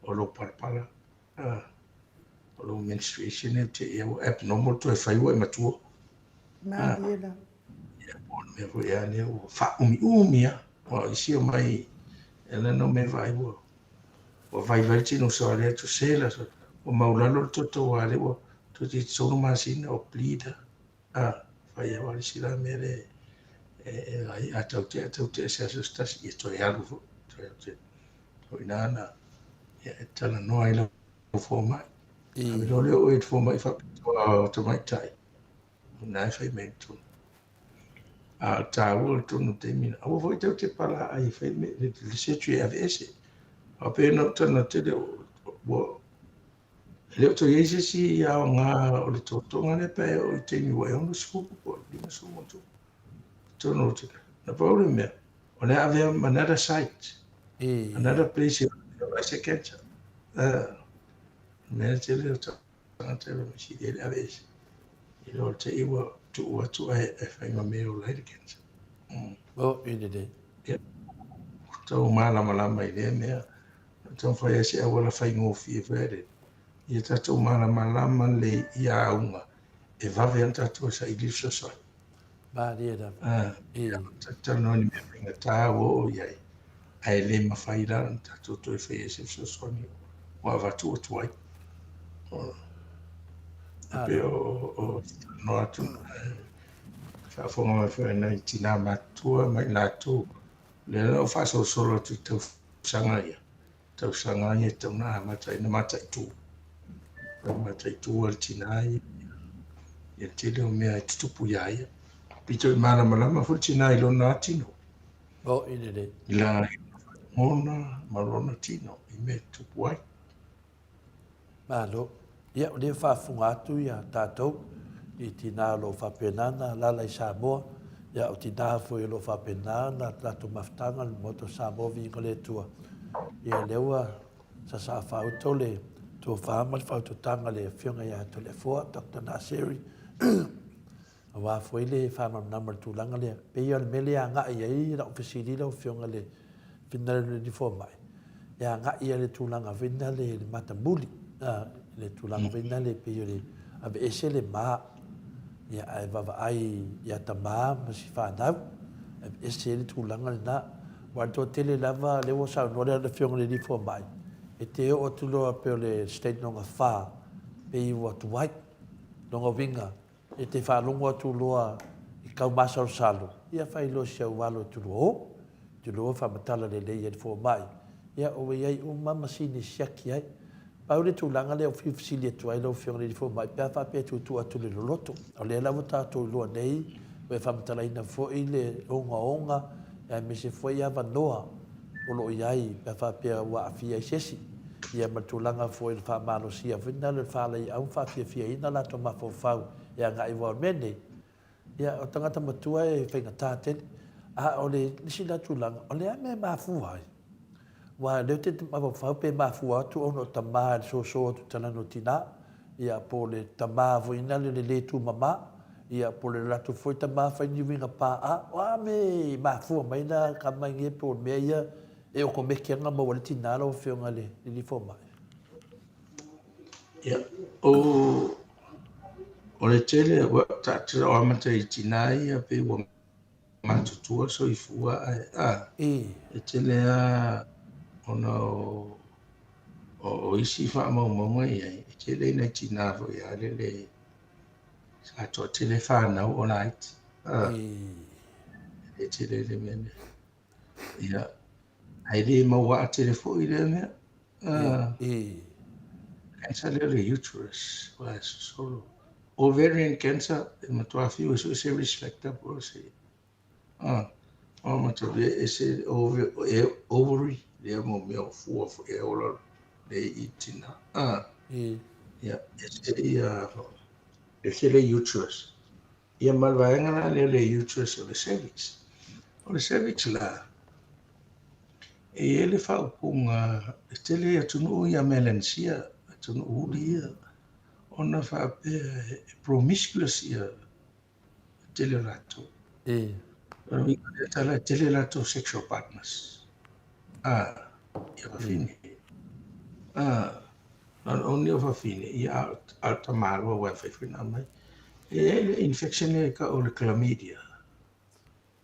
o lou palapala o lou menstruation e te ia ua abnormal toe fai ua e matua. Malie la. Ia po o le mea foi ea lea ua faaumiumi lava. Aua o isi omai e ala ona omai vaai ua Ua vaivai le tino soa lea to sela so ua maulalo le toto aua lea ua toeitiiti 3 masina o bleed a fai aua le isi la mea le e ai a tau tea tau tea se aso se tasi ia toe alu foi toe alu tele o i ina na ia e talanoa ai lau fomai. Ave loa lea o oe i le fomai faapitoa o tamaitai, o lena e fai mai i totonu. A o le taua o le tonu o le taimi lena, aua foi tou te palaai e fai le surgery e aveese. Faapea na ou talanoa tele, ua e le o toe i ai se isi aoga o le totoga lea pe a e oo i le taimi ua e 60 po o le 50 ma ona tupu. Totonu o le Na pau le mea, o le a avea another site, another place e ai se cancer. Mea tele o tagata e masili ai le aveese. I lo te i ua tuu atu ae e fai ma mea ola ai le cancer. Oh, i lelei. Ia, tau malamalama i lea mea. Taumafai ai se auala faigofie foi lele. Ia tatou malamalama lelei i auga e vave ai ona tatou saili le fesoasoani. Malie lava. Ia talanoa i ni mea faigata ua oo i ai, ae le mafai la ona tatou toe faia se fesoasoani ua avatu ua tuai. E pei o talanoa atu, faafofoga mai foi nai tinā matutua ma i latou, lea na ou faasolosolo atu i tausaga ia, tausaga ia e tatau ona amata ai ona mataitu. Na mataitu e le tinā ia le tele o mea e tutupu iā ia. Pito i malamalama foi le tinā i lona tino. Oh, i lelei. I lana lagona ma lona tino i mea e tutupu ai. Malo. Ia, o lea e faafofoga atu ia tatou i tinā o lo o faapena ona alaala i Samoa, ia o tinā foi o lo o faapena ona latou mafutaga i le Maota o Samoa, viiga o le Atua. Ia, lea ua sasaa faauto le tofa ma le faautautaga a le Afioga ia Toleafoa, Doctor Naseri, aua foi le faamalamalama o le tulaga lea. Pei o le mea lea e agai i ai lau fesili lau Afioga i le Finagalo i le Fomai, e agai i le tulaga foi lea i le matamuli, le tulaga foi lea pei o le aveese le ma, ia, ae vaavaai ia tama ma si fanau, aveese ai le tulaga lena. Aua o le toatele lava, lea ua saunoa le Afioga i le Fomai, e te oo atu loa pei o le stage lona 4, pei ua tuai. Lona uiga, E te faalogo atu loa i kau masalosalo, ia fai loa si au alo e tulua o, tulua faamatala lelei ai le fomai, ia ua i ai uma masini e siaki ai. Pau le tulaga lea ua fiu fesili atu ai lau Afioga i le Fomai pe a faapea e tuutuu atu le loloto. O lea la ua tatou iloa nei, ua e faamatalaina foi le ogaoga aemaise foi avanoa o lo o i ai pe a faapea ua aafia ai se isi. Ia ma le tulaga foi o le faamalosia foi lena o le faalaiau ma faafiafiaina latou mafaufau e agai aua o le mea lenei, ia o tagata matua e faigata tele. A o le isi la tulaga, o le a mea e mafua ai? Aua o lea ou te mafaufau pe mafua atu ona o tama i le soso atu i talana o tina, ia po o le tama foi lena le le tumama, ia po o le latou foi tama fai ni uiga pa'a. O a mea e mafua mai la kama i po o le mea ia E okomeki ana maua le tina lau afioga i le alii fomai. Ia, o, o le tele, ua tatou amata i tina ia pei ua matutua soifua ae, a, e tele lava ona o, o, o isi faamaumauga i ai, e tele nai tina foi a lele sa toatele fanau o laiti. A, e tele le mea lea. Ia, ae le mauaa tele foi lea mea. Cancer lea o le uterus, ua e sosolo. Ovarian cancer, e matua fiu e sue se risk factor po o se... O matua e se ovary, lea mo mea o fua foi e ola le i tina. Ia, e se ia, e se le uterus. Ia ma le vaega la lea o le uterus o le cervix. O le cervix la, e i ai le faaupuga e tele i atunuu ia Melanesia, atunuu huli ia, ona faapea e promiscuous ia le tele o latou. O le uiga o lea tala e tele latou sexual partners. A, ia fafine. A, not only o fafine, ia a o tamaloa aua e fai foi ona aumai. E i ai le infection lea e tau o le chlamydia,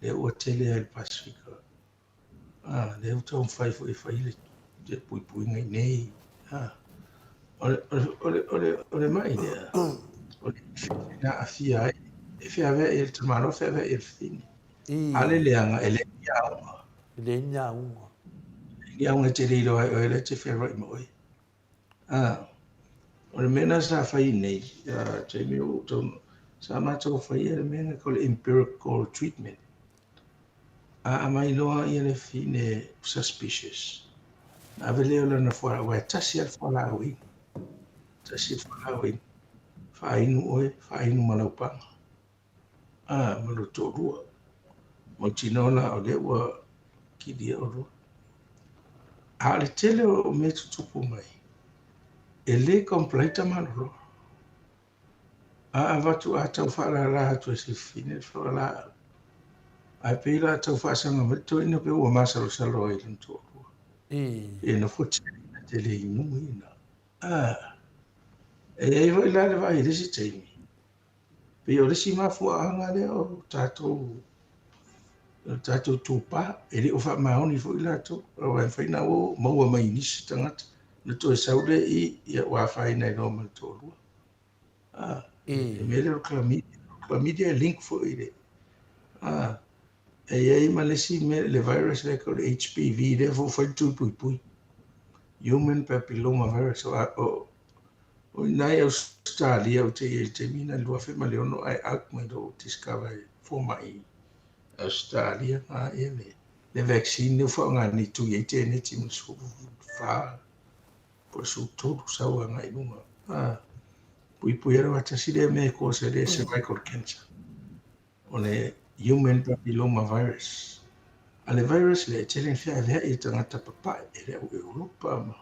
lea ua tele ai i le Pasefika. A, lea ua taumafai foi e fai le puipuiga i inei. A, o le, o le, o le, o le mai lea, o le infection e aafia ai, e feaveai e le tamaloa, feaveai e le fafine. A le leaga, e leai ni aoga. E leai ni auga. E leai ni auga e te le iloa ai oe lea e te fealuai ma oe. O le mea lena sa fai nei, taimi o ou taunuu, sa matou faia le mea lena o le empirical treatment. A aumai loa ia le fine suspicious, ona ave lea o lana fualaau, aua e tasi lava le fualaau e inu. Tasi le fualaau e inu. Faainu oe, faainu ma lau paga. A, ma lou toalua. Mautinoa la o lea ua kilia oulua. A o le tele o mea tutupu mai, e le comply tamaloloa. A avatu, a tau faalala atu e se fafine le fualaau, ae pei la tau faasaga mai le toeaina pei ua masalosalo ai i lona toalua. E nofo tele na te le inuina. A, e i ai foi la le vaai i le isi taimi, Pei o le isi mafuaaga lea o tatou o le tatou itupa, e le o faamaoni foi latou, aua e mafai ona maua mai i nisi tagata ona toe sau lea i i, ia ua afaina ai loa ma le toalua. A, le mea lea o le chlamydia, o le chlamydia e link foi i le, a, e i ai ma le isi mea, le virus lea o le HPV lea foi ua fai le tui puipui, human papilloma virus, o, o, O i ina i Ausetalia ou te i ai i le taimi lena i le 2006 ae out mai loa ua discover e fomai i Ausetalia na ia le le vaccine lea ua faaaoga nei e tui ai teneti ma le 14 po o le 13 sau agai i luga. A puipui ai lava tasi lea mea e cause ai le cervical cancer. O le human papilloma virus. A le virus lea e tele ina feaveai e tagata papae e le au Europa ma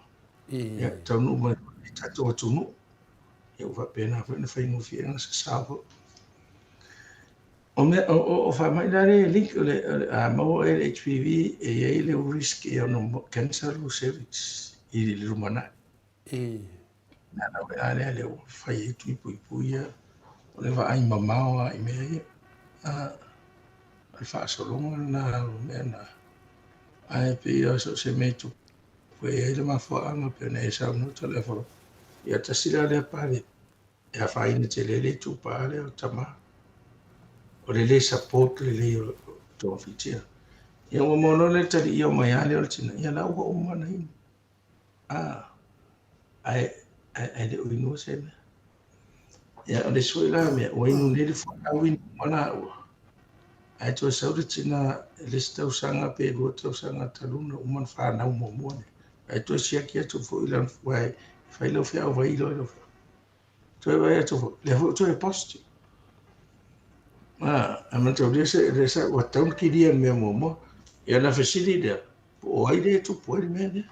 ia taunuu mai i tatou atunuu. Ia ua faapena foi ona faigofie ona sasao foi. O mea o, o, o faamai la lea e link o le, o le a maua e le HPV e i ai le risk e ono cancer lo cervix i le lumanai. Nā lawe a lea lea ua fai ai tui puipui ia, o le vaai mamao lava i mea ia. A, o le faasologa lena o mea na. Ae pei lava so o se mea e tupu e i ai le mafuaaga pei ona e saunoa Toleafoa, ia tasi la lea pale e afaina tele ai le itupa lea o tama. O le le support lelei o togafitia. Ia ua maua loa le taliia mai lava lea o le tina, ia la ua uma ona inu. A, ae, ae, ae le o inua se mea. Ia, o le isi foi la mea, ua inu nei le fualaau inu uma laua, ae toe sau le tina i le isi tausaga pe lua tausaga talu ona uma ona fanau muamua lea. Ae toe siaki atu foi i lana fua e fai lau feau vai loa i lau feau. Toe vaai atu foi, lea foi ua toe positive. A, ae mataulia se, le sa, ua tatau ona kilia le mea muamua. Ia ona fesili lea, po o ai lea e tupu ai le mea lea.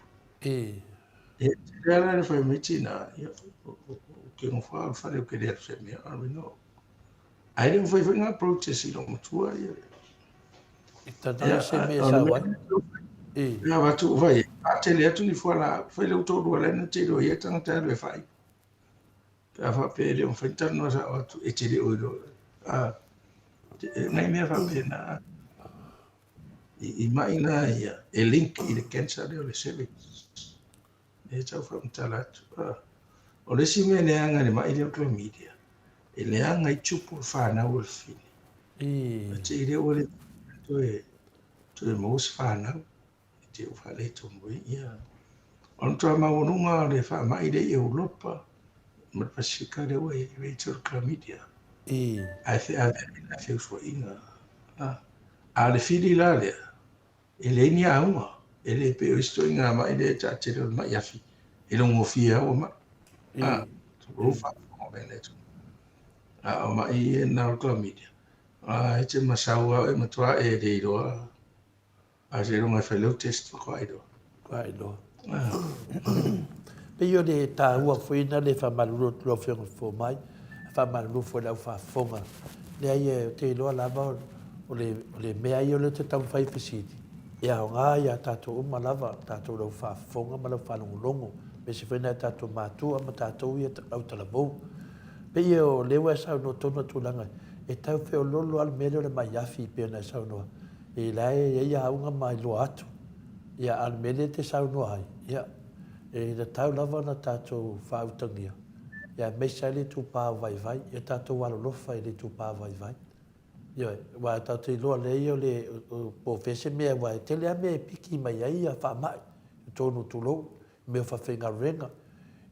E tele lava la le fai mai tina, ia, ou te nofo lava i le fale ou te le alu se mea, ave no. Ae le mafai foi ona approach e si loomatua ia. E tana se mea e sau ai. Ia avatu, vai, faatele atu ni fualaau, fai lou toalua la e na te iloa ai tagata e alu e fai. Pe a faapea e le o mafai ona talanoa sao atu, e te le o iloa. A, nai mea faapena, i mai na ia, e link i le cancer lea o le cervix. E tau faamatala atu. A, o le isi mea e leaga i le mai lea o chlamydia, e leaga i tupu le fanau o le fafine. E te i lea ua le toe, toe maua se fanau. I te ua faaletonu ai ia. O le matua maualuga o le faamai lea i Europa ma le Pasefika lea ua i ai rate o le chlamydia. Ae feaveai la feusuaiga. A o le fili la lea, e leai ni auga. E le pei o isi ituaiga mai lea e taatele o le mai afi, e logofie lava ua mai. Tulou faafofoga mai le atunuu. A o mai ia na o le chlamydia, e te masau lava oe matua e le iloa. A seiloga e fai lau test faatoa iloa. Faatoa iloa. Pei o le taua foi lena le faamalulu atu lau Afioga i le Fomai, e faamalulu foi i le au faafofoga. Leai, ou te iloa lava o le, o le mea ia o lea ou te taumafai e fesili, e aoga ia tatou uma lava, tatou le au faafofoga ma le au faalogologo, aemaise foi nai a tatou matua ma tatou ia autalavou. Pei o lea ua e saunoa tonu le tulaga, e tau feoloolo lava le mea lea o le mai afi pei ona e saunoa. E la e i ai auga ma iloa atu. Ia, a o le mea lea e te saunoa ai, ia, e tatau lava ona tatou faautagia, ia, aemaise lava le itupa vaivai, ia tatou alolofa i le itupa vaivai. Ioe, aua tatou te iloa lelei o le, po o fea se mea, aua e tele lava mea e piki mai ai faamai i totonu, tulou, i mea o faafaigaluega.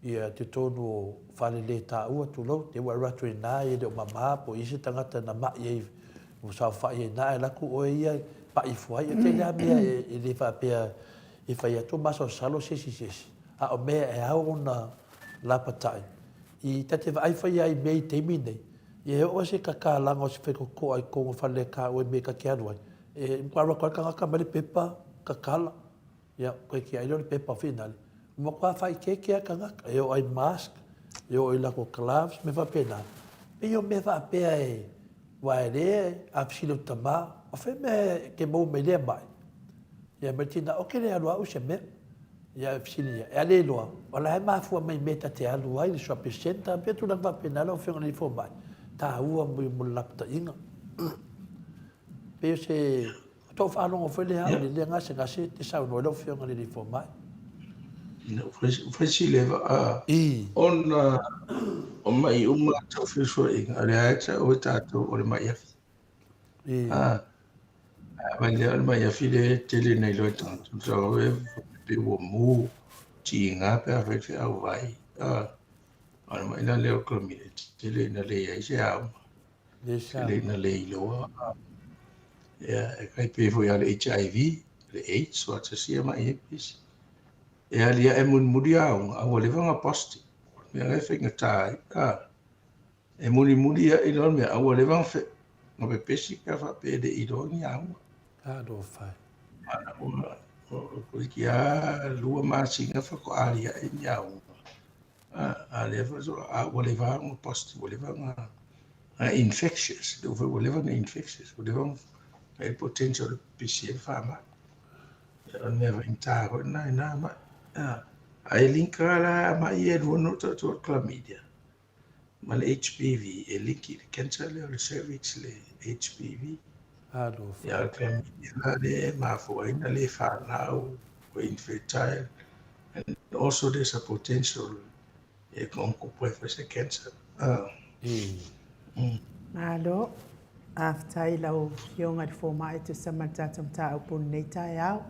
Ia te tonu o fale le taua tulou, te ua alu atu ina e le o mama po o i ai se tagata na ma'i ai ua saofai ai ina ae alu atu oe ia pa'i ifo ai. E tele lava mea e le faapea e fai atu o masalosalo se isi i se isi, a o mea e ao ona lapatai. I ta te vaai foi lava i mea i taimi nei, ia e oo lava se kakalaga o se faitotoa i totonu o fale le taua i mea ta te alu ai, e matua alu atu lava le tagata aumai le pepa kakala. Ia, koe tiai lea o le pepa finale, ua matua faaeteete lava tagata, e oo lava i mask, e oo i latou gloves, mea faapena. Pei o mea faapea e, aua e le, a fesili atu tama, o fea mea e te maua mai lea mai? Ia ma le tina, ou te le alu au i se mea. Ia e fesili ia, e a le iloa, o la e mafua mai i mea ta te alu ai, le shopping centre, pei o tulaga faapena lau Afioga i le Fomai, taua mo le lapataiga. Pei o se tou faalogo foi lea au i lea gasegase te saunoa ai lau Afioga i le Alii Fomai. Ua fai leva ona o ma'i uma tau fesoasoaiga, o lea e tau e tatou o le ma'i afi. A mai lea o le ma'i afi lea e tele ina iloa e tagata, masalo e pe ua mu, tiga pe afai le feau vai. A o le ma'i la lea o le chlamydia, e tele ina leai se auga. Tele ina le iloa. Ia, e tai pei foi lava o le HIV, le AIDS, ua tasi ia ma'i herpes. E aliae mulimuli auga, a ua leva ona positive. O le mea la e faigata ai, a, e mulimuli ae loa le mea, a ua leva ona pepesi pe a faapea e le i iloa ni auga. Talofa e. Toeitiiti lava 2 masina faatoa aliae ni auga. A lea foi a ua leva ona positive, ua leva ona infectious, lea foi ua leva ona infectious, ua leva ona i ai le potential e pepesi ai le faamai. O le mea faigata foi lena i na mai. Ae link lava la mai ia e lua na ou taua o le chlamydia ma le HPV, e link i le cancer lea o le cervix le HPV. Alofa. Ia, o le chlamydia la lea e mafua ai ona le fanau, ua infertile, and also there's a potential e tupu ai foi se cancer. Malo, faafetai i lau Afioga i le Fomai e tusa ma le tatou mataupu i lenei taeao.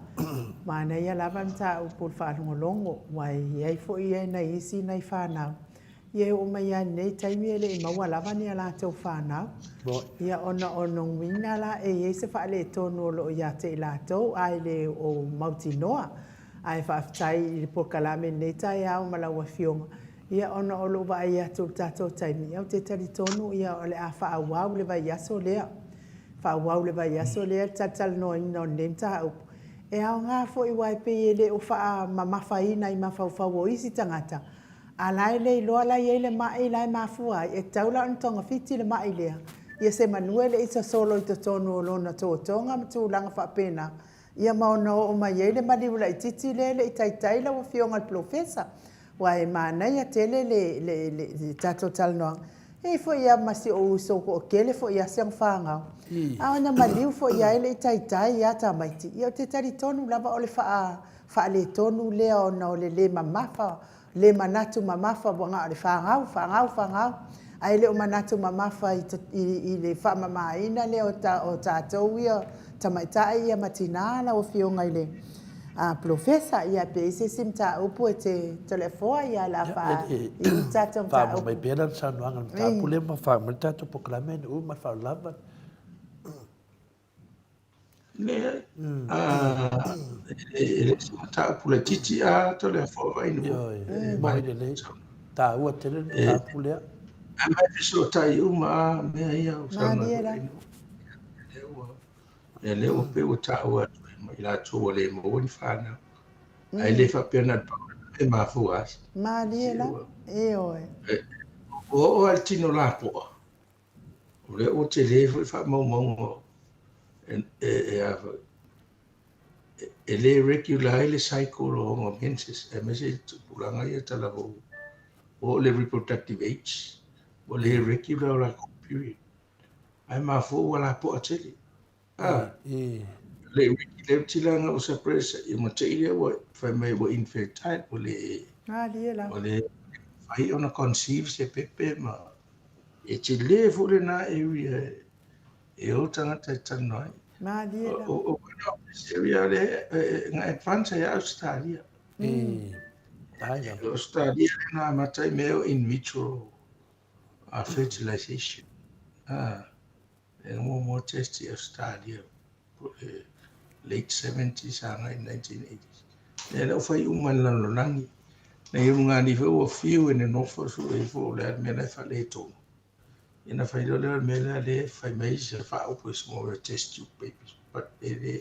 Manaia lava le mataupu i le faalogologo, aua e i ai foi nai isi nai fanau Ia e oo mai lava i lenei taimi e le i maua lava ni a latou fanau. Ia ona o lona uiga la e i ai se faaletonu o lo o ia te i latou ae le o mautinoa. Ae faafetai i le polokalame i lenei taeao ma lau Afioga, ia ona o lou vaai atu i le tatou taimi, ia ou te talitonu ia o le a faaauau le vaiaso lea. Faaauau le vaiaso lea le talatalanoaina o lenei mataupu. E aoga foi aua e pei e le o faamamafaina i mafaufau o isi tagata, A la e le iloa la e i ai le ma'i la e mafua ai, e tatau la ona togafiti le ma'i lea, ia semanu e le i sosolo i totonu o lona totoga ma tulaga faapena, ia ma ona oo mai ai le maliu laitiiti lea e le i taitai lau Afioga i le Polofesa. Aua e manaia tele le, le, le, le tatou talanoaga. E i ai foi lava ma si ou uso ua toatele foi lava si ana fanau, a ona maliu foi lava e le i taitai lava tamaiti, ia ou te talitonu lava o le faa, faaletonu lea ona o le le mamafa le manatu mamafa ua na o le fagau, fagau, fagau, ae le o manatu mamafa i, i, i le faamamaina lea o, ta, o tatou ia tamaitai ia ma tinā lau Afioga i le Polofesa. Ia, pe i ai se isi mataupu e te Toleafoa, ia o le a faaiu le tatou mataupu. Faauma mai pea la le saunoaga i le mataupu lea ma faauma mai le tatou polokalame ina uma le faaolava. Leai. E le o se mataupu laitiiti a Toleafoa Vaainuu. Ioe, moni lelei. Taua tele le mataupu lea. Ae mai fesootai uma lava mea ia o saunoa ai Vaainuu. Ia lea ua pei ua taua atu ai ma i latou ua le maua ni fanau. Ae le faapea na o le pau e mafua ai. Malie la, ioe. Ua oo lava i le tino lapoa. O lea ua tele foi faamaumauga e le regular ai le cycle o ona menses aemaise i tupulaga ia talavou ua oo i le reproductive age ua le regular o latou period ae mafua ua lapoa tele. Ah, le le tilanga o suppress ia ma te ia ua fai mai ua infertile ua le Malie la. Ua le fai ona conceive se pepe ma e tele foi lena area e o tagata e talanoa ai. Malie la. O, o, o area le na advance ai Australia. Ai lava. O Australia lea na amata ai mea o in vitro fertilization. Lea na muamua test i Australia po o le late 70s agai i 1980s. Lea na fai uma e le lalolagi. Na i luga nei foi ua fiu e nonofo e sue ifo o le a le mea la e faaletonu. Ia na fai loa lea o le mea lea lea e fai mai se faaupu e small test tube babies but e le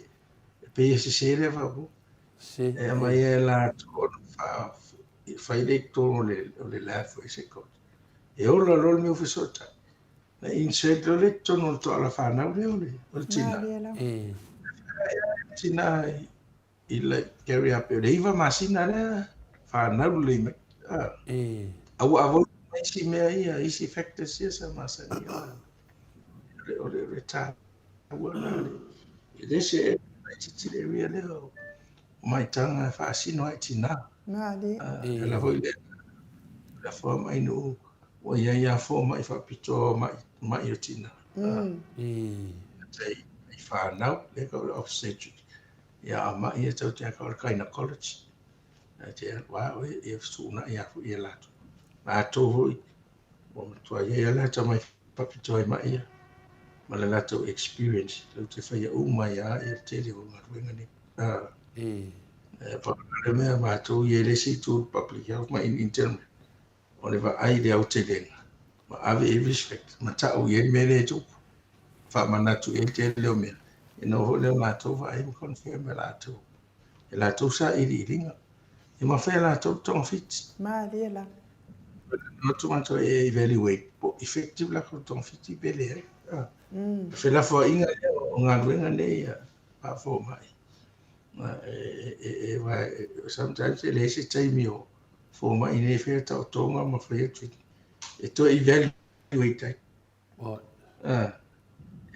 e pei e sese lea faaupuga. Se. E aumai e latou ona faa fai lea i totonu o le o le lab foi se coach. E ola loa le mea ua fesootai. Na insert loa lea i totonu o le toala fanau lea o le o le tina. E. Tina i like carry up e le 9 masina lea fanau lelei mai. Ah. E. A ua avoid uma isi mea ia, isi factors ia sa masani ona. O le, o le taua na le, e le se laitiiti le area lea o maitaga e faasino ai tinā. Malie. E ala foi lea, le afoa mai nuu, ua i ai lava fomai faapitoa o mai, mai o tinā. E. Tai, i whānau, lea ka o le obstetric. Ia, a mai ia tau te aka o le gynecology. Ae te wā oe, ia fetuunai a foi e latou. Latou foi, ua matua i ai a le atamai faapitoa i mai ia, ma le latou experience, lau te whaia uma ia ia le tele o galuega nei. E pa le mea matou i ai le isi itu public health ma in internal, o le vaai i le aotelega, ma ave i ai risk factor, ma ta'u i ai le mea lea e tupu, faamanatu i ai le tele o mea, ina ua foi lea o latou vaai ma confirm e latou. E latou sailiiliga. E mafai e latou le togafiti. Malie la. O atu matou e evaluate po effective latou togafiti pe leai. Ah. Mm. Felafoaiga lea o galuega nei a faafomai. E, e, e, e, sometimes e leai se taimi o fomai nei e faia taotoga ma faia treatment. E toe evaluate ai. Ah,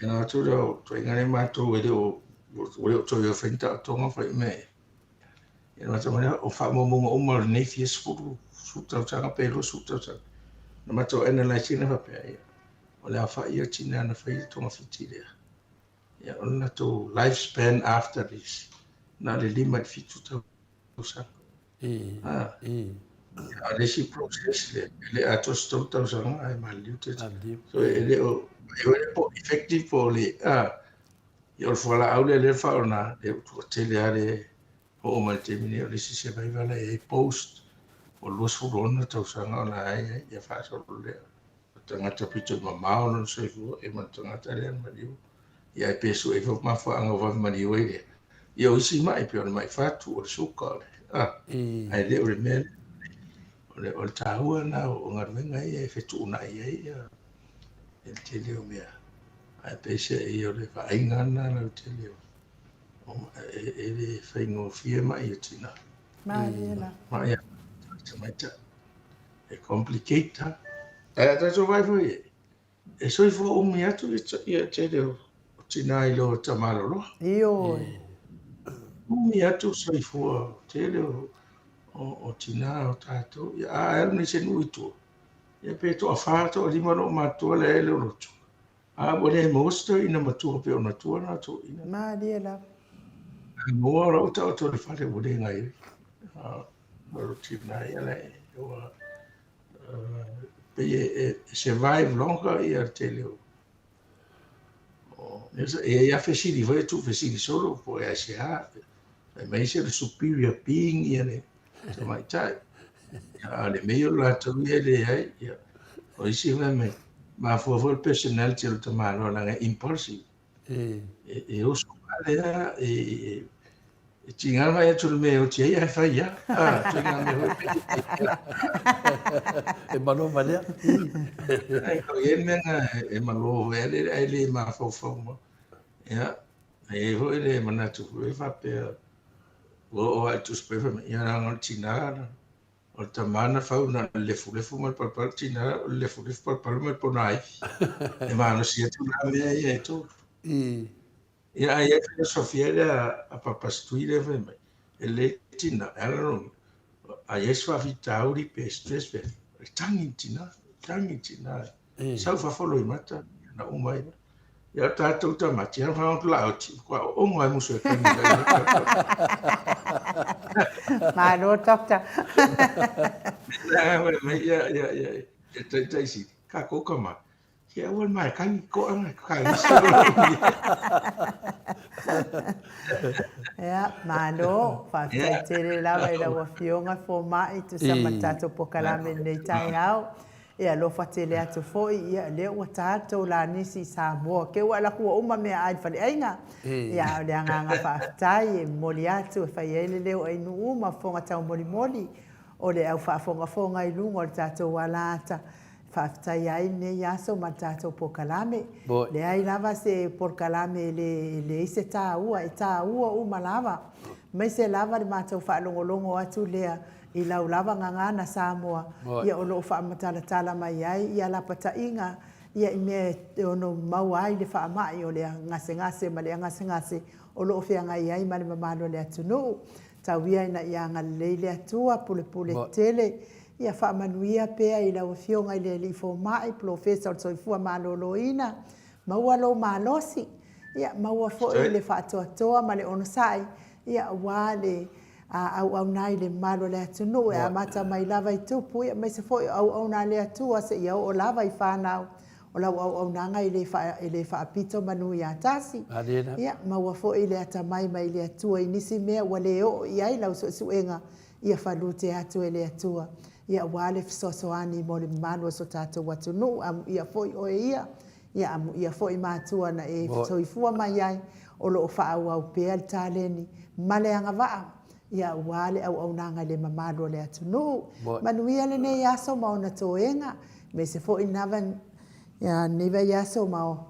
e na atu lea o ituaiga lea matou e le o ua le o toe fai ni taotoga fai mea ia. Ia na matou mea o faamaumauga uma o lenei fia sefulu, sefulu tausaga pe 20 tausaga. Na matou analyse ina faapea ia, o le aofai ia o tina na faia le togafiti lea. Ia o le latou life span after this, na o le 5 i le 7 tausaga. A o le isi process lea, e le atoa se 3 tausaga ae maliliu te. So e le o, e o po effective po o le, ia o le fualaau lea lea faaaoga, lea ua tele lava le oo mai le taimi nei o le isi survivor la e i ai post o 26 tausaga o la e i ai, ia faasolo lea. O tagata pito i mamao lona soifua, e ma le tagata lea na maliu. Ia ae pe sue ifo mafuaaga ua vave maliu ai lea. Ia o isi mai pei o le mai fatu, o le suka, o le, ah, ae le o le mea lea. O le, o le taua lena o galuega ia e fetuunai ai ia le tele o mea. Ae peiseai o le vaaiga lena lautele o, e, e le faigofie mai o tina. Malie la. Mai a tamaitai. E complicate ha. Ae a tatou vaai foi e, e soifua umi atu ia tele o tina i lo tamaloloa. Ioe. Umi atu soifua tele o, o, o tina o tatou. Ia, a alu nei se nuu i tua. Ia pe toafa, toalima loo matua lea e le o lotu. A ua le maua se toeaina matua pei ona tua na toeaina. Malie lava. A maua o lau taoto i le fale ua le gaoioi. A o le tina ia la e ua pei e survive longer ia le tele o o e i ai lava fesili foi e tuufesili solo po o aisea. Fai mai se o le superior being ia le tamaitai. A o le mea o latou ia e leai, ia, o isi fai mai, mafua foi le personality o le tamaloa leaga e impulsive. E. E, e oso vale lava, e, e, e tiga mai atu le mea e oti ai ae fai lava. Ah, ituaiga mea foi E malo valea. Ai, kau i ai le mea na e malo foi ae le mafaufau ma. Ia, e i ai foi le manatu foi faapea, ua oo lava i Tusi Paia fai mai, ia leaga o le tina na, o le tama na fau na o le lefulefu ma le palapala, tina o le lefulefu palapala ma le ponaivi. E malosi atu la mea ia e tolu. Ia ae i ai filosofia lea a Papa Stui lea fai mai, e lelei le tina, e ala lona, a i ai se faafitauli pe stress pe, e tagi le tina, tagi le tina. Sau i fafo loimata, na uma ai. Ia o tatou tamaiti, ia whanau la oti, kua o ongo ai musu e kani. Malo, Doctor. Ia, ia, ia, ia, tai, tai si, ka kouka ma. Ia aua le mai kani, ko anga, ka lisi. Ia, malo, faafetai tele lava i lau Afioga Fomai, tusa ma le tatou polokalame i lenei taeao. E alofa tele atu foi, ia, lea ua ta le tou lanisi i Samoa. Keu ua alu atu ua uma meaai i le faleaiga. Ia, a o le agaga faafetai e momoli atu e fai ai le leo o ainuu ma fofoga taumolimoli o le au faafogafoga i luga o le tatou alaata. E faafetaia ai lenei aso ma le tatou polokalame. Leai lava se polokalame e leai se taua, e taua uma lava. Aemaise lava le matou faalogologo atu lea i lau lava gagana Samoa, ia o lo o faamatalatala mai ai ia lapataiga ia i mea e ono maua ai le faamai o le gasegase ma le gasegase o lo o feagai ai ma le mamalu o le atunuu. Tau ia ina ia agalelei le Atua, pulepule tele, ia faamanuia pea i lau Afioga i le Alii Fomai, Polofesa o le Soifua Maloloina, maua lou malosi, ia maua foi le faatoatoa ma le onosai, ia aua le auauna ai i le mamalu o le atunuu e amata mai lava i tupu, ia aemaise foi o auauna a le Atua seia oo lava i fanau. O lau auaunaga e le, e le faapito manu ia tasi. Ia, maua foi le atamai mai le Atua i nisi mea ua le oo i ai lau suesuega, ia falute atu e le Atua, ia aua le fesoasoani mo le mamalu o so tatou atunuu. Amuia foi oe ia, ia amuia foi matua na e soifua mai ai, o lo o faaauau pea le taleni ma le agavaa, ia aua le auaunaga i le mamalu o le atunuu. Manuia lenei aso ma ona toega. Aemaise foi lenei vaiaso ma o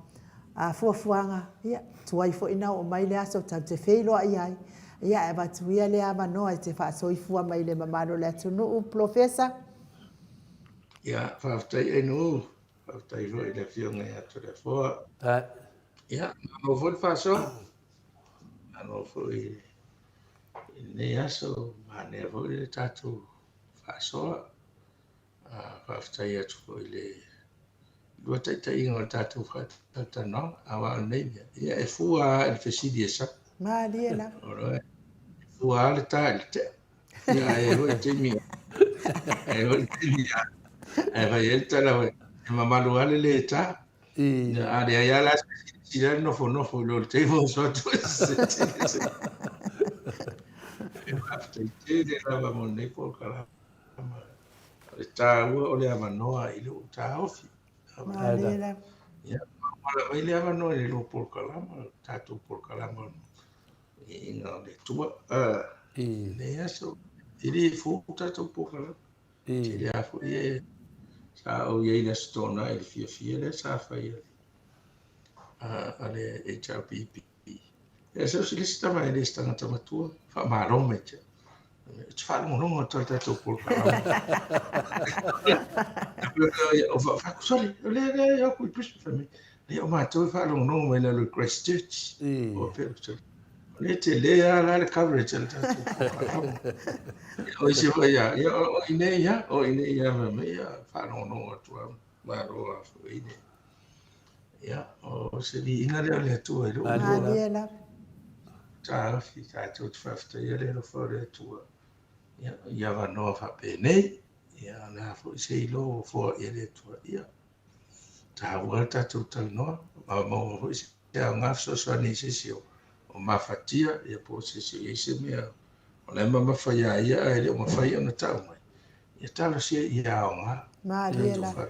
fuafuaga, ia, tuai foi na oo mai le aso tatou te feiloai ai, ia, ae avatu ia le avanoa e te faasoifua mai i le mamalu o le atunuu, Polofesa. Ia, faafetai Ainuu, faafetai foi i le Afioga ia Toleafoa. Ia, malo foi le faasoa, malo foi i lenei aso, manaia foi le tatou faasoa. Faafetai atu foi i le lua taitaiga o le tatou faatalatalanoaga, aua o lenei mea, ia e fua lava i le fesili e sau. Malie lava. E fua lava le ta i le tea. Ia, ae i ai foi taimi, ae i ai foi taimi ae fai ai le tala foi, e mamalu lava le le ta. Ia, a leai lava la se fesili, sili lava le nofonofo i lo le taimi o oso atu ai se tele. Faafetai tele lava mo lenei polokalame. O le taua o le avanoa i lou taofi. Ia, maumala mai le avanoa i le lua polokalama, le tatou polokalama i o le Atua. Lenei aso, e le fou tatou polokalama. Tele lava foi e sa ou i ai i le Aso Toonai i le fiafia lea sa fai a le HRPP. Ia so o se isi tama e le se tagata matua, faamalo mai te. Ou te faalogologo atu i le tatou polokalame. O faaku, sorry, o lea lea e aku i Brisbane fai mai. Lea o matou e faalogologo mai lalo i Christchurch. O pea, o lea tele lava la le coverage a le tatou polokalame. O isi foi ia, ia o i nei ia, o i nei ia, fai mai, ia faalogologo atu lava. Malo lava foi le Ia, o se viiga lea o le Atua i lou Malie lava. Taofi, tatou te faafetaia le alofa o le Atua. Ia, i avanoa faapenei, ia, o le a foi se iloa ua foai e le Atua. Ia, taua le tatou talanoa, ma maua foi se aoga fesoasoani i se isi o, o mafatia, ia po o se isi o i ai se mea o la e mamafa iā ia ae le o mafai ona tau mai. Ia talosia ia aoga. Malie lava.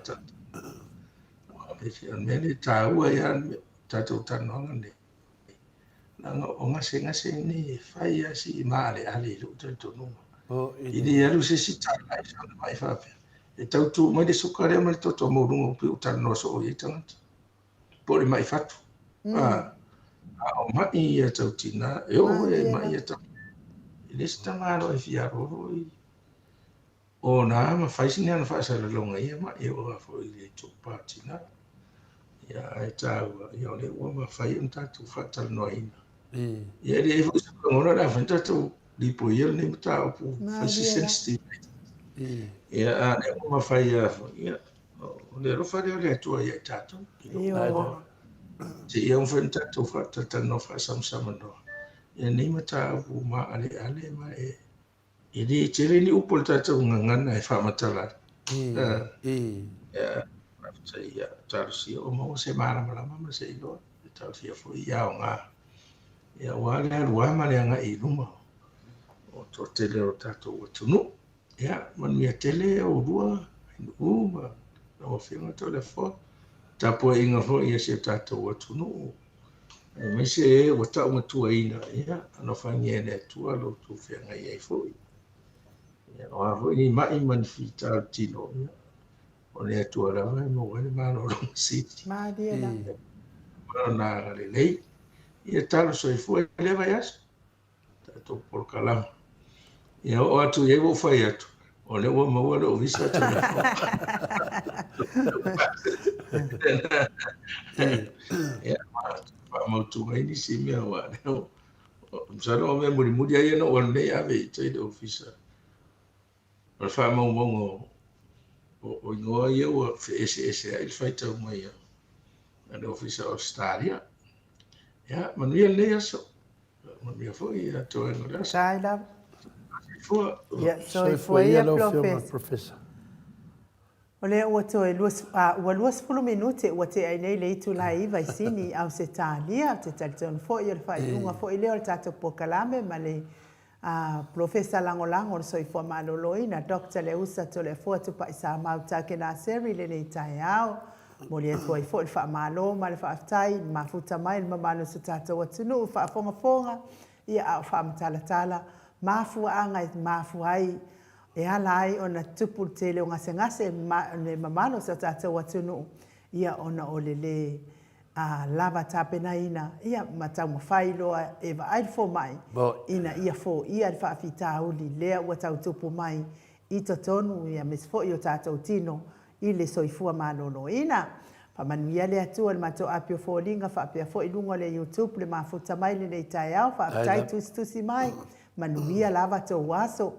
O le mea lea e taua ai lava le tatou talanoaga lenei, leaga o gasegase nei e fai lava si maaleale i lou talitonuga. E le alu se isi $1 i sana mai faapea, e tau tu mai le suka lea ma le toto maualuga pei ua talanoa soo i ai tagata, po o le mai fatu. A o mai ia tau tina, e oo foi i mai ia tau, e le o se tamaloa e fia alu foi Ona ma fai sina ana faasalalauga ia ma'i e oo foi i le itupa tina. Ia ae taua, ia o lea ua mafai ona tatou faatalanoaina. Ia e leai foi se lagona o le a mafai ona tatou lipoia lenei mataupu, fai si sensitive. Ia a o lea ua mafai lava foi, ia o le alofa lea o le Atua ia i tatou. I lou Seia mafai ona tatou faatalatalanoa faasamasamanoa ia nei mataupu maaleale ma e e le tele ni upu a le tatou gagana e faamatala ai. Ia, faafetai, ia, talosia ua maua se malamalama ma se iloa, e talosia foi ia aoga ia aua le alu lava ma le agai i luma o toatele o le tatou atunuu. Ia, manuia tele oulua, Ainuu ma lau Afioga Toleafoa, tapuaiga foi a si o tatou atunuu, aemaise e ua taumatuaina, ia, alofagia e le Atua lo outou feagai ai foi. Ia, o a foi ni mai ma ni fita o le tino, ia, o le Atua lava e maua ai le malologa sili. Malie lava. Ma lona agalelei. Ia talo soifua i lea vaiaso. Tatou polokalama. Ia oo atu i ai ua ou fai atu, o lea ua maua lou visa Toleafoa. Ia, faamautu ai nisi mea aua lea masalo o mea mulimuli lava ia na ou alu nei ave i tai le ofisa. O le faamaumauga o igoa ia ua feeseeseai le faitau mai a le Ofisa o Ausetalia. Ia, manuia lenei aso. Manuia foi ia toega o le aso. Faafetai lava. Soifua. Ia, soifua ia lau Afioga i le Professor. O lea ua toe ua 20 minute ua tea ai nei le itula e 9 i Sini, Ausetalia. Ou te talitonu foi o le faaiuga foi lea o le tatou polokalame ma le A Polofesa Lagolago o le Soifua Maloloina, Doctor Leusa Toleafoa Tupaisamau Takenaseri i lenei taeao. Momoli atu ai foi le faamalo ma le faafetai i le mafuta mai i le mamalu o si o tatou atunuu i faafogafoga, ia a o faamatalatala mafuaaga e mafua ai e ala ai ona tupu le tele o gasegase ma le mamalu o si o tatou atunuu, ia ona o le lē a lava tapenaina ia ma taumafai loa e vaai le fomai ina ia foia le faafitauli lea ua tau tupu mai i totonu ia aemaise foi o tatou tino i le soifua maloloina. Faamanuia le Atua i le matou api o foliga faapea foi i luga o le YouTube le mafuta mai lenei taeao. Faafetai tusitusi mai. Manuia lava tou aso.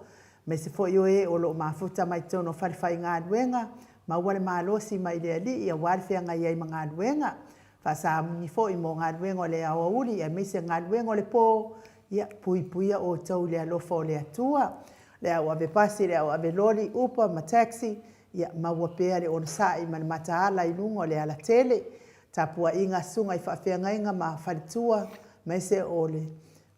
Aemaise foi o e o lo o mafuta mai totonu o falefaigaluega, maua le malosi mai le Alii aua le feagai ai ma galuega. Faasamuni foi mo galuega o le aoauli aemaise galuega o le po, ia puipuia outou i le alofa o le Atua. Le au ave pasi, le au ave loli, upa ma taxi, ia maua pea le onosai ma le mataala i luga o le alatele. Tapuaiga a susuga i faafeagaiga ma faletua, aemaise o le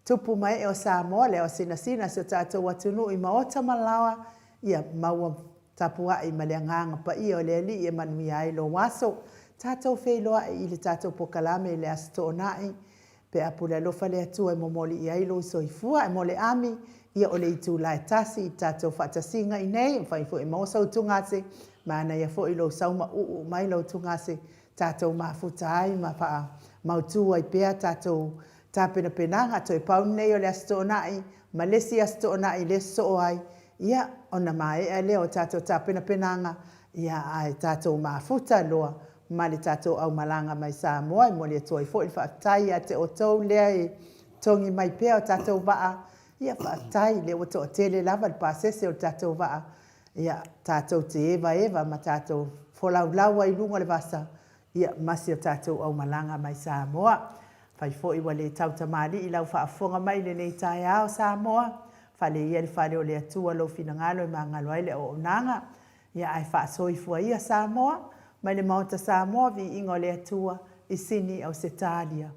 Tupu ma ee o Samoa, le ao sinasina si o tatou atunuu i maota ma laoa, ia maua tapuai ma le agaga paia o le Alii e manuia ai lou aso. Tatou feiloai i le tatou pokalame i le Aso Toonai, pe a pule alofa le Atua e momoli i ai lou soifua. E mo le ami, ia o le itula e tasi i tatou faatasiga i nei, e mafai foi e maua sou tugase, manaia foi lou sau ma uu mai lou tugase, tatou mafuta ai ma faamautu ai pea tatou Tapenapenaga, toe pau lenei o le Aso Toonai ma le isi Aso Toonai lea sosoo ai, ia, ona maea lea o tatou tapenapenaga, ia, ae tatou mafuta loa ma le tatou aumalaga mai Samoa. E momoli atu ai foi le faafetai ia te outou lea e togi mai pea o tatou vaa, ia, faafetai, lea ua toatele lava le pasese o le tatou vaa, ia, tatou te evaeva ma tatou folaulau ai i luga o le vasa, Ia, ma si o tatou aumalaga mai Samoa. Fai foi ua le tautamalii lau faafofoga mai i lenei taeao, Samoa. Fale ia le fale o le Atua lou finagalo e magalo ai le auaunaga. Ia, ae faasoifua ia Samoa, mai le Maota Samoa, viiga o le Atua, i Sini, Ausetalia.